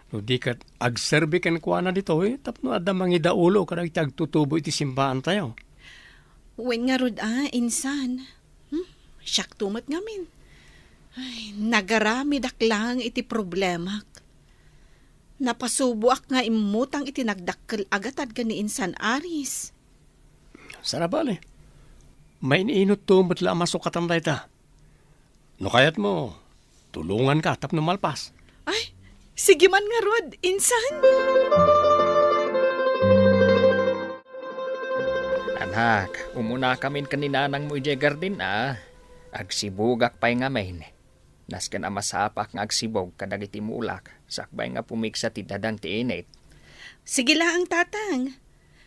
No di ket agserbi kenkuana ditoy tapno adda mangidaulo kadagiti agtutubo iti simbaantayo. Wen ngarud a, insan. Hmm? Siakto met ngamin. Ay, nagaramidak laeng iti problemak. Napasuboak nga immutang iti nagdakkel a gatad ken ni insan Aris. Saan a bale. Maininutto met la a masukatan dayta. No kayatmo, tulonganka tapno malpas. Ay, sige man ngarud, insan. Anak, umunakamin ken ni nanangmo idiay gardin a. Agsibugak pay ngamin. Nasken a masapak nga agsibug kadagiti mulak, sakbay nga pumigsa ti dadang ti init. Sige laeng, Tatang.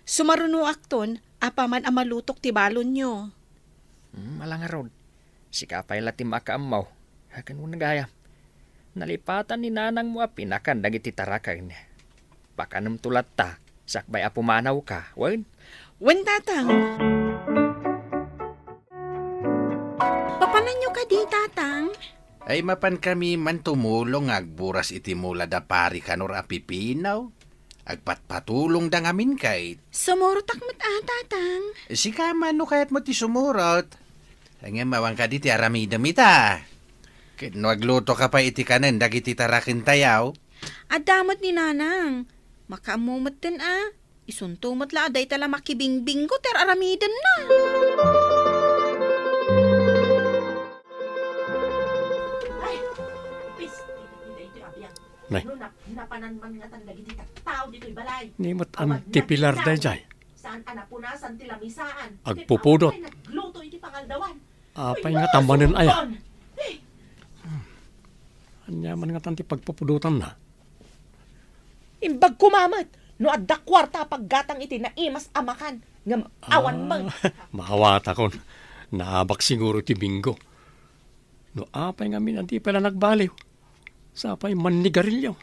Sumarunoakton apaman a malutok ti balonyo. Hmm, ala ngarud. Sika pay la ti makaammo. Ken wen gayam. Nalipatan ni nanangmo a pinakan dagiti taraken. Pakanemto latta, sakbay a pumanawka, wen? Wen, Tatang. Papananyo kadi, Tatang? Ay, mapankami man tumulong nga agburas iti mula da Pari Kanor a pipino. Agpatpatulongda ngamin kay. Sumurotak met a, Tatang. Sika man no kayatmo ti sumurot. Ngem awan kadi ti aramidem ita. Ket no aglutoka pay iti kanen dagiti tarakentayo. Adda met ni Nanang. Makaammo metten a. Isunto met la a dayta la makibingbinggo ti ar-aramidenna. Ay, pis, daytoy a biag. Nay. No nap-, napanan man ngatan dagiti tattao ditoy balay. Ni met Awan anti na pilar bilang. Dayjay. Saan a napunasan ti lamisaan? Agpupudot. Ti tao pay nagluto iti pangaldawan. Apay nga tamanen aya? Ay, nasuroton. Eh. Ania man ngatan ti pagpupudotanna? Imbag koma met no adda kuarta a paggatang iti naimas a makan ngem awan met. Ah, maawatakon. Naabak siguro ti binggo. No apay ngamin a di pay la nagbaliw? Sapay mannigarilyo.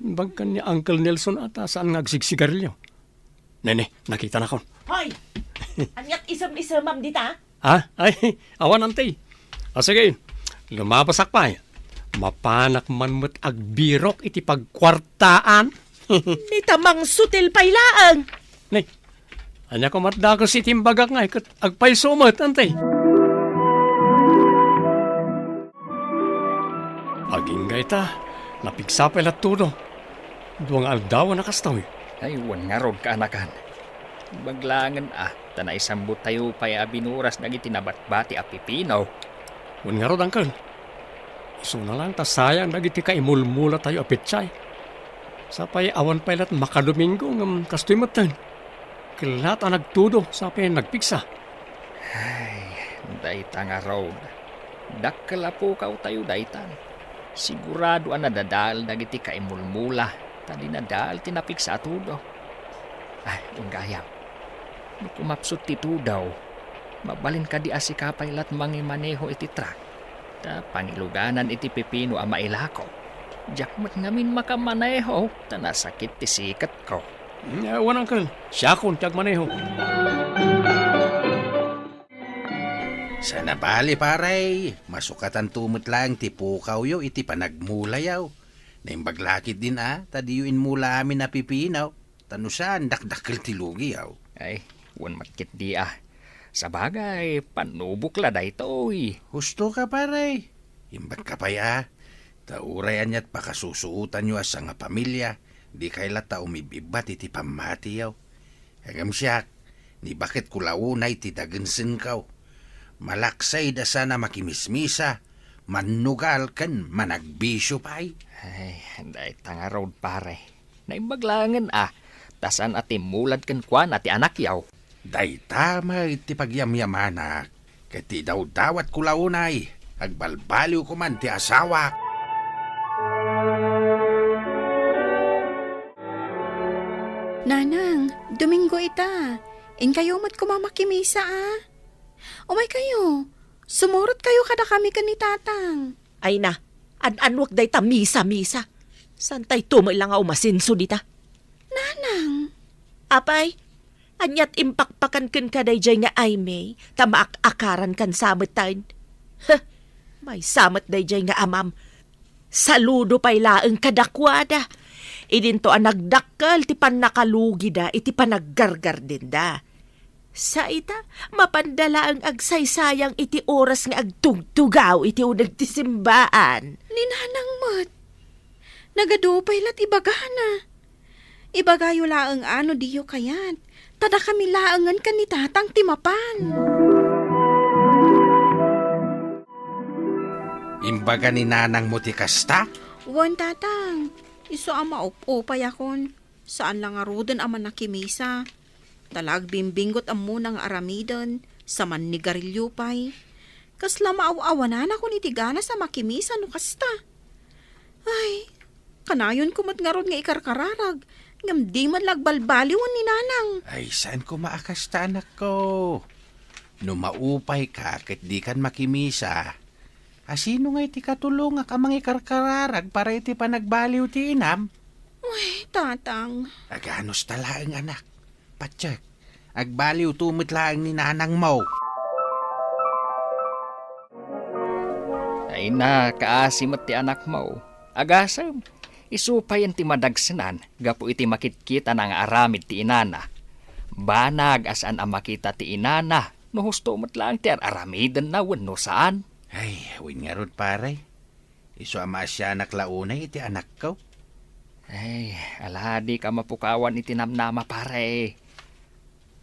Bagkan ni Uncle Nelson ata saan nga agsigsigarilyo. Nene, nakitanakon. Hoy! Aniat isem-isemam dita? Ha? Ay, awan, anti. O sige, lumabasak pay. Mapanak man met agbirok iti pagkuartaan. Ni ta mangsutil pay laeng. Ni, ania koma met dakes iti imbagak ngay ket agpayso met, anti. Agingga ita, napigsa pay la Todo. Dua nga aldaw a nakastoy. Ay, wen ngarud, kaanakan. Imbag laengen a, ta naisambuttayo pay a binuras dagiti nabatbati a pipino. Wen ngarud, angkel. Isuna laeng ta sayang dagiti kaimulmulatayo a petsay. Sapay awan pay lat makadomingo ngem kastoy metten. Kellat a nagtudo sapay nagpigsa. Ay, dayta ngarud. Dakkel a pukawtayo daytan. Sigurado a nadadael dagiti kaimulmula, ta dinadael ti napigsa a tudo. Ay, wen gayam, no kumapsut ti tudo, mabalin kadi a sika pay lat mangimaneho iti truck? Ta pangiluganan iti pipino a mailako. Diak met ngamin makamaneho, ta nasakit ti siketko. Mm, awan, angkel. Siakon ti agmaneho. Saan a bale, pare. Masukatanto met laeng ti pukawyo iti panagmulayo. Naimbag la ketdin a, ta diyo inmula amin a pipino. Ta no saan, dakdakkel ti lugiyo. Ay, wen met ketdi a. Sabagay, pannubok la daytoy. Husto ka, pare. Imbag ka pay a. Ta uray aniat pakasusuotanyo a sangapamilia, dikay latta umib-ibbat iti pammatiyo. Ngem siak, ni baket ko la unay ti dagensenko. Malaksay da saan a makimismisa, mannugal ken managbisio pay. Ay, dayta ngarud, pare. Naimbag laengen a, ta saan a timmulad kenkuana ti anakyo. Dayta met ti pagyamyamanak, ket ti idawdawatko la unay, agbalbaliwko man ti asawak. Nanang, Domingo ita. Inkayo met koma makimisa a. Umaykayo, sumurotkayo kadakami ken ni Tatang. Ay na, an-anuak dayta misa-misa. Saantayto met la nga umasenso dita. Nanang. Apay, aniat impakpakan kenka daydiay nga Aimee, ta maak-akarankan sa metten. Huh, maysa met daydiay nga amam. Saludo pay laeng kadakuada. Idinto a nagdakkel ti pannakalugida iti panaggargardenda. Sa ita, mapanda laeng agsaysayang iti oras nga agtugtugaw iti uneg ti simbaan. Ni Nanang met, nagadu pay la't ibagana. Ibagayo laeng a no diyo kayat, ta dakami laengen ken ni Tatang ti mapan. Imbaga ni Nanangmo ti kasta? Wen, Tatang. Isu a maup-upayakon. Saan la ngaruden a mannakimisa. Ta la agbimbinggot ammona nga aramiden, sa mannigarilio pay. Kasla maaw-awananakon iti ganas a makimisa no kasta. Ay, kanayonko met ngarud nga ikarkararag, ngem di met la agbalbaliwen ni Nanang. Ay, saan koma a kasta, anakko? No maupayka ket dikan makimisa, asino ngay ti katulongak a mangikarkararag para iti panagbaliw ti inam? Uy, Tatang. Aganos ta laeng, anak. Patiek, agbaliwto met laeng ni Nanangmo. Ay na, kaasi met ti anakmo. Agasem, isu payen ti madagsenan gapu iti makitkitana nga aramid ti inana. Banag a saan a makita ti inana no husto met laeng ti ar-aramidenna wenno saan. Ay, wen ngarud, pare. Isu a maasianak la unay iti anakko. Ay, ala, dika mapukawan iti namnama, pare.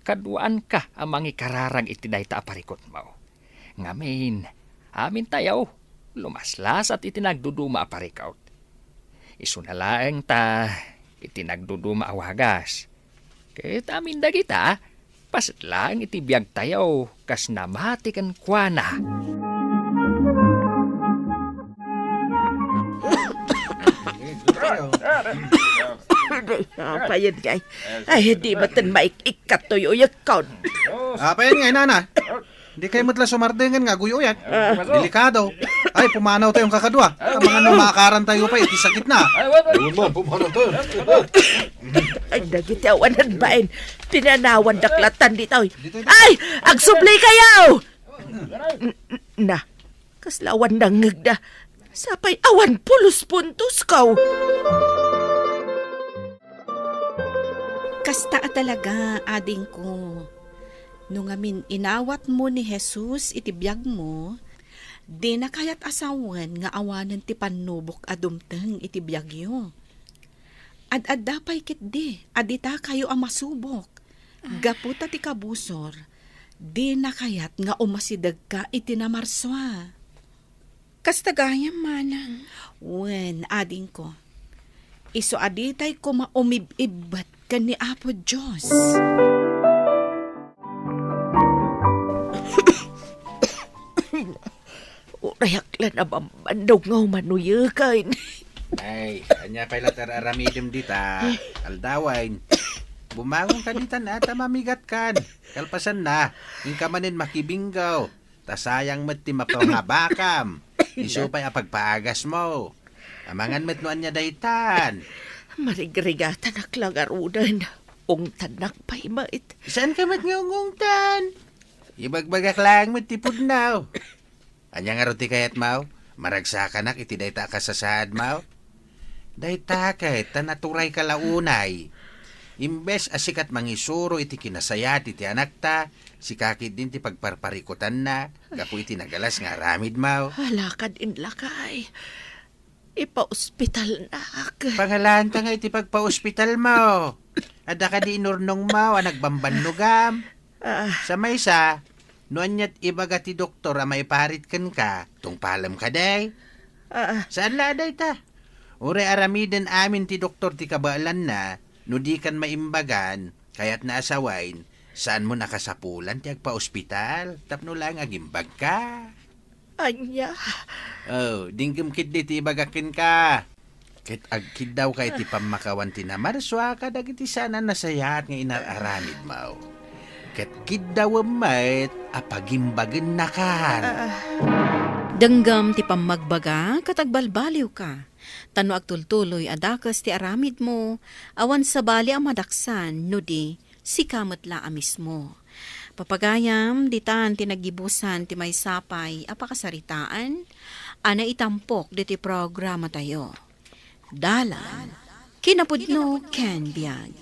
Kaduaanka a mangikararag iti dayta a parikutmo. Ngamin, amintayo, lumaslasat iti nagduduma a parikut. Isuna laeng ta iti nagduduma a wagas. Ket amin dagita, paset laeng iti biagtayo kas namati kenkuana. Apayen ngay. Ay, di baten maik-ikkat toy uyekkon. Apayen ngay, nana? Di kay met la sumardengen nga aguy-uyat. Ah. Delikado. Ay, pumanaw tayo ang kakadua. Amangan no maakaran tayo pa iti sakit na. Ay, wala. Ayun mo, pumanaw tayo. Ay, dagiti awan baen. Pinanawan daklatan ditoy. Ay, agsubli kayo! N-, n-, na, kasla awan nangngegda. Sapay awan pulos puntos ko. Kasta a talaga, adingko. No ngamin inawatmo ni Jesus iti biagmo, dina kayat a sawen nga awanen ti pannubok a dumteng iti biagyo. Ad-adda pay ketdi a ditakayo a masubok. Ah. Gapu ta ti kabusor, dina kayat nga umasidegka iti namarsua. Kasta gayam, manang. Wen, adingko. Isu a ditay koma umib-ibbet ken ni Apo Dios. Uray ak la nabambandog nga umanoyeken. Ay, ania pay la ti ar-aramidem dita? Aldawen. Bumangon ka dita na, ta mamigat kan. Kalpasan na, inka manen makibinggaw. Ta sayang met ti mapangabakam. Isu pay a pagpaagasmo. Amangan met no ania daytan. Marigrigatanak la ngaruden. Ungtannak pay met. Saan ka met nga ungungtan? Ibagbagak laeng met ti pudno. Ania ngarud ti kayatmo? Maragsakanak iti dayta a kasasaadmo? Dayta ket ta naturay ka la unay. Imbes a sika ti mangisuro iti kinasayaat iti anakta, sika ketdin ti pagparparikutanna gapu iti nagalas nga aramidmo. Alakad in lakay. Ipaospitalnak. Pangalaanta nga iti pagpaospitalmo. Adda kadi inurnongmo a nagbambannogam? Ah. Sa maysa, no aniat ibaga ti doktor a maiparit kenka, tungpalem kadi? Ah. Saan la a dayta? Uray aramiden amin ti doktor ti kabaelanna, no dikan maimbagan, kayatna a sawen, saanmon a kasapulan ti agpaospital, tapno laeng agimbagka. Ania? Oh, dinggem ketdi ti ibagak kenka. Ket agkiddawka iti pammakawan ti namarsua kadagiti saan a nasayaat nga inar-aramidmo. Ket kiddawem met a pagimbagennakan. Ah. Denggem ti pammagbaga ket agbalbaliwka. Ta no agtultuloy a dakes ti aramidmo, awan sabali a madaksan no di sika met la a mismo. Papagayam, ditan ti naggibusan ti maysa pay a pakasaritaan, a naitampok diti programatayo. Dalan, kinapudno ken biag.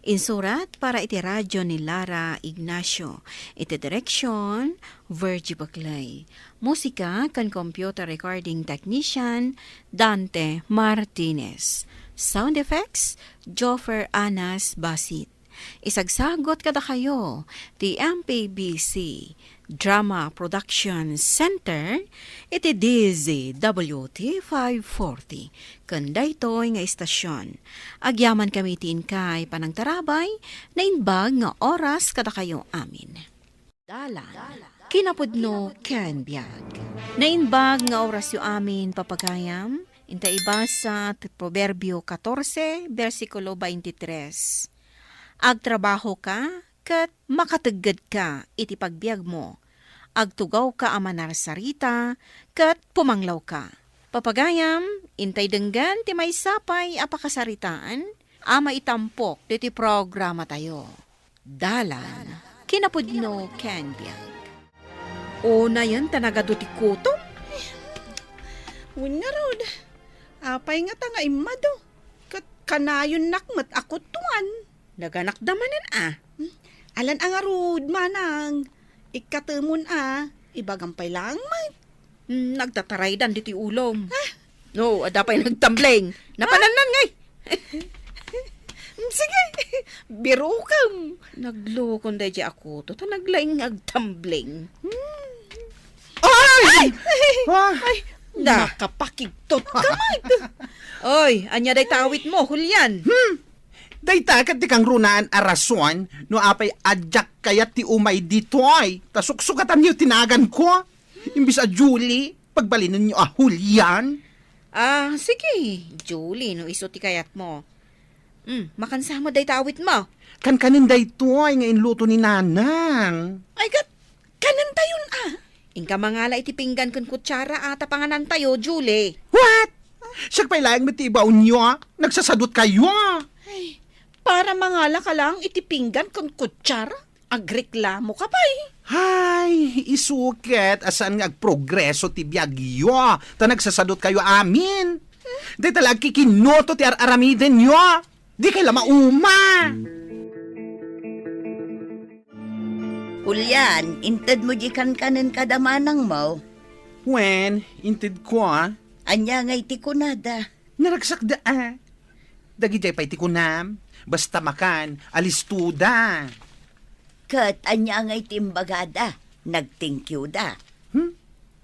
Insurat para iti radyo ni Lara Ignacio. Iti direksyon, Virgie Baclay. Musika ken computer recording technician, Dante Martinez. Sound effects, Joffer Anas Basit. Isagsagot kadakayo ti M P B C Drama Production Center iti D Z W T five forty ken daytoy nga istasyon. Agyaman kami ti inkay panangtarabay, naimbag nga oras kadakayo amin. Dalan, kinapudno ken biag. Naimbag nga orasyo amin, papagayam. Inta ibasa ti Proverbio katorse, bersikulo twenty-three. Agtrabahoka ket makateggedka iti pagbiagmo. Agtugawka a manarsarita ket pumanglawka. Papagayam, intay denggen ti maysa pay a pakasaritaan a maitampok ditoy programatayo. Dalan, kinapudno ken biag. Unayen ta nagadu ti kutom. Wen ngarud, apay ngata nga immadu? Ket kanayonnak met a kutuan. Naganakda manen a. Hmm, alan a ngarud, manang. Ikkatemon a, ibagam pay laeng met. Hmm, nagtataraydan ditoy ulom. Ah. No, adda pay nagtumbling. Napanannan ngay. Hmm, sige, birokam. Naglukon daydi a kuto, ta naglaing nga agtumbling. Hmm. Ay! Ay! Ah! Ay, da. Nakapakigtot ka met. Oy, ania dayta awitmo, Julian? Hmm. Dayta ket ti kangrunaan a rason no apay a diak kayat ti umay ditoy, ta suksukatanyo ti naganko. Imbes a Julie, pagbalinenyo a Julian. Ah, sige, Julie, no isu ti kayatmo. Hmm, makansa met dayta awitmo? Kankanen daytoy nga inluto ni Nanang. Ay, ket, kanentayon a. Inka mangala iti pinggan ken kutsara a ta panganantayo, Julie. What? Siak pay laeng met ti ibaonyo, a? Nagsasadutkayo, a? Ay, para mangalaka laeng iti pinggan ken kutsara? Agreklamoka pay. Hay, isu ket a saan nga agprogreso ti biagyo, ta nagsasadutkayo amin. Dayta la agkikinnuto ti ar-aramidenyo. Dikay la mauma. Julian, intedmo di kankanen kada manangmo? Wen, intedko, a. Ania ngay ti kunada? Naragsakda, a. Dagidiay pay ti kunam, basta makan, alistoda. Ket ania ngay ti imbagada? Nag-thank you da. Hmm?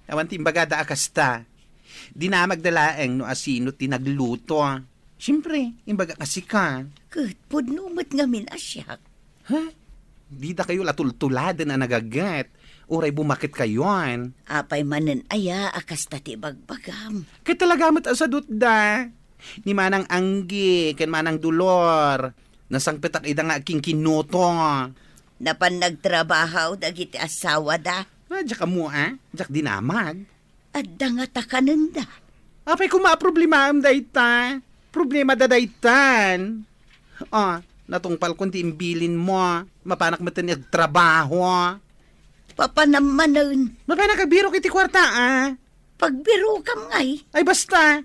Awan ti imbagada a kasta. Dinamagda laeng no asino ti nagluto. Siempre, imbagak a sika. Ket pudno met ngamin a siak. Ha? Didakayo la tultuladen a nagaget, uray bumaketkayon. Apay manen aya a kasta ti ibagbagam? Ket talaga met a sadutda. Ni Manang Anggi ken Manang Dolor, nasangpetak ida nga agkinkinnuto. Napan nagtrabaho dagiti asawada? Ah, diak ammo, a. Diak dinamag. Adda ngata kanenda. Apay koma a problemaem dayta? Problemada daytan. Ah, natungpalkon ti imbilinmo. Mapanak metten agtrabaho. Papanam manen. Mapanak agbirok iti kuarta, a. Pagbirokam ngay. Ay, basta.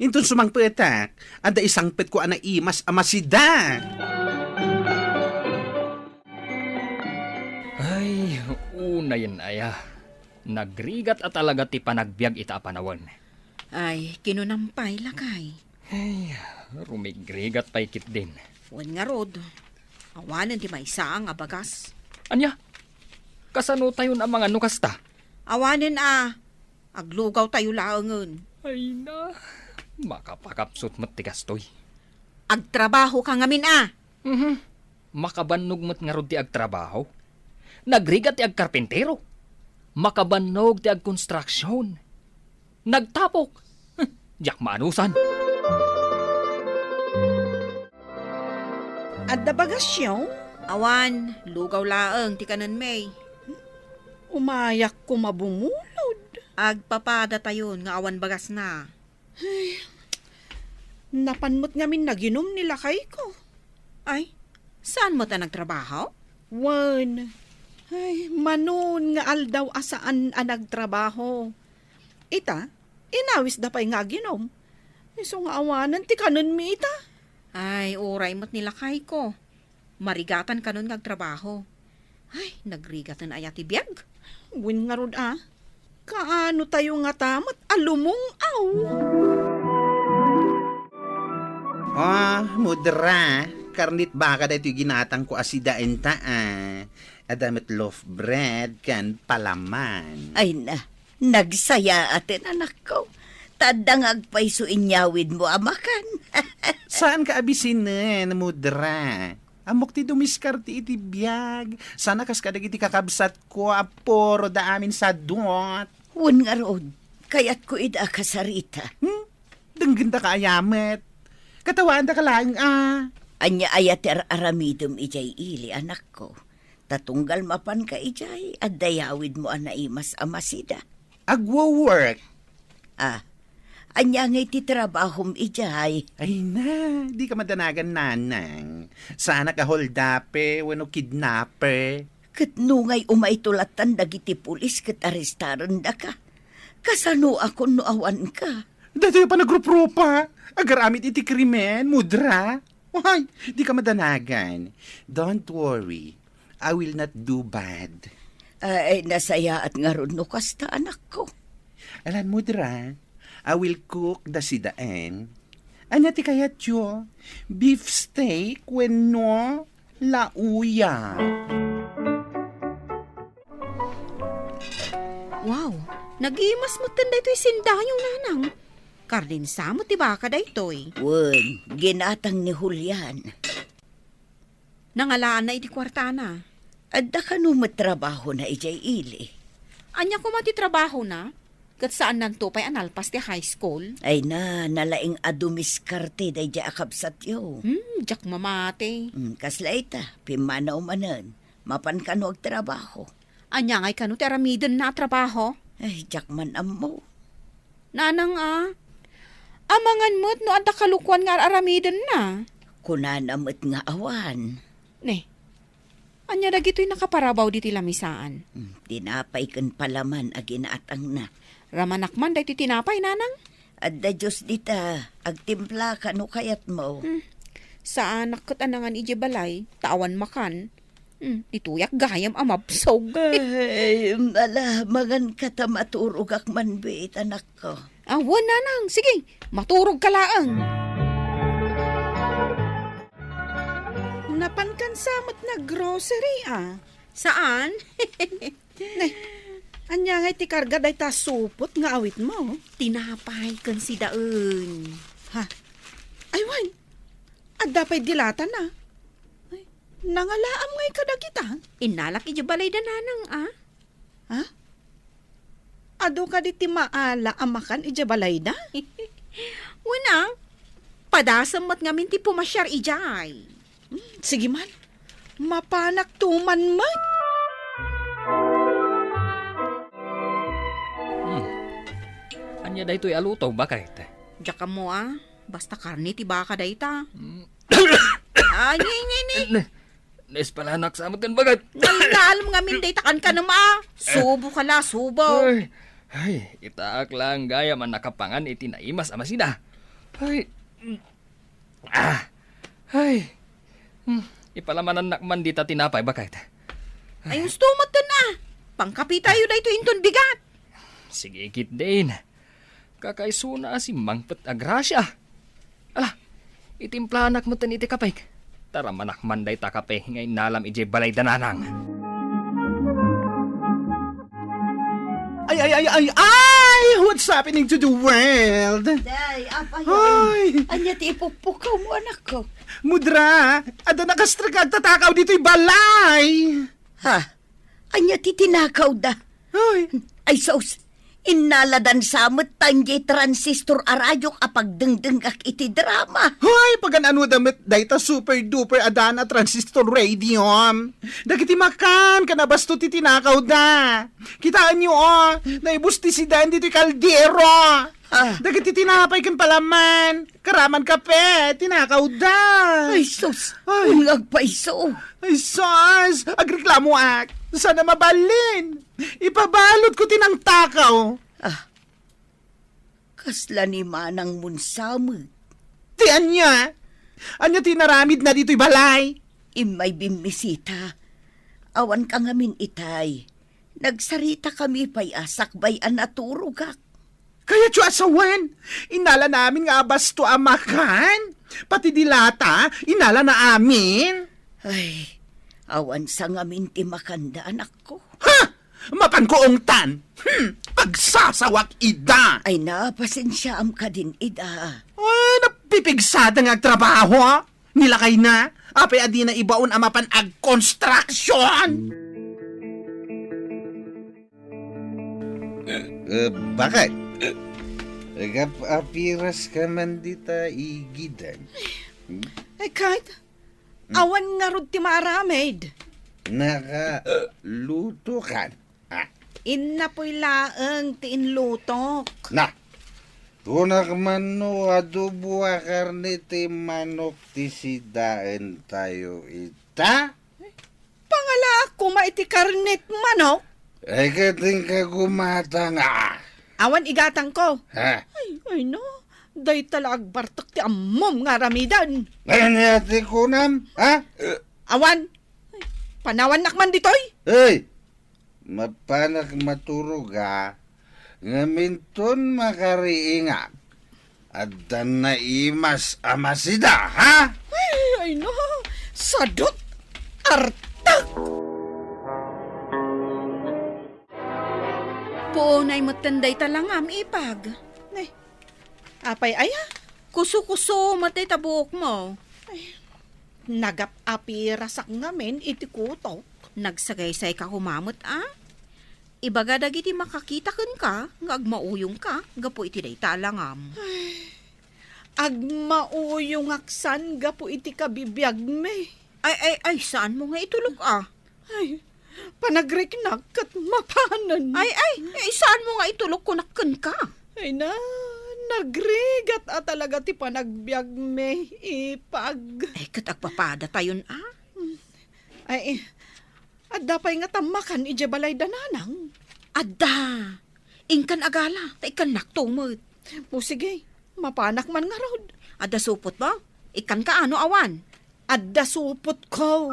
Inton sumangpetak, adda isangpetko a naimas a masida. Ay, unayen aya. Nagrigat a talaga ti panagbiag ita a panawen. Ay, kinunam pay, lakay. Ay, rumigrigat pay ketdin. Wen ngarud, awanen ti maysa nga bagas. Ania? Kasano tayon a mangan no kasta? Awanen a, aglugawtayo laengen. Ay na, makapakapsut met ti kastoy. Agtrabaho ka ngamin a. Mhm. Makabannog met ngarud ti agtrabaho. Nagrigat ti agkarpintero. Makabannog ti agkonstruksion. Nagtapok. Diak maanusan. Adda bagasyo? Awan, lugaw laeng ti kanen, May. Umayak koma bumulod. Agpapada tayon nga awan bagasna. Ay, napan met ngamin naginum ni lakayko. Ay, saan met a nagtrabaho? Wen. Ay, manon nga aldaw a saan a nagtrabaho. Ita, Inawisda pay nga aginom. Isu nga awanen ti kanenmi ita. Ay, uray met ni lakayko. Marigatan kanon nga agtrabaho. Ay, nagrigaten aya ti biag. Wen ngarud a. Kaano tayo ngata met a lumung-aw? Ah, mudra, karnit baka daytoy ginatangko a sidaenta a. Adda met loaf bread ken palaman. Ay na, nagsayaaten, anakko. Ta adda nga agpayso inyawidmo a makan. Saanka a bisinen, mudra. Ammok ti dumiskarte iti biag. Sana kas kadagiti kakabsatko a puro da amin sadot. Wen ngarud, kayatko ida a kasarita. Hmm? Denggenda ka aya met. Katawaandaka laeng a. Ania aya ti ar-aramidem idiay ili, anakko? Ta tunggal mapanka idiay, adda yawidmo a naimas a masida. Agwo-work. Ah, ania ngay ti trabahom idiay? Ay na, dika madanagan, nanang. Saanak a holdape wenno kidnapper. Ket no ngay umayto lattan dagiti pulis ket arestarendaka, kasanoakon no awanka? Daytoy a panagruprupa, agaramid iti krimen, mudra. Ay, dika madanagan. Don't worry. I will not do bad. Ay, nasayaat ngarud no kasta, anakko. Alam mo, Dra, I will cook the sidaen. Ania ti kayatyo? Beef steak wenno lauya? Wow, nagimas metten daytoy sindayo, nanang. Karne sa met ti baka daytoy. Wen, ginatang ni Julian. Nangalaanna iti kuartana. Adda kano met trabahona idiay ili? Ania koma ti trabahona? Ket saannanto pay a nalpas ti high school? Ay na, nalaing a dumiskarte daydiay a kabsatyo. Hmm, diak mamati. Hmm, kasla ita, pimmanaw manen. Mapan kano agtrabaho? Ania ngay kano ti aramidenna a trabaho? Ay, diak man ammo. Nanang a, amangan met no adda kalukuan nga ar-aramidenna. Kunana met nga awan. Ne, ania dagitoy nakaparabaw ditoy lamisaan? Hmm, tinapay ken palaman a ginatangna. Ramanak man daytoy tinapay, nanang? Adda Dios dita, agtimpla kano kayatmo. Hmm, saanak ket a nangan idiay balay, ta awan makan. Hmm, ditoyak gayam a mabsog. Ay, ala, manganka ta maturogak man bet, anakko. Ah, wen, nanang. Sige, maturogka laeng. Napankan sa met naggrocery, ah. Saan? Ne, ania ngay ti karga dayta supot nga awitmo? Tinapay ken sidaen. Ha? Ay, wen. Adda pay dilatana. Ay, nangalaam ngay kadagita? Innalak idiay balay da nanang, a? Ha? Adu kadi ti maala a makan idiay balayda? Wen a, padasem met ngamin ti pumasiar idiay. Hmm, sige man. Mapanak tuman met. Hmm. Ania daytoy a luto, baket? Diak ammo a. Basta karne ti baka dayta. Hmm. Ah, ni, ni, ni. Ne, naispalanak sa met ken baket. Nalnalem ngamin dayta kankanem a. Subo ka la, subo. Ay, ay, itaak lang gayam a nakapangan iti naimas a masida. Ay, mm, ah, ay, hmm, ipalamanannak man dita tinapay, baket. Ay, gusto met ken a. Pangkapitayo daytoy inton bigat. Sige, kitdin. Kakaisuna a simmangpet a grasia. Ala, itimplanak metten iti kapek. Taramanak man dayta kape nga innalam idiay balay da nanang. Ay, ay, ay, ay, ay! What's happening to the world? Day, apay. Ay! Ania ti ipukpukaw mo, anakko? Mudra, adda nakastrek nga agtatakaw ditoy balay. Ha? Ania ti tinakawda? Ay. Ay, sus! Innaladan sa met ta idiay transistor a radiok a pagdengdenggak iti drama. Hoy, pagan-anoda met dayta super duper a dan a transistor radio. Dagiti makan ken abasto ti tinakawda. Kitaenyo, o, naibus ti sidaen ditoy kaldero. Ah. Dagiti tinapay ken palaman, karaman kape, tinakawda. Ay, sus! Ay. Wen nga agpayso. Ay, sus! Agreklamoak. Saan a mabalin? Ipabaludko ti nangtakaw. Ah. Kasla ni Manang Monsamet. Ti ania? Ania ti inaramidna ditoy balay? Immay bimmisita. Awanka ngamin itay. Nagsaritakami pay a sakbay a naturogak. Kayatyo a sawen, inalanamin nga abasto a makan. Pati di lata, inalana amin. Ay, awan sa ngamin ti makanda, anakko. Ha! Mapanko ungtan. Hmm, pagsasawak ida. Ay na, pasensiaam kadin ida. Ah, napipigsada nga agtrabaho, ah. Nilakayna, apay a dina ibaon a mapan agkonstruksyon? Eh, bakit? Agap-apiras ka man dita igidan. Hmm? Ay, Kurt, awan ngarud ti maaramid. Nakaluto kan. Ah. Innapoy laeng ti inlutok. Na, kunak man no adobo a karne ti manok ti sidaentayo ita? Pangalaak koma iti karne ti manok. Ay, ket inka gumatang, ah. Awan igatangko. Ha? Ay, ay no. Dayta la agbartek ti ammom nga aramiden. Ania ti kunam, ha? Awan. Ay, panawannak man ditoy. Hey! Mapanak maturog, a, ngem inton makariingak, addan naimas a masida, ha? Ay, ay, no. Sadut! Artak! Puonay metten dayta langam, ipag. Nay, apay aya? Kuso-kuso met dayta buokmo. Ay, nagap-apirasak ngamin iti kutok. Nagsagaysayka koma met, a? Ibaga dagiti makakita kenka nga agmauyongka gapu iti dayta a langam. Ay, agmauyongak san gapu iti kabibiagmi. Ay, ay, ay, saanmo nga itulok, a? Ay, panagriknak ket mapanen. Ay, ay, ay, saanmo nga itulok kunak kenka? Ay na, nagrigat a talaga ti panagbiagmi, ipag. Ay, ket agpapadatayon, a? Ay, adda pay nga tammakan idiay balay da nanang? Adda. Inkan agala, ta ikkannakto met. O, sige, mapanak man ngarud. Adda supotmo? Ikkanka a no awan? Adda supotko.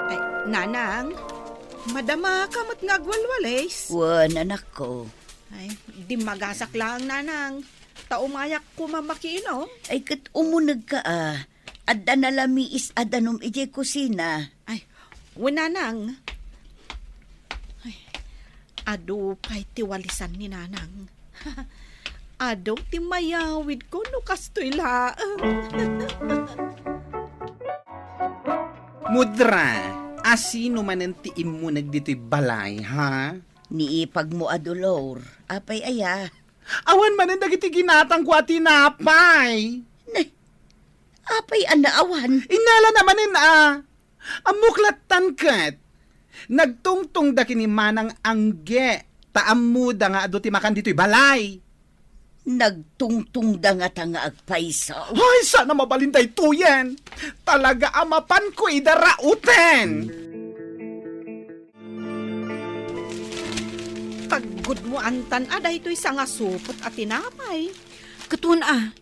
Ay, nanang, madamaka met nga agwalwalis. Wen, anakko. Ay, dimmagasak laeng, nanang. Ta umayak koma makiinom. Ay, ket umunegka, a. Adda nalamiis a danum idiay kusina. Ay, wen, nanang. Ay, adu pay ti walisan ni nanang. Adu ti mayawidko no kastoy laeng. Mudra, a sino manen ti immuneg ditoy balay, ha? Ni ipagmo a Dolor. Apay aya? Awan manen dagiti ginatangko a tinapay. Ne, apay a naawan? Innalana manen a. Ammok lattan ket. Nagtungtongda ken ni Manang Angge, ta ammoda nga adu ti makan ditoy balay. Nagtungtongda ngata nga agpayso? Ay, saan a mabalin daytoyen. Talaga a mapanko ida rauten. Paggudmoantan a daytoy sangasupot a tinapay. Ket wen a,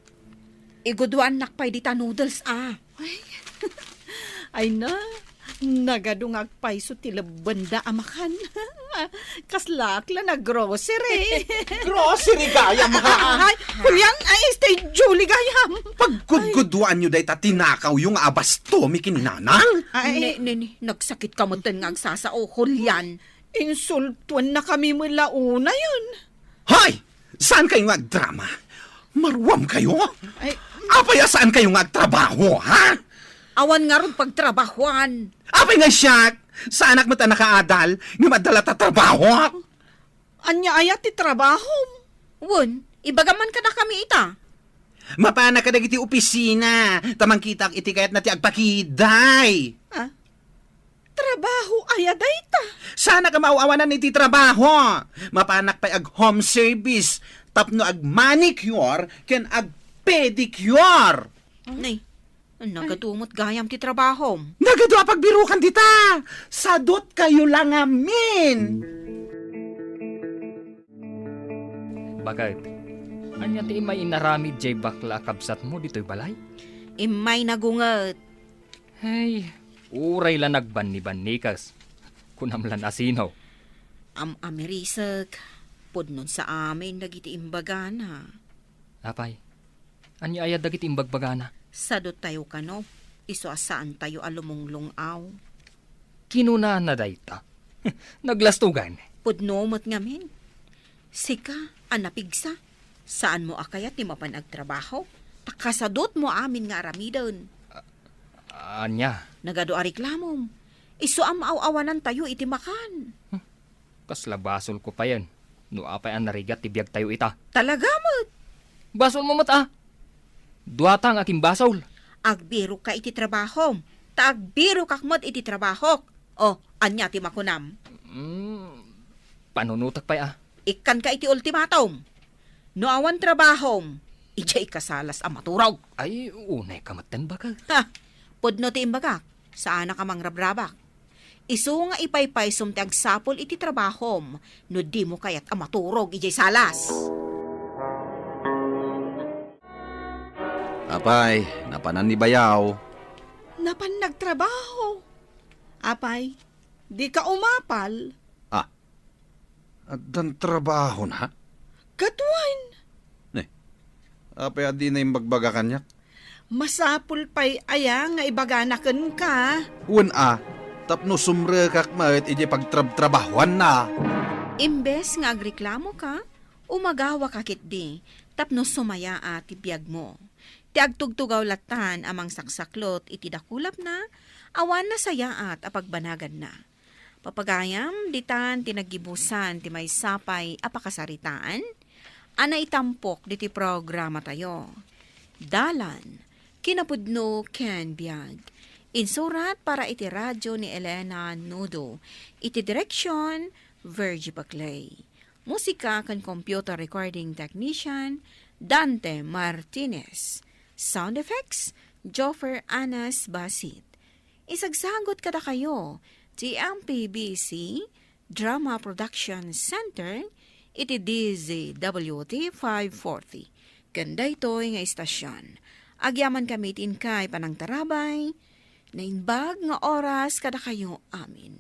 igudmoannak pay dita noodles a. Ay, ay na, nagadu nga agpayso ti lebbenda a makan. Kaslaak la nag-grocery. Grocery gayam, ha? Ay, Julian, ay, stay Julie gayam. Paggudgudwaanyo dayta tinakawyo nga abastomi ken ni Nanang? Ay. Ne, ne, ne, nagsakitka metten nga agsasao, Julian. Insultuennakami met la unayen. Hoy! Saankayo nga agdrama? Maruamkayo? Ay. Apay a saankayo nga agtrabaho, ha? Awan ngarud pagtrabahoan. Apay nga siak? Saanak met a nakaadal, ngem adda latta trabaho? Ania aya ti trabahom? Wen, ibagam man kadakami ita. Mapanak kadagiti opisina, ta mangkitaak iti kayatna ti agpakiday. Ah? Trabaho aya dayta? Saanak a maaw-awanan iti trabaho. Mapanak pay ag-home service tapno ag-manicure ken ag-pedicure. Nay, nagadu met gayam ti trabahom. Nagadu a pagbirukan dita. Sadutkayo la ngamin. Baket, ania ti immay inaramid jay bakla a kabsatmo ditoy balay? Immay nagunget. Hey, uray la nagbannibannikas. Kunam lan asino. Am-amirisek, pudnon sa amin dagiti imbagana. Apay, ania aya dagiti imbagbagana? Sadottayo kano, isu a saantayo a lumunglung-aw. Kinunana dayta. Naglastugan. Pudno met ngamin. Sika a napigsa, saanmo a kayat ti mapan agtrabaho, ta kasadotmo amin nga aramiden. Ania? Nagadu a reklamom. Isu a maaw-awanantayo iti makan. Hmm. Kasla basolko payen no apay a narigat ti biagtayo ita. Talaga met? Basolmo met a. Duata nga agimbasol. Agbirokka iti trabahom, ta agbirokak met iti trabahok. O, ania ti makunam? Mm, panunotek pay a. Ikkanka iti ultimatum. No awan trabahom, idiay ka salas a maturog. Ay, unayka metten, baket. Ha! Pudno ti imbagak, saanak a mangrabrabak. Isu nga ipaypaysom ti agsapul iti trabahom no dimo kayat a maturog idiay salas. Apay, napanan ni bayaw. Napan nagtrabaho. Apay, dika umapal. Ah, addan trabahona? Ket wen. Ne, apay a dina imbagbaga kaniak? Masapul pay aya nga ibagana kenka? Wen a, tapno sumrekak met idiay pagtrabtrabahoanna. Imbes nga agreklamoka, umagawaka ketdi tapno sumayaat ti biagmo. Ti agtugtugaw lattan a mangsaksaklot iti dakulapna, awan nasayaat a pagbanaganna. Papagayam, ditan ti naggibusan ti maysa pay a pakasaritaan a naitampok diti programatayo. Dalan, kinapudno ken biag. Insurat para iti radio ni Elena Nudo. Iti direksyon, Virgie Paclay. Musika ken computer recording technician, Dante Martinez. Sound effects, Joffer Anas Basit. Isagsagot kadakayo ti M P B C Drama Production Center iti D Z W T five forty. Ken daytoy nga istasyon, agyamankami iti inkay panangtarabay, naimbag nga oras kadakayo amin.